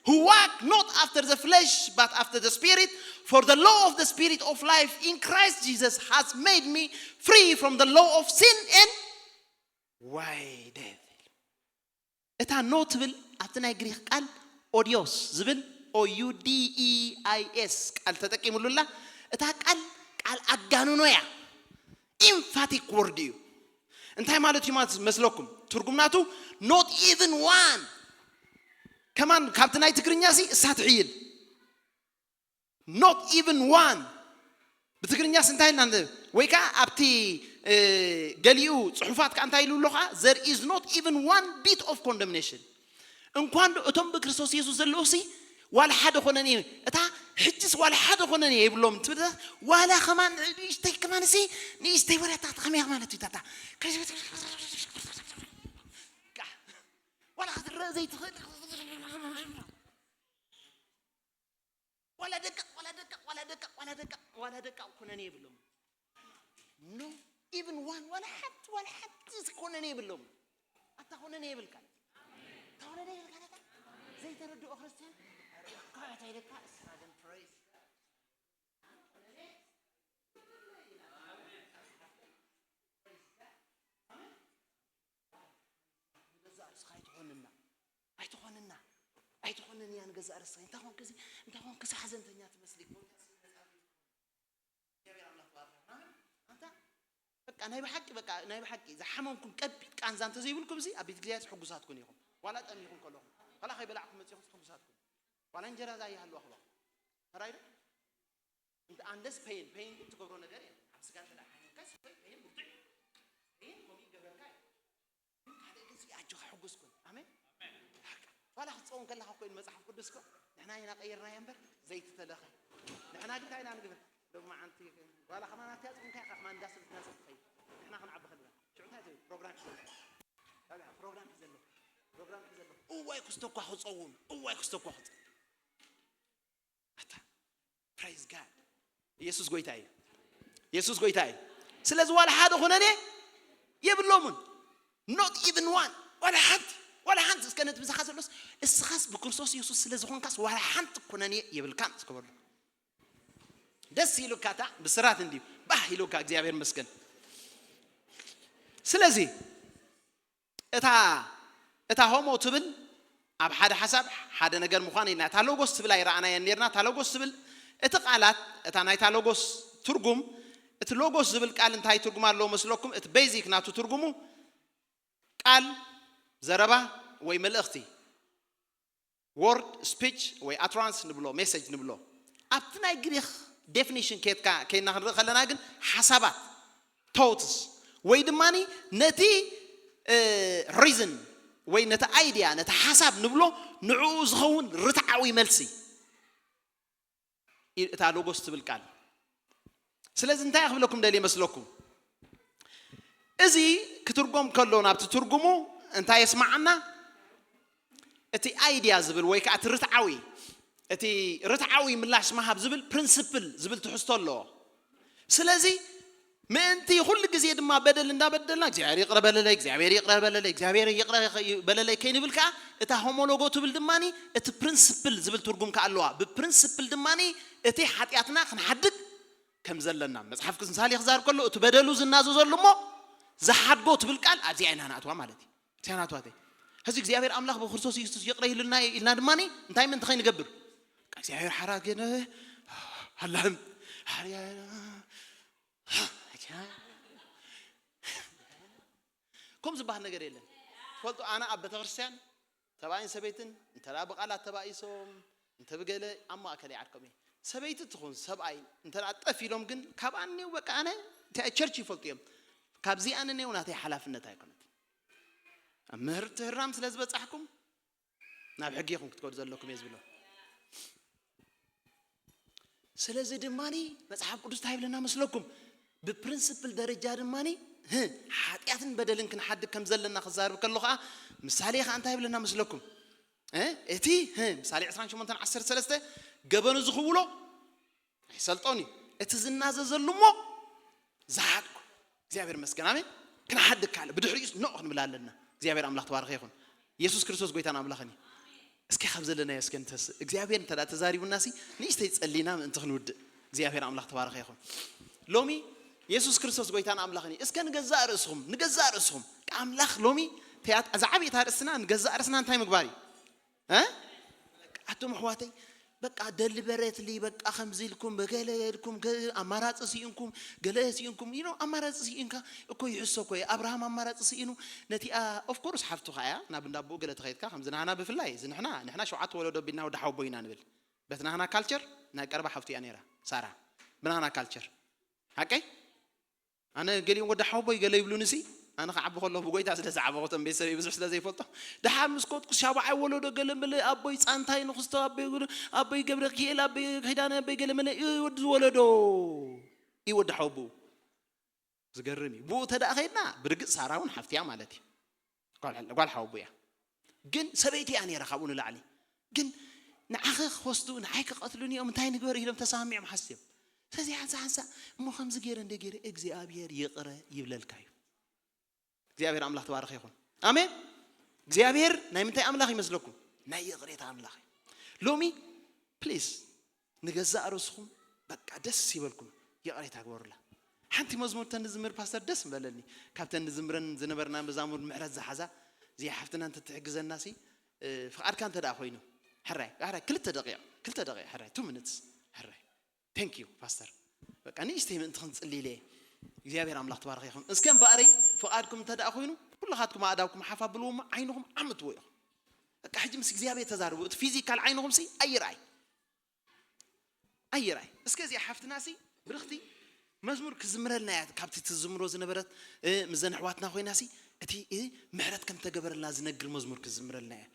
who walk not after the flesh but after the Spirit, for the law of the Spirit of life in Christ Jesus has made me free from the law of sin and why death. እታ no ትብል ኣብቲ ናይ ግሪክ ቃል ኦዲዮስ ዝብል፣ O U D E I S ቃል ተጠቂሙሉላ። እታ ቃል ቃል ኣጋንኖ እያ። ኢምፋቲክ ወርድ እዩ። እንታይ ማለት እዩ ማለት መስለኩም? ትርጉም ናቱ not even one። ከማን ካብቲ ናይ ትግርኛ ሲ እሳ ትሕይል። Not even one። ብትግርኛስ እንታይ ኢና ንብል? ወይ ከዓ ኣብቲ ገሊኡ ፅሑፋት ከዓ እንታይ ኢሉ ኣሎ ከዓ? There is not even one bit of condemnation። እንኳን ዶ እቶም ብክርስቶስ የሱስ ዘለዉ ሲ ዋላ ሓደ ኮነን እየ፣ እታ ሕጅስ ዋላ ሓደ ኮነን እየ ይብሎም ትብል። ዋላ ከማን ንእሽተይ ከማን ሲ ንእሽተይ ወረታት ከመይ ማለት እዩ ታታ? ዋላ ክትረአ ዘይትኽእል ዋላ ደቃቕ ዋላ ደቃቕ ዋላ ደቃቕ ዋላ ደቃቕ ዋላ ደቃቕ ኩነኔ የብሎም። No even one። ዋላ ሓንቲ ዋላ ሓንቲ ኩነኔ የብሎም። ኣታ ኩነኔ የብልካ። ኣታ ኩነኔ የብልካ። ኣታ ዘይተረድኦ ክርስቲያን ከዕታ ኢለካ እስራ ግን ፕሬዝ ንገዛእ ርእስኻ ኣይትኾንና። ኣይትኾንና። ኣይትኾንን እያ ንገዛእ ርእስኻ። እንታይ ኾንክ እዚ? እንታይ ኾንክ እዚ ሓዘንተኛ ትመስሊ? ጎይታ ስም መጽሓፍ እዩ። እግዚኣብሔር ኣምላኽ ባርኽ። ኣሜን። ኣንታ በቃ ናይ ብሓቂ በቃ ናይ ብሓቂ ዝሓመምኩም ቀቢጥ ቃንዛ እንተዘይብልኩም እዚ ኣብ ቤት እግዚኣብሔር ሕጉሳት ኩን ኢኹም። ዋላ ጠሚኹም ከለኹም ዋላ ከይበላዕኩም መጺኹም ሕጉሳት ኩን። ዋላ እንጀራ ዛይሃሉ ኣኽባኹም። ሕራይ ዶ? እንተ ኣንደስ ፔን ፔን ግን ትገብሮ ነገር የለን። ኣብ ስጋ እንተ ደኣ ሓሚምካስ ወይ ፔን ብርቱዕ እዩ። ፔን ከምኡ ይገብረልካ እዩ። ግን ካልእ ግዜ ኣጆኻ ሕጉስ ኩን። ኣሜን። በቃ ዋላ ክትጸውም ከለኻ እኮ እዩ መጽሓፍ ቅዱስ እኮ ንሕና ኢና ቀይርናዮ እምበር ዘይትተለኸ። ንሕና ግን እንታይ ኢና ንግበር? ሎማዓንቲ ዋላ ከማን ኣብቲያ ጾምካ ኢኻ ከማን እንዳሰብትና ሰብ ትኸይድ። ንሕና ክንዓቢ ከለና ሽዑ እንታይ ትብል? ፕሮግራም ሒዘ ኣለኹ። ታዲያ ፕሮግራም ሒዘ ኣለኹ። ፕሮግራም ሒዘ ኣለኹ። እዋይ ክስተ እኳ ክጸውም፣ እዋይ ክስተ እኳ ክጸውም። ኣታ ፕሬዝ ጋድ። የሱስ ጎይታ እዩ። የሱስ ጎይታ እዩ። ስለዚ ዋላ ሓደ ኩነኔ የብሎምን። Not even one። ዋላ ሓንቲ፣ ዋላ ሓንቲ። እስከ ነቲ ምሳኻ ዘሎስ፣ እስኻስ ብክርስቶስ የሱስ ስለ ዝኾንካስ ዋላ ሓንቲ ኩነኔ የብልካን እስከ በሎ። ደስ ኢሉካ እታ ብስራት እንዲዩ ባህ ኢሉካ፣ እግዚኣብሔር ይመስገን። ስለዚ እታ እታ ሆሞ ትብል ኣብ ሓደ ሓሳብ ሓደ ነገር ምዃን ኢና። እታ ሎጎስ ትብል ኣይረኣናየን ነርና። እታ ሎጎስ ትብል እቲ ቃላት፣ እታ ናይታ ሎጎስ ትርጉም፣ እቲ ሎጎስ ዝብል ቃል እንታይ ትርጉም ኣለዎ መስለኩም? እቲ ቤዚክ ናቱ ትርጉሙ ቃል፣ ዘረባ ወይ መልእኽቲ፣ ወርድ፣ ስፒች ወይ ኣትራንስ ንብሎ፣ ሜሴጅ ንብሎ። ኣብቲ ናይ ግሪክ ዴፊኒሽን ኬድካ ከይና ክንርኢ ከለና ግን ሓሳባት፣ ቶትስ፣ ወይ ድማ ነቲ ሪዝን ወይ ነቲ ኣይድያ፣ ነቲ ሓሳብ ንብሎ፣ ንዕኡ ዝኸውን ርትዓዊ መልሲ እዩ እታ ሎጎስ ትብል ቃል። ስለዚ እንታይ ክብለኩም ደልየ መስለኩም? እዚ ክትርጎም ከሎ ናብቲ ትርጉሙ እንታይ የስማዓና? እቲ ኣይድያ ዝብል ወይ ከዓ እቲ ርትዓዊ፣ እቲ ርትዓዊ ምላሽ ምሃብ ዝብል ፕሪንስፕል ዝብል ትሕዝቶ ኣለዎ። ስለዚ ምእንቲ ኩሉ ግዜ ድማ በደል እንዳበደልና እግዚኣብሔር ይቕረ በለለይ፣ እግዚኣብሔር ይቕረ በለለይ፣ እግዚኣብሔር ይቕረ በለለይ ከይንብል ከዓ እታ ሆሞሎጎ ትብል ድማ እቲ ፕሪንስፕል ዝብል ትርጉም ከዓ ኣለዋ። ብፕሪንስፕል ድማ እቲ ሓጢኣትና ክንሓድግ ከም ዘለና መጽሓፍ ቅዱስ ምሳሌ ክዛር ከሎ እቲ በደሉ ዝናዘዘሉ እሞ ዝሓድጎ ትብል ቃል ኣብዚኣ ኢና ንኣትዋ ማለት እዩ። እዚኣ ናትዋተይ ሕዚ እግዚኣብሔር ኣምላኽ ብክርስቶስ ኢየሱስ ይቕረ ኢሉና ኢልና ድማ እንታይ ምእንቲ ከይንገብር እግዚኣብሔር ሓራ ግን ኣላህም ከም ዝበሃል ነገር የለን። ትፈልጡ ኣነ ኣብ ቤተክርስትያን ሰብኣይን ሰበይትን እንተ ብቃላት ተባኢሶም እንተ ብገለ ኣብ ማእከል ይዓድኮም እየ። ሰበይቲ ትኹን ሰብኣይ እንተ ጠፍ ኢሎም ግን ካብ ኣንው በቃ ኣነ ቸርች ይፈልጡ እዮም። ካብዚ ኣንኔው ናተይ ሓላፍነት ኣይኮነት። ኣብ ምህርቲ ህራም ስለ ዝበጻሕኩም ናብ ሕጊ ኢኹም ክትከዱ ዘለኩም እየ ዝብሎ። ስለዚ ድማ መጽሓፍ ቅዱስ እንታይ ይብለና መስለኩም? ብፕሪንስፕል ደረጃ ድማ ሓጢኣትን በደልን ክንሓድግ ከም ዘለና ክዛርብ ከሎ ከዓ ምሳሌ ከዓ እንታይ ይብለና መስለኩም? እቲ ምሳሌ ዕስራን ሸሞንተን ዓሰርተ ሰለስተ ገበኑ ዝኽውሎ ኣይሰልጦን እዩ። እቲ ዝናዘዘሉ እሞ ዝሓድኩ እግዚኣብሔር መስገን ኣሜን። ክንሓድግ ካልእ ብድሕሪኡስ ኖ ክንብል ኣለና። እግዚኣብሔር ኣምላኽ ተባረኸ ይኹን። የሱስ ክርስቶስ ጎይታን ኣምላኽን እዩ። እስኪ ካብ ዘለናዮ እስከ ንተስእ። እግዚኣብሔር እንተ ተዛሪቡና ሲ ንእሽተይ ጸሊና ምእንቲ ክንውድእ እግዚኣብሔር ኣምላኽ ተባረኸ ይኹን። ሎሚ የሱስ ክርስቶስ ጎይታን ኣምላኽን እዩ። እስከ ንገዛእ ርእስኹም ንገዛእ ርእስኹም ኣምላኽ ሎሚ ዝዓበየት ኣርእስትና ንገዛእ ርእስና እንታይ ምግባር እዩ? ኣቶም ኣሕዋተይ በቃ ደሊበሬትሊ በቃ ከምዚ ኢልኩም በገለ ኢልኩም ኣማራፂ ስኢንኩም ገለ ስኢንኩም ኢኖ ኣማራፂ ስኢንካ እኮ ይሕሶ እኮ ኣብርሃም ኣማራፂ ስኢኑ ነቲኣ ኦፍኮርስ ሓፍቱ ከያ ናብ እንዳቦኡ ገለ ተኸይድካ ከምዚ ናህና ብፍላይ እዚ ንሕና ንሕና ሸውዓተ ወለዶ ቢልና ወዲ ሓወቦ ኢና ንብል። በቲ ናህና ካልቸር ናይ ቀረባ ሓፍቱ እያ ነይራ ሳራ። ብናህና ካልቸር ሓቀይ ኣነ ገሊኦም ወዲ ሓወቦይ ገለ ይብሉኒ ሲ ኣነ ክዓቢ ከለኹ ብጎይታ ስለ ዝዓበኹ እቶም ቤተሰበይ ብዙሕ ስለ ዘይፈልጦ ድሓር ምስ ኮትኩ ሻብዓይ ወለዶ ገለ መለ ኣቦይ ፃንታይ ንክስቶ ኣቦይ ጉ- ኣቦይ ገብረ ክኤል ኣቦይ ኪዳነ ኣቦይ ገለ መለ እዩ ወዲ ዝወለዶ እዩ ወዲ ሓወቦ ዝገርም እዩ ብኡ ተደኣ ከይድና ብርግፅ ሳራ እውን ሓፍትያ ማለት እዩ ጓል ሓወቦ እያ ግን ሰበይቲ እያ ነይራ ካብኡ ንላዕሊ ግን ንዓኸ ክወስዱ ንዓይ ክቐትሉኒ እዮም እንታይ ንግበር ኢሎም ተሰማሚዖም ሓስዮም ስለዚ ሓንሳ ሓንሳ እሞ ከምዚ ገይረ እንደ ገይረ እግዚኣብሔር ይቕረ ይብለልካ እዩ እግዚኣብሔር ኣምላኽ ተባረኸ ይኹን ኣሜን እግዚኣብሔር ናይ ምንታይ ኣምላኽ ይመስለኩም ናይ ይቕሬታ ኣምላኽ እዩ ሎሚ ፕሊስ ንገዛእ ርእስኹም በቃ ደስ ይበልኩም ይቕሬታ ግበሩላ ሓንቲ መዝሙር ተን ዝምር ፓስተር ደስ ምበለኒ ካብተን ዝምረን ዝነበርና መዛሙር ምሕረት ዝሓዛ እዚኣ ሓፍትና እንተ ትሕግዘና ሲ ፍቓድካ እንተ ደኣ ኮይኑ ሕራይ ሕራይ ክልተ ደቂቕ ክልተ ደቂቕ ሕራይ ቱ ሚኒትስ ሕራይ thank you ፓስተር በቃ ንእሽተይ ምእንቲ ክንጽሊ ኢለ እግዚኣብሔር ኣምላኽ ተባረኸ ይኹን እስከ እምበኣረይ ፍቓድኩም እንተ ደኣ ኮይኑ ኩልኻትኩም ኣእዳውኩም ሓፍ ኣብልዎ እሞ ዓይንኹም ዓምትዎ ኢኹም በቃ ሕጂ ምስ እግዚኣብሔር ተዛርቡ እቲ ፊዚካል ዓይንኹም ሲ ኣይርኣይ ኣይራይ እስከ እዚኣ ሓፍትና ሲ ብርኽቲ መዝሙር ክዝምረልና እያ ካብቲ ትዝምሮ ዝነበረት ምዘን ኣሕዋትና ኮይና ሲ እቲ ምሕረት ከም ተገበረልና ዝነግር መዝሙር ክዝምረልና እያ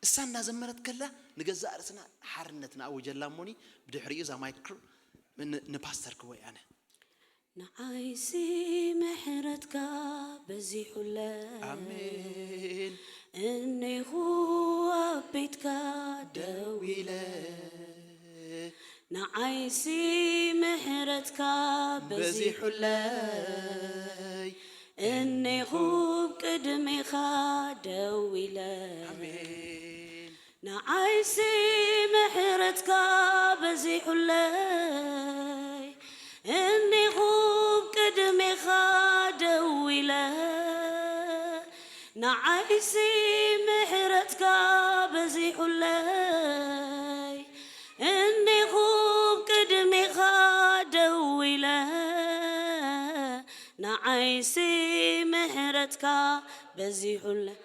እሳ እናዘመረት ከላ ንገዛእ ርእስና ሓርነት ንኣውጀላ እሞኒ ብድሕሪኡ እዛ ማይክሮ ንፓስተር ክወይ ኣነ ንዓይሲ ምሕረትካ በዚሑለ ኣሜን እኔኹ ኣብ ቤትካ ደው ኢለ ንዓይሲ ምሕረትካ በዚሑለይ፣ እኔኹ ቅድሜኻ ደው ኢለ። ኣሜን። ንዓይሲ ምሕረትካ በዚሑለይ፣ እኔኹ ቅድሜኻ ደው ኢለ። ንዓይሲ ምሕረትካ በዚሑለይ፣ እኔኹ ቅድሜኻ ደው ኢለ። ንዓይሲ ምሕረትካ በዚሑለይ።